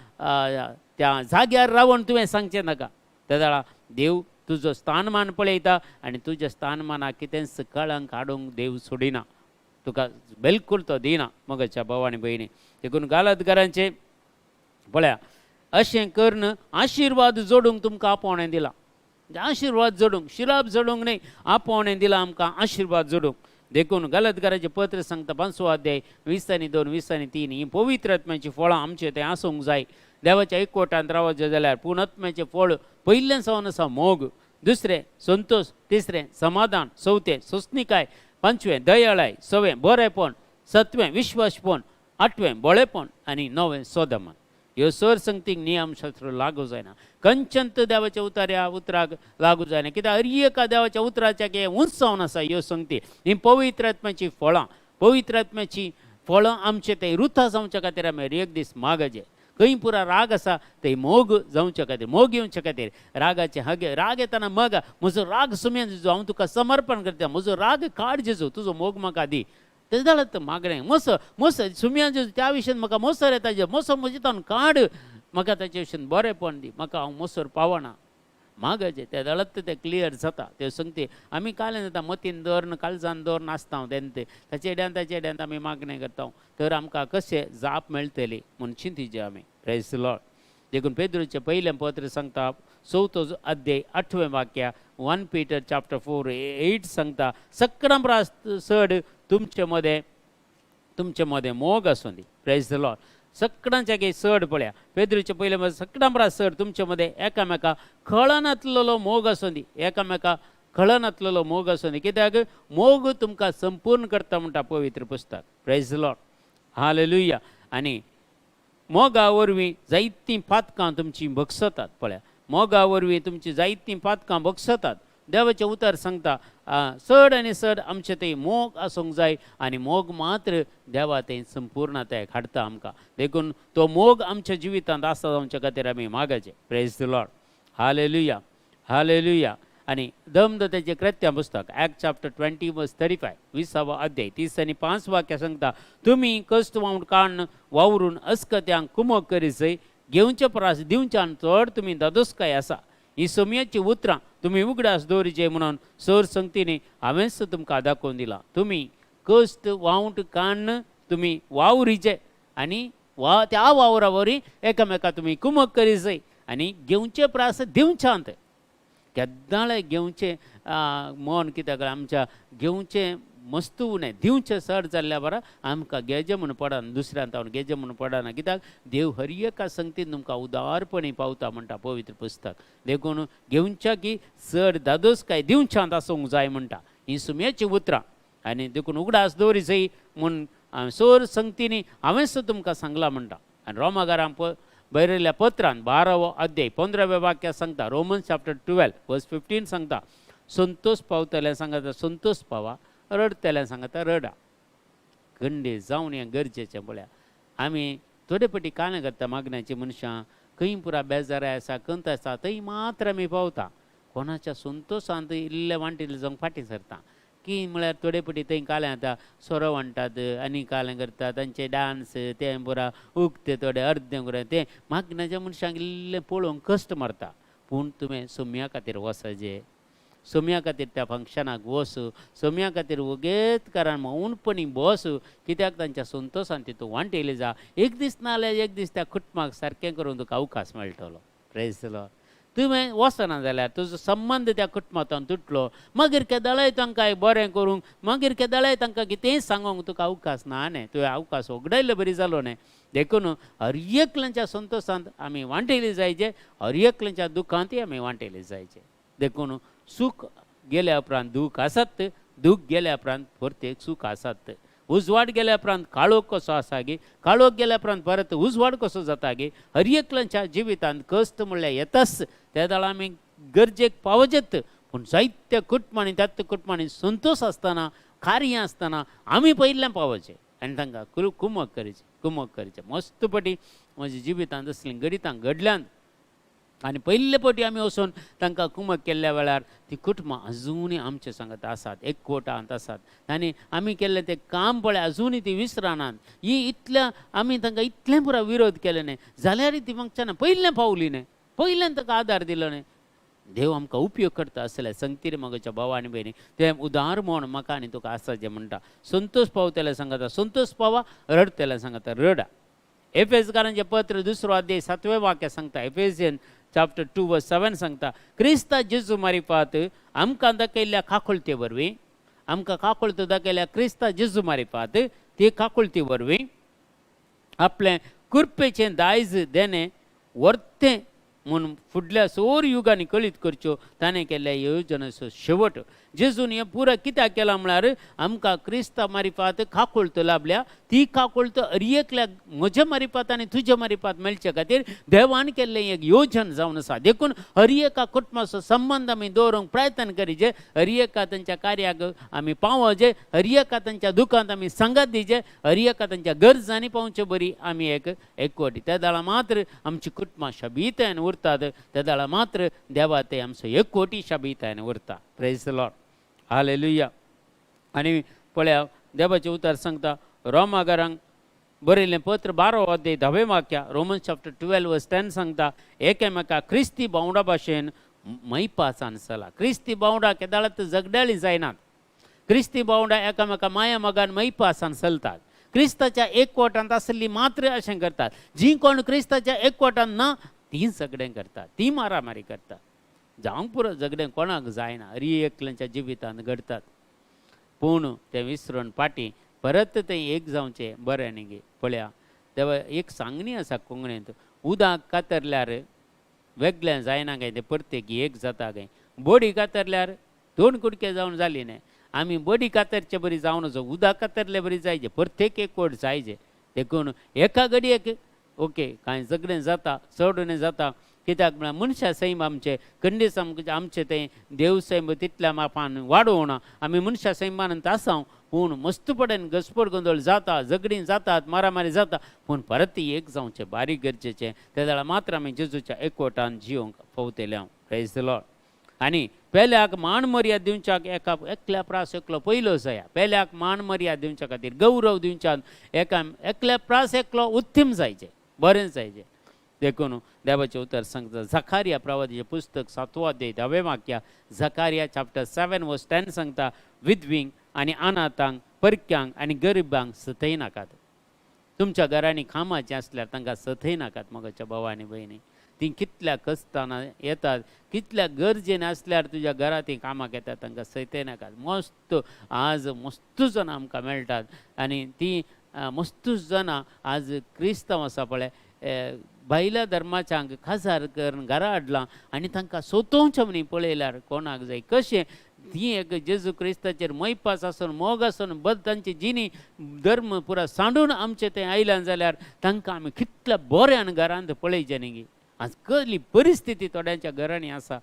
त्या जाग्यार रावून तुवें सांगचें नाका. त्या वेळार देव तुजो स्थानमान पळयता आनी तुज्या स्थानमानाक कितेंच कळंक हाडूंक देव सोडिना, तुका बिलकूल तो दिना. मोगाच्या भाव आनी भयणी, देखून गालतकारांचे पळया अशें करून आशिर्वाद जोडूंक तुमकां आपोवणें दिलां. आशिर्वाद जोडूंक, शिराप जोडूंक न्ही, आपोवणें दिलां आमकां आशिर्वाद जोडूंक. देखून गलतकाराचें पत्र सांगता 5 अध्याय 20 आनी 2 20 आनी 3, ही पवित्र आत्म्याचीं फळां आमचे थंय आसूंक जाय. देवाच्या एकवटांत रावचें जाल्यार पूण आत्म्याचें फळ पयलें जावन आसा मोग, दुसरें संतोश, तिसरें समाधान, चवथें सोंसणीकाय, पांचवें दयाळाय, सवें बरेपण, सतवें विश्वासपण, आठवें बोळेपण आनी णवें सोदमन. ह्यो सर संगतीक नियमशास्त्र लागू जायना. कंचंत देवाच्या उतऱ्या उतराक लागू जायना, कित्याक हर एका देवाच्या उतराच्या हें उंच जावन आसा ह्यो संगती. ही पवित्र आत्म्याची फळां, पवित्र आत्म्याची फळां आमचे ते रुथा जावच्या खातीर आमी हर एक दीस मागचे. खंय पुरा राग आसा थंय मोग जावच्या खातीर, मोग येवच्या खातीर रागाचे हगे राग येताना मग म्हजो राग सुमेन जेजू, हांव तुका समर्पण करता, म्हजो राग काड जेजू, तुजो मोग म्हाका दी. तें जालें मागणें. मोसो मोसो सुमयान जेजू त्या विशयान म्हाका मोसर येता, जे मोसो म्हजे तावन काड, म्हाका ताचे विशयान बरेंपण दी, म्हाका हांव मोसर पावना. मागाचें त्या दळत तें क्लियर जाता. त्यो संगती आमी काल्यान जाता मतीन दवरून काळजान दवरून आसता तेन्ना ते ताचे हेड्यान ताचे हेड्यान आमी मागणें करता तर आमकां कशें जाप मेळटली म्हूण चिंतिचें आमी. Praise the Lord. देखून पेद्रूचें पयलें पत्र सांगता चवथो अध्याय 8वें वाक्य, 1 पीटर चॅप्टर 4:8 सांगता सगळ्यां परस चड तुमचे मदें, तुमचे मदें मोग आसूं दी. Praise the Lord. सगळ्यांच्या गे चड पळया पेद्रूचे पयलें मदें सगळ्यां परस चड तुमचे मदें एकामेका कळनातलेलो मोग आसूं दी, एकामेका कळनातलेलो मोग आसूं दी. कित्याक मोग तुमकां संपूर्ण करता म्हणटा पवित्र पुस्तक. Praise the Lord. Hallelujah. आनी मोगा वरवीं जायतीं पातकां तुमचीं भगसतात. पळया मोगा वरवीं तुमचीं जायतीं पातकां भगसतात. देवाचें उतर सांगता चड आनी चड आमचे थंय मोग आसूंक जाय आनी मोग मात्र देवा थंय संपूर्णतायेक हाडटा आमकां. देखून तो मोग आमच्या जिवितांत आसा जावच्या खातीर आमी मागाचें. Praise the Lord. Hallelujah. Hallelujah. आनी दमदत्याचें कृत्या पुस्तक एक्ट चॅप्टर 20 वर्स 35 विसावो अध्याय 30 आनी 5 वाक्य सांगता तुमी कश्ट वावून काडून वावरून अस्कत्यांक कुमक करीसय घेवचे परस दिवच्यान चड तुमी दादोसकाय आसा. ही सोमयाची उतरां तुमी उगडास दवरिचे म्हणून सर संगतीनी हांवेंच तुमकां दाखोवन दिलां. तुमी कश्ट वावट काडून तुमी वावरीचे आनी वा त्या वावरा वरी एकामेका तुमी कुमक करीसय आनी घेवचे परस दिवच्यांत केद्दाळे घेवचें मन कित्याक आमच्या घेवचें मस्त उणें दिवचें चड जाल्ल्या बरा आमकां गेजें म्हूण पडना, दुसऱ्यान तावन गेजें म्हूण पडना. कित्याक देव हर एका संगतीन तुमकां उदारपणी पावता म्हणटा पवित्र पुस्तक. देखून घेवच्या की चड दादोस काय दिवच्यांत आसूंक जाय म्हणटा. ही सुम्याचीं उतरां आनी देखून उगडास दवरी जय म्हूण सोर संगतीनी हांवेंच तुमकां सांगलां म्हणटा. आनी रोमागारां बरयल्ल्या पत्रान 12वो अध्याय 15व्या वाक्या सांगता, रोमन चॅप्टर 12 वर्स 15 सांगता संतोष पावतल्या सांगता संतोष पावा, रडतल्या सांगता रडा. गंडे जावन हें गरजेचें. पळया आमी थोडे पटी कांय करता मागण्याची मनशां खंय पुरा बेजाराय आसा कंत आसा थंय मात्र आमी पावता. कोणाच्या संतोशांत इल्ले वांटिल्ले जावंक फाटीं सरता की म्हळ्यार थोडे पटी थंय काल्यां जाता सोरो वांट्टात आनी कालें करतात तांचे डांस तें पुरा उगते थोडे अर्दें पुराय तें मागण्याच्या मनशांक इल्लें पळोवंक कश्ट मारता. पूण तुवें सोम्या खातीर वचचें, सोम्या खातीर त्या फंक्शनाक वच, सोम्या खातीर वगेत कारण मौनपणी बस. कित्याक तांच्या संतोशान तितून वांटेली जा. एक दीस ना जाल्यार एक दीस त्या कुटुंबाक सारकें करूंक तुका अवकाश मेळटलो. Praise the Lord. तुवें वचना जाल्यार तुजो संबंद त्या कुटुंबांतल्यान तुटलो मागीर केदळाय तांकां बरें करूंक मागीर केदळाय तांकां कितेंय सांगूंक तुका अवकाश ना न्ही. तुवें अवकाश उगडायल्ले बरी जालो न्ही. देखून हर एकल्याच्या संतोशांत आमी वांटेली जायचे, हर एकल्याच्या दुखांतय आमी वांटेली जायचे. देखून सूख गेल्या उपरांत दूख आसात, दूख गेल्या उपरांत परतेक सूख आसात. उजवाड गेल्या उपरांत काळोख कसो आसा गे, काळोख गेल्या उपरांत परत उजवाड कसो जाता गे. हर एकल्याच्या जिवितांत कश्ट म्हणल्यार येताच, त्या वेळार आमी गरजेक पावजेत. पूण जायत्या कुटुंबांनी त्याच कुटुंबांनी संतोश आसतना कार्य आसतना आमी पयल्यान पावचें आनी तांकां कुमक करचें, कुमक करचें. मस्त पटी म्हज्या जिवितांत असलीं गणितां घडल्यांत आनी पयले पटी आमी वचून तांकां कुमक केल्ल्या वेळार ती कुटुंबां अजुनूय आमचे सांगत आसात, एकवटांत आसात आनी आमी केल्लें तें काम पळय अजुनूय ती विसरनात. ही इतल्या आमी तांकां इतलें पुरो विरोध केले न्ही जाल्यारय ती मागच्यान पयलें पावली न्ही, पयल्यान ताका आदार दिलो न्ही. देव आमकां उपयोग करता आसले संगतीर म्हज्या भाव आनी भयणी तें उदार म्हण म्हाका आनी तुका आसा जें म्हणटा. संतोष पावतले सांगता संतोष पावा, रडतले सांगता रडा. एफेजकारांचें पत्र 2 अध्याय 7वें वाक्य सांगता, एफेजियन चॅप्टर 2 वर्स 7 सांगता क्रिस्ता जेजू मारिफात आमकां दाखयल्ल्या काकुळते वरवीं, आमकां काकुळतो दाखयल्या क्रिस्ता जेजू मारिफात ते काकुळते वरवीं आपलें कृपेचें दायज देणें वर्तें म्हूण फुडल्या सोर युगांनी कळीत करच्यो ताणें केल्ल्या येवजणेचो शेवट. जेजून हें पुरा कित्याक केलां म्हळ्यार आमकां क्रिस्ता मारिफात काकुळत लाभल्या, ती काकुळत हर एकल्याक म्हज्या मारिफात आनी तुज्या मारिफात मेळचे खातीर देवान केल्लें एक योजन जावन आसा. देखून हर एका कुटुंबाचो संबंद आमी दवरूंक प्रयत्न करीचे, हर एका तांच्या कार्याक आमी पावोचे, हर एका तांच्या दुखांत आमी सांगात दिवचे, हर एका तांच्या गरजांनी पावचे बरी आमी एक एकवटी. त्या वेळार मात्र आमची कुटुंबां शाबीतायेन उरतात, त्या वेळार मात्र देवा ते आमचो एकवटी शाबीतायेन उरता. Praise the Lord. Hallelujah. आनी पळया देवाचें उतर सांगता रोमागारांक बरयल्लें पत्र 12 अध्याय 10वें वाक्य, रोमन चॅप्टर 12 वर्स 10 सांगता एकामेका क्रिस्ती भावंडा भाशेन मैपासान चला. क्रिस्ती भावंडा केदाळात झगडाळी जायनात. क्रिस्ती भावंडा एकामेका माया मोगान मैपासान चलतात. क्रिस्ताच्या एकवटांत आसली मात्र अशें करतात. जी कोण क्रिस्ताच्या एकवटांत ना ती झगडें करतात, ती मारामारी करतात. जावंक पुरो झगडें कोणाक जायना, हरी एकल्यांच्या जिवितांत घडतात. पूण तें विसरून फाटीं परत तें एक जावचें बरें न्ही गे. पळया देवा एक सांगणी आसा कोंकणींत, उदक कातरल्यार वेगळें जायना काय, तें परतेक एक जाता काय. बोडी कातरल्यार दोन कुडके जावन जाली न्ही. आमी बडी कातरचे बरी जावन उदक कातरले बरी जायचे, प्रत्येक एकवट जायचे. देखून एका घडयेक ओके कांय झगडें जाता, चड जाता. कित्याक म्हळ्यार मनशां सैम आमचें खंडीस आमचें तें देव सैम तितल्या मापान वाडोवना. आमी मनशां सैमान आसाव, पूण मस्तपणान घसपट गोंदळ जाता, झगडीं जातात, मारामारी जाता, पूण परत एक जावचें बारीक गरजेचें. ते जाल्यार मात्र आमी जेजूच्या एकवटान जिवंक पावतले हांव. Praise the Lord. आनी पेल्याक मान मर्याद दिवच्याक एका एकल्या प्रास एकलो पयलो जाया. पेल्याक मान मर्याद दिवच्या खातीर गौरव दिवच्याक एका एकल्या प्रास एकलो उत्तीम जायचें, बरें जायचें. देखून देवाचें उतर सांगता झकारिया प्रवादीचें पुस्तक 7वो अध्याय 10वें वाक्य, झकारिया चॅप्टर 7 वर्स 10 सांगता, विधवींक आनी अनाथांक, परक्यांक आनी गरिबांक सतय नाकात. तुमच्या घरांनी कामाचें आसल्यार तांकां सतय नाकात. मगाच्या भाव आनी भयणी, तीं कितल्या कश्टान येतात, कितल्या गरजेन आसल्यार तुज्या घरा तीं कामाक येतात, तांकां सतय नाकात. मस्त आज मस्त जाणां आमकां मेळटात आनी तीं मस्त जाणां आज क्रिस्तांव आसा पळय, भायल्या धर्माच्यांक काजार करून घरा हाडलां आनी तांकां सोतोवचें म्हणी पळयल्यार कोणाक जाय कशें ती एक जेजू क्रिस्ताचेर मैपास आसून मोग आसून बद तांची जिणी धर्म पुरा सांडून आमचे थंय आयल्यान जाल्यार तांकां आमी कितल्या बऱ्यान घरांत पळयचें न्ही. आज कसली परिस्थिती थोड्यांच्या घरांनी आसा,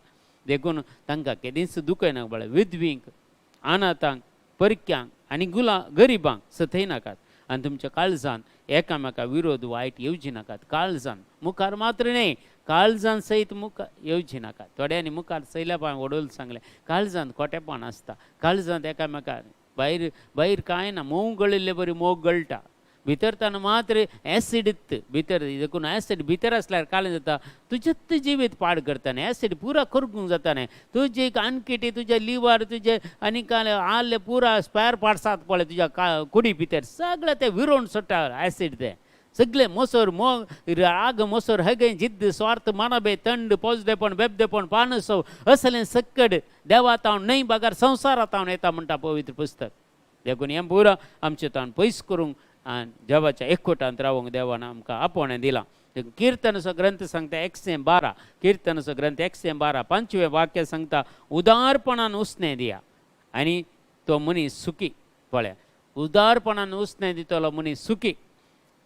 देखून तांकां केदींच दुखयना पळय. विधवींक, अनाथांक, परक्यांक आनी गुला गरिबांक सतय नाकात आनी तुमच्या काळजान एकामेका विरोध वायट येवजी नाकात. काळजान मुखार मात्र न्हय, काळजान सयत मुखार येवजी नाकात. थोड्यांनी मुखार सयल्या पांय वडोल सांगलें, काळजान खोटेपण आसता, काळजांत एकामेका भायर भायर कांय ना, मोव गळिल्ले बरी मोग गळटा, भितर ताणें मात्र एसिड भितर. देखून एसिड भितर आसल्यार कालें जाता, तुजें जिवीत पाड करता न्ही, एसिड पुरा करगूंक जाता न्ही. तुजी कानकिटी, तुजें लिवर, तुजें आनी कांय आल्ले पुरा स्पॅर पार्ट्स आसात पळय तुज्या कुडी भितर, सगळें तें विरोवन सोडटा एसिड. तें सगळें मोसोर मोग राग मोसोर हगें जिद्द स्वार्थ मानबे थंड पोजदेपण बेबदेपण पानसो असलें सक्कड देवा तावन न्हय बगर संवसारा तावन येता म्हणटा पवित्र पुस्तक. देखून हें पुरा आमचें तावन पयस करूंक आनी देवाच्या एकवटांत रावंक देवान आमकां आपोवणें दिलां. किर्तनाचो ग्रंथ सांगता 112, किर्तनाचो ग्रंथ 112 5वें वाक्य सांगता, उदारपणान उसणें दिया आनी तो मनीस सुखी. पळय, उदारपणान उसणें दितलो मनीस सुखी.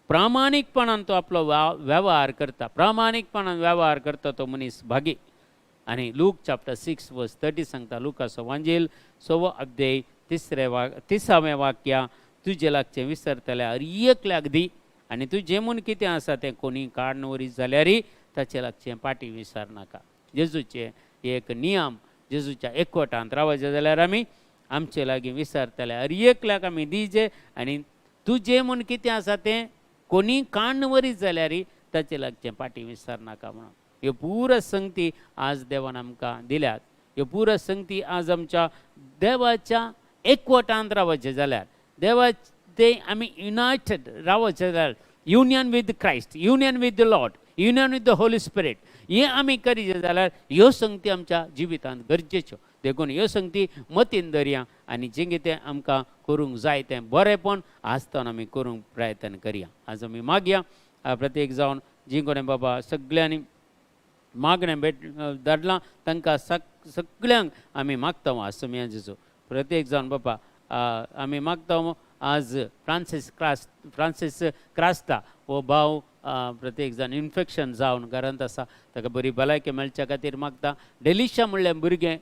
प्रामाणीकपणान तो आपलो वेव्हार करता, प्रामाणीकपणान वेव्हार करता तो मनीस भागी. आनी लूक चॅप्टर 6 वर्स 30 सांगता, लुकाचो वांजेल 6वो अध्याय 30वें वाक्य, तुजे लागचें विसरतले हर एकल्याक दी आनी तुजें म्हूण कितें आसा तें कोणी काडून वरी जाल्यारय ताचे लागचें पाटी विसरनाका. जेजूचें एक नियम, जेजूच्या एकवटांत रावचें जाल्यार आमी आमचे लागीं विसरतले हर एकल्याक आमी दिजे आनी तुजें म्हूण कितें आसा तें कोणी काडून वरी जाल्यारय ताचे लागचें पाटी विसरनाका म्हणून. ह्यो पुरा संगती आज देवान आमकां दिल्यात. ह्यो पुरा संगती आज आमच्या देवाच्या एकवटांत रावचें जाल्यार, देवा ते आमी युनायटेड रावचें जाल्यार, union with Christ, union with the Lord, union with the Holy Spirit, हें आमी करीत जाल्यार ह्यो संगती आमच्या जिवितांत गरजेच्यो. देखून ह्यो संगती मतीन धरया आनी जें कितें आमकां करूंक जाय तें बरेंपण आसतना आमी करूंक प्रयत्न करया. आज आमी मागया प्रत्येक जावन जी कोणें बाबा सगळ्यांनी मागणें भेट धाडलां तांकां सगळ्यांक आमी मागता आसमिया जेजू. प्रत्येक जावन बाबा आमी मागता आज फ्रांसीस क्रास्ता हो भाव प्रत्येक जाण इन्फेक्शन जावन घरांत आसा, ताका बरी भलायकी मेळच्या खातीर मागता. डेलिशा म्हणल्यार भुरगें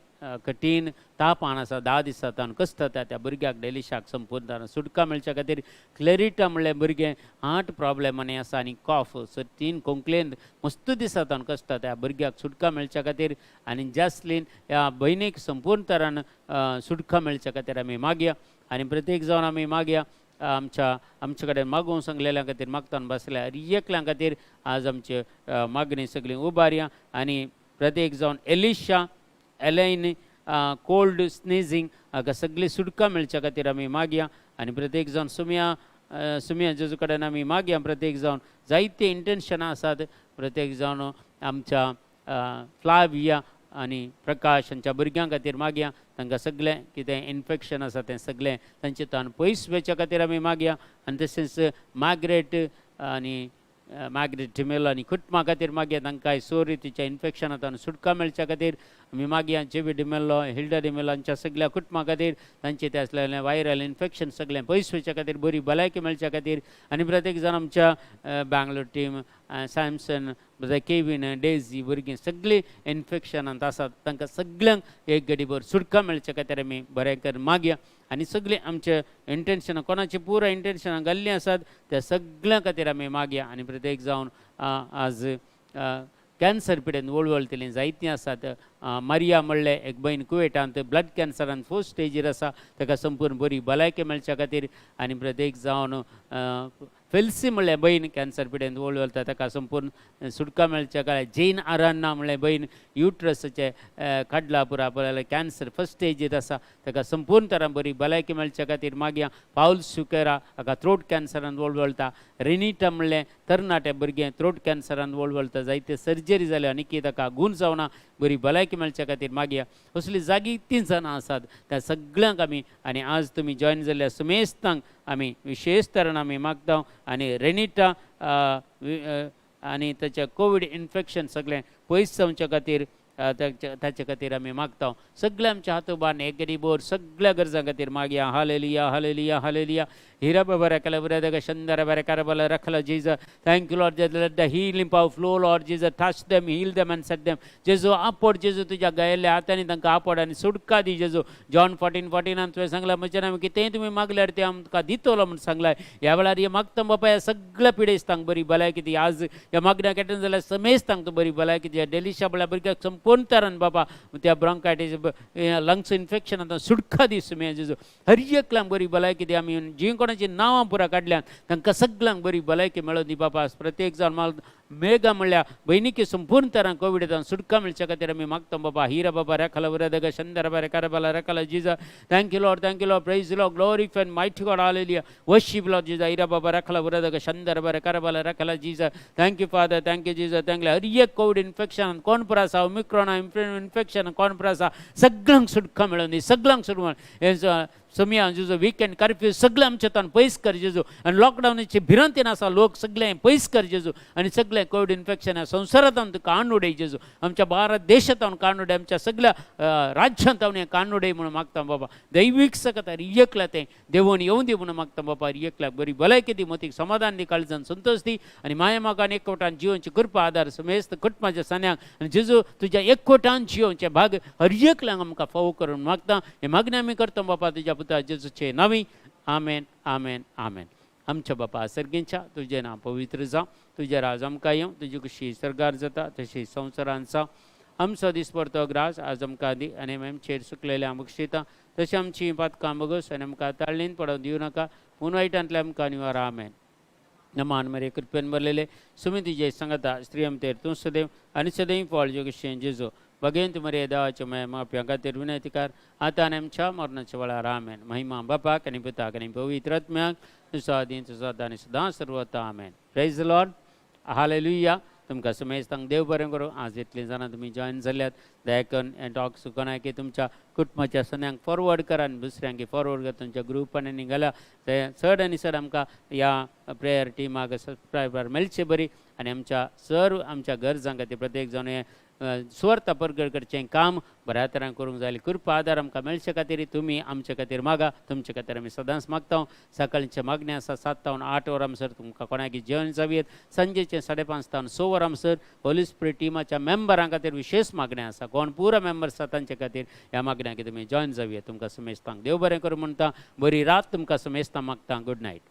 कठीण तापान आसा, 10 दिसां तावन कसता त्या भुरग्याक डेलिशाक संपूर्ण सुटका मेळच्या खातीर. क्लॅरिटा म्हणल्यार भुरगें हार्ट प्रॉब्लेमांनी आसा आनी कॉफ सो 3 खोंकलेन मस्त दिसां तावन कसता त्या भुरग्याक सुटका मेळच्या खातीर. आनी जास्लीन ह्या भयणीक संपूर्ण तरान सुटका मेळच्या खातीर आमी मागया. आनी प्रत्येक जावन आमी मागया आमचे कडेन मागूंक सांगलेल्या खातीर मागतान बसल्या एकल्या खातीर आज आमचे मागणी सगळी उबारया. आनी प्रत्येक जावन एलिशा एलायन कोल्ड स्नेझींग हाका सगळी सुटका मेळच्या खातीर आमी मागया. आनी प्रत्येक जावन सुम्या सुम्या जेजू कडेन आमी मागया. प्रत्येक जावन जायते इंटेन्शनां आसात. प्रत्येक जावन आमच्या फ्लाविया आनी प्रकाश हांच्या भुरग्यां खातीर मागया. तांकां सगळें कितें इन्फेक्शन आसा तें सगळें तांचे तान पयस वचच्या खातीर आमी मागया. आनी तशेंच मार्गरेट आनी मार्गरेट डिमेलो आनी कुटुंबा खातीर मागया. तांकां सोरितीच्या इन्फेक्शनांत सुटका मेळच्या खातीर आमी मागया. जेवी डिमेलो, हिल्डा डिमेलो हांच्या सगळ्या कुटुंबा खातीर तांचे ते आसलेलें वायरल इन्फेक्शन सगळें पयस वचच्या खातीर, बरी भलायकी मेळच्या खातीर. आनी प्रत्येक जाण आमच्या Bangalore team, Samson, Kevin, Daisy भुरगीं सगळीं इन्फेक्शनांत आसात, तांकां सगळ्यांक एक गडीभर सुटका मेळच्या खातीर आमी बरें करून मागया. आनी सगळीं आमचे इंटेन्शनां, कोणाची पुरा इंटेन्शनां घाल्लीं आसात त्या सगळ्यां खातीर आमी मागया. आनी प्रत्येक जावन आज कॅन्सर पिडेन वळवळटलीं जायतीं आसात. मारिया म्हणलें एक भयण कुवेटांत ब्लड कॅन्सरान फोर्थ स्टेजीर आसा, ताका संपूर्ण बरी भलायकी मेळच्या खातीर. आनी प्रत्येक जावन फेल्सी म्हणलें भयण कॅन्सर पिडेन वळवळटा, ताका संपूर्ण सुटका मेळच्या खातीर. जेन आरान्ना म्हणलें भयण युट्रसाचे काडला पुरा पळयल्यार कॅन्सर फर्स्ट स्टेजीर आसा, ताका संपूर्ण तरान बरी भलायकी मेळच्या खातीर मागया. पावल सुकेरा हाका थ्रोट कॅन्सरान वळवळटा. रेनिटा म्हणलें तरणाटे भुरगें थ्रोट कॅन्सरान वळवळटा, जायते सर्जरी जाल्यो आनी ताका गूण जावना, बरी भलायकी मेळच्या खातीर मागया. असली जागी तीं जाणां आसात त्या सगळ्यांक आमी आनी आज तुमी जॉयन जाल्ल्या सुमेस्तांक आमी विशेश तरान आमी मागता. आनी रेनिटा आनी ताच्या कोवीड इन्फेक्शन सगळें पयस जावच्या खातीर ताचे खातीर आमी मागता. सगळे आमच्या हातोबान एक गरीबोर सगळ्या गरजां खातीर मागया. Hallelujah, hallelujah, hallelujah. हिरा बरा कला बरा शंदर बरा करबला रखला. Jesus, thank you Lord Jesus. Let the healing power flow, Lord Jesus. Touch them, heal them and set them. जेजू आपोड, जेजू तुज्या गायल्ल्या हातांनी तांकां आपोड आनी सुटका दी जेजू. जॉन 14:14 तुवें सांगलां, म्हज्या नांवान कितेंय तुमी मागल्यार तें आमकां दितलो म्हूण सांगलां. ह्या वेळार हे मागता बापा, ह्या सगळ्या पिडेस्तांक बरी भलायकी दी. आज ह्या मागण्याक अटेंड जाल्यार समेस्तांक तूं बरी भलायकी दी. डेलिशा म्हळ्यार भुरग्याक संपूर्ण तरान बाबा त्या ब्रोंकायटीस लंग्स इन्फेक्शन आतां सुटका दी सुमे जेजू. हर एकल्यांक बरी भलायकी दी. आमी जी कोणाची नांवां पुरा काडल्यात तांकां सगळ्यांक बरी भलायकी मेळोवन दी बाबा. प्रत्येक जाण माल मेघा म्हणल्या भयणीकी संपूर्ण तरान कोविडान सुटका मेळच्या खातीर आमी मागता बाबा. हिरा बाबा रेखाला वरदग शंदर बारे करबला रेखाला. Jesus, thank you Lord, thank you Lord. Praise Lord, glorify mighty God. Hallelujah. Worship Lord Jesus. Hira Baba रेखाला वरदग शंदर बारे करबला रेखाला. Jesus, thank you Father, thank you Jesus, thank you. हर एक कोविड इन्फेक्शन कोण पुरा आसा, ओमिक्रॉन इन्फेक्शन कोण पुरा आसा, सगळ्यांक सुटका मेळोवन दी, सगळ्यांक सुटका. सोमिया जेजू, विकेंड कर्फ्यू सगळें आमच्या तान पयस कर जेजू. आनी लॉकडावनाची भिरांतीन आसा लोक सगळें पयस कर जेजू. आनी सगळें कोविड इन्फेक्शन संवसारांत काडून उडय जेजू. आमच्या भारत देशांत काडून उडय, आमच्या सगळ्या राज्यांत हांव काडून उडय म्हणून मागता बाबा. दैवीक सकत एकल्या तें देवून येवन दी म्हणून मागता बाबा. एकल्याक बरी भलायकी दी, मतीक समाधान दी, काळजान संतोश दी आनी माया मागान एकवटान जिवनची कृपा आदार समेस्त कुटुंबाच्या सान्यांक. आनी जेजू तुज्या एकवटान जिवनचे भाग हर एकल्यांक आमकां फावो करून मागता. हे मागणें आमी करता बाबा तुज्या पुता जेजूचे नांवी. आमेन, आमेन, आमेन. आमच्या बापा सर्गींच्या, तुजें नांव पवित्र जावं, तुजें राज आमकां येवं, तुजी खुशी सर्गार जाता तशी संवसारांत जावं. आमचो दिसपडतो ग्रास आज आमकां दी आनी आमचेर सुकलेले आमकां शिता तशें आमची पातकां बगस आनी आमकां ताळणीन पडोवंक दिवं नाका, पूण वायटांतले आमकां निवार. आमेन. नमान मरे, कृपेन भरलेले, सुमी तुजे सांगता. स्त्रियम तेर तूं सदैव आनी सदैव फळ जोगशें जेजू. भगेंत मरे, देवाच्या माया माप्या खातीर विनंती कर, आतां आनी आमच्या मरणाच्या वेळार. आमेन. महिमा बापाक आनी पुताक आनी पवित्र आत्म्याक, तुजो आदीं तुजो आतां आनी सदां सर्वता. आमेन. Praise Lord, hallelujah. तुमकां समेस्तांक देव बरें करूं. आज इतलीं जाणां तुमी जॉयन जाल्यात, दया करून हें टॉक सुकोना की तुमच्या कुटुंबाच्या सन्यांक फॉरवर्ड करा आनी दुसऱ्यांक फॉरवर्ड करा. तुमच्या ग्रुपांनी निघाल्या ते चड आनी चड आमकां ह्या प्रेयर टिमाक सबस्क्रायबर मेळचे बरी. आनी आमच्या सर्व आमच्या गरजां खातीर प्रत्येक जाण हें सुवार्ता परगट करचें काम बऱ्या तरान करूंक जाय. कृपा आदार आमकां मेळचे खातीर तुमी आमचे खातीर मागा. तुमचे खातीर आमी सदांच मागता. सकाळचें मागणें आसा 7 तावन 8 वरां सर, तुमकां कोणाक जेवण जावयेत. सांजेचें 5:30 तावन 6 वरां सर होली स्पिरिट टिमाच्या मेंबरां खातीर विशेष मागणें आसा. कोण पुरा मेंबर्स आसा तांचे खातीर ह्या मागण्यांक तुमी जॉयन जावया. तुमकां समेस्तांक देव बरें करूं म्हणटा. बरी रात तुमकां समेस्तां मागता. Good night.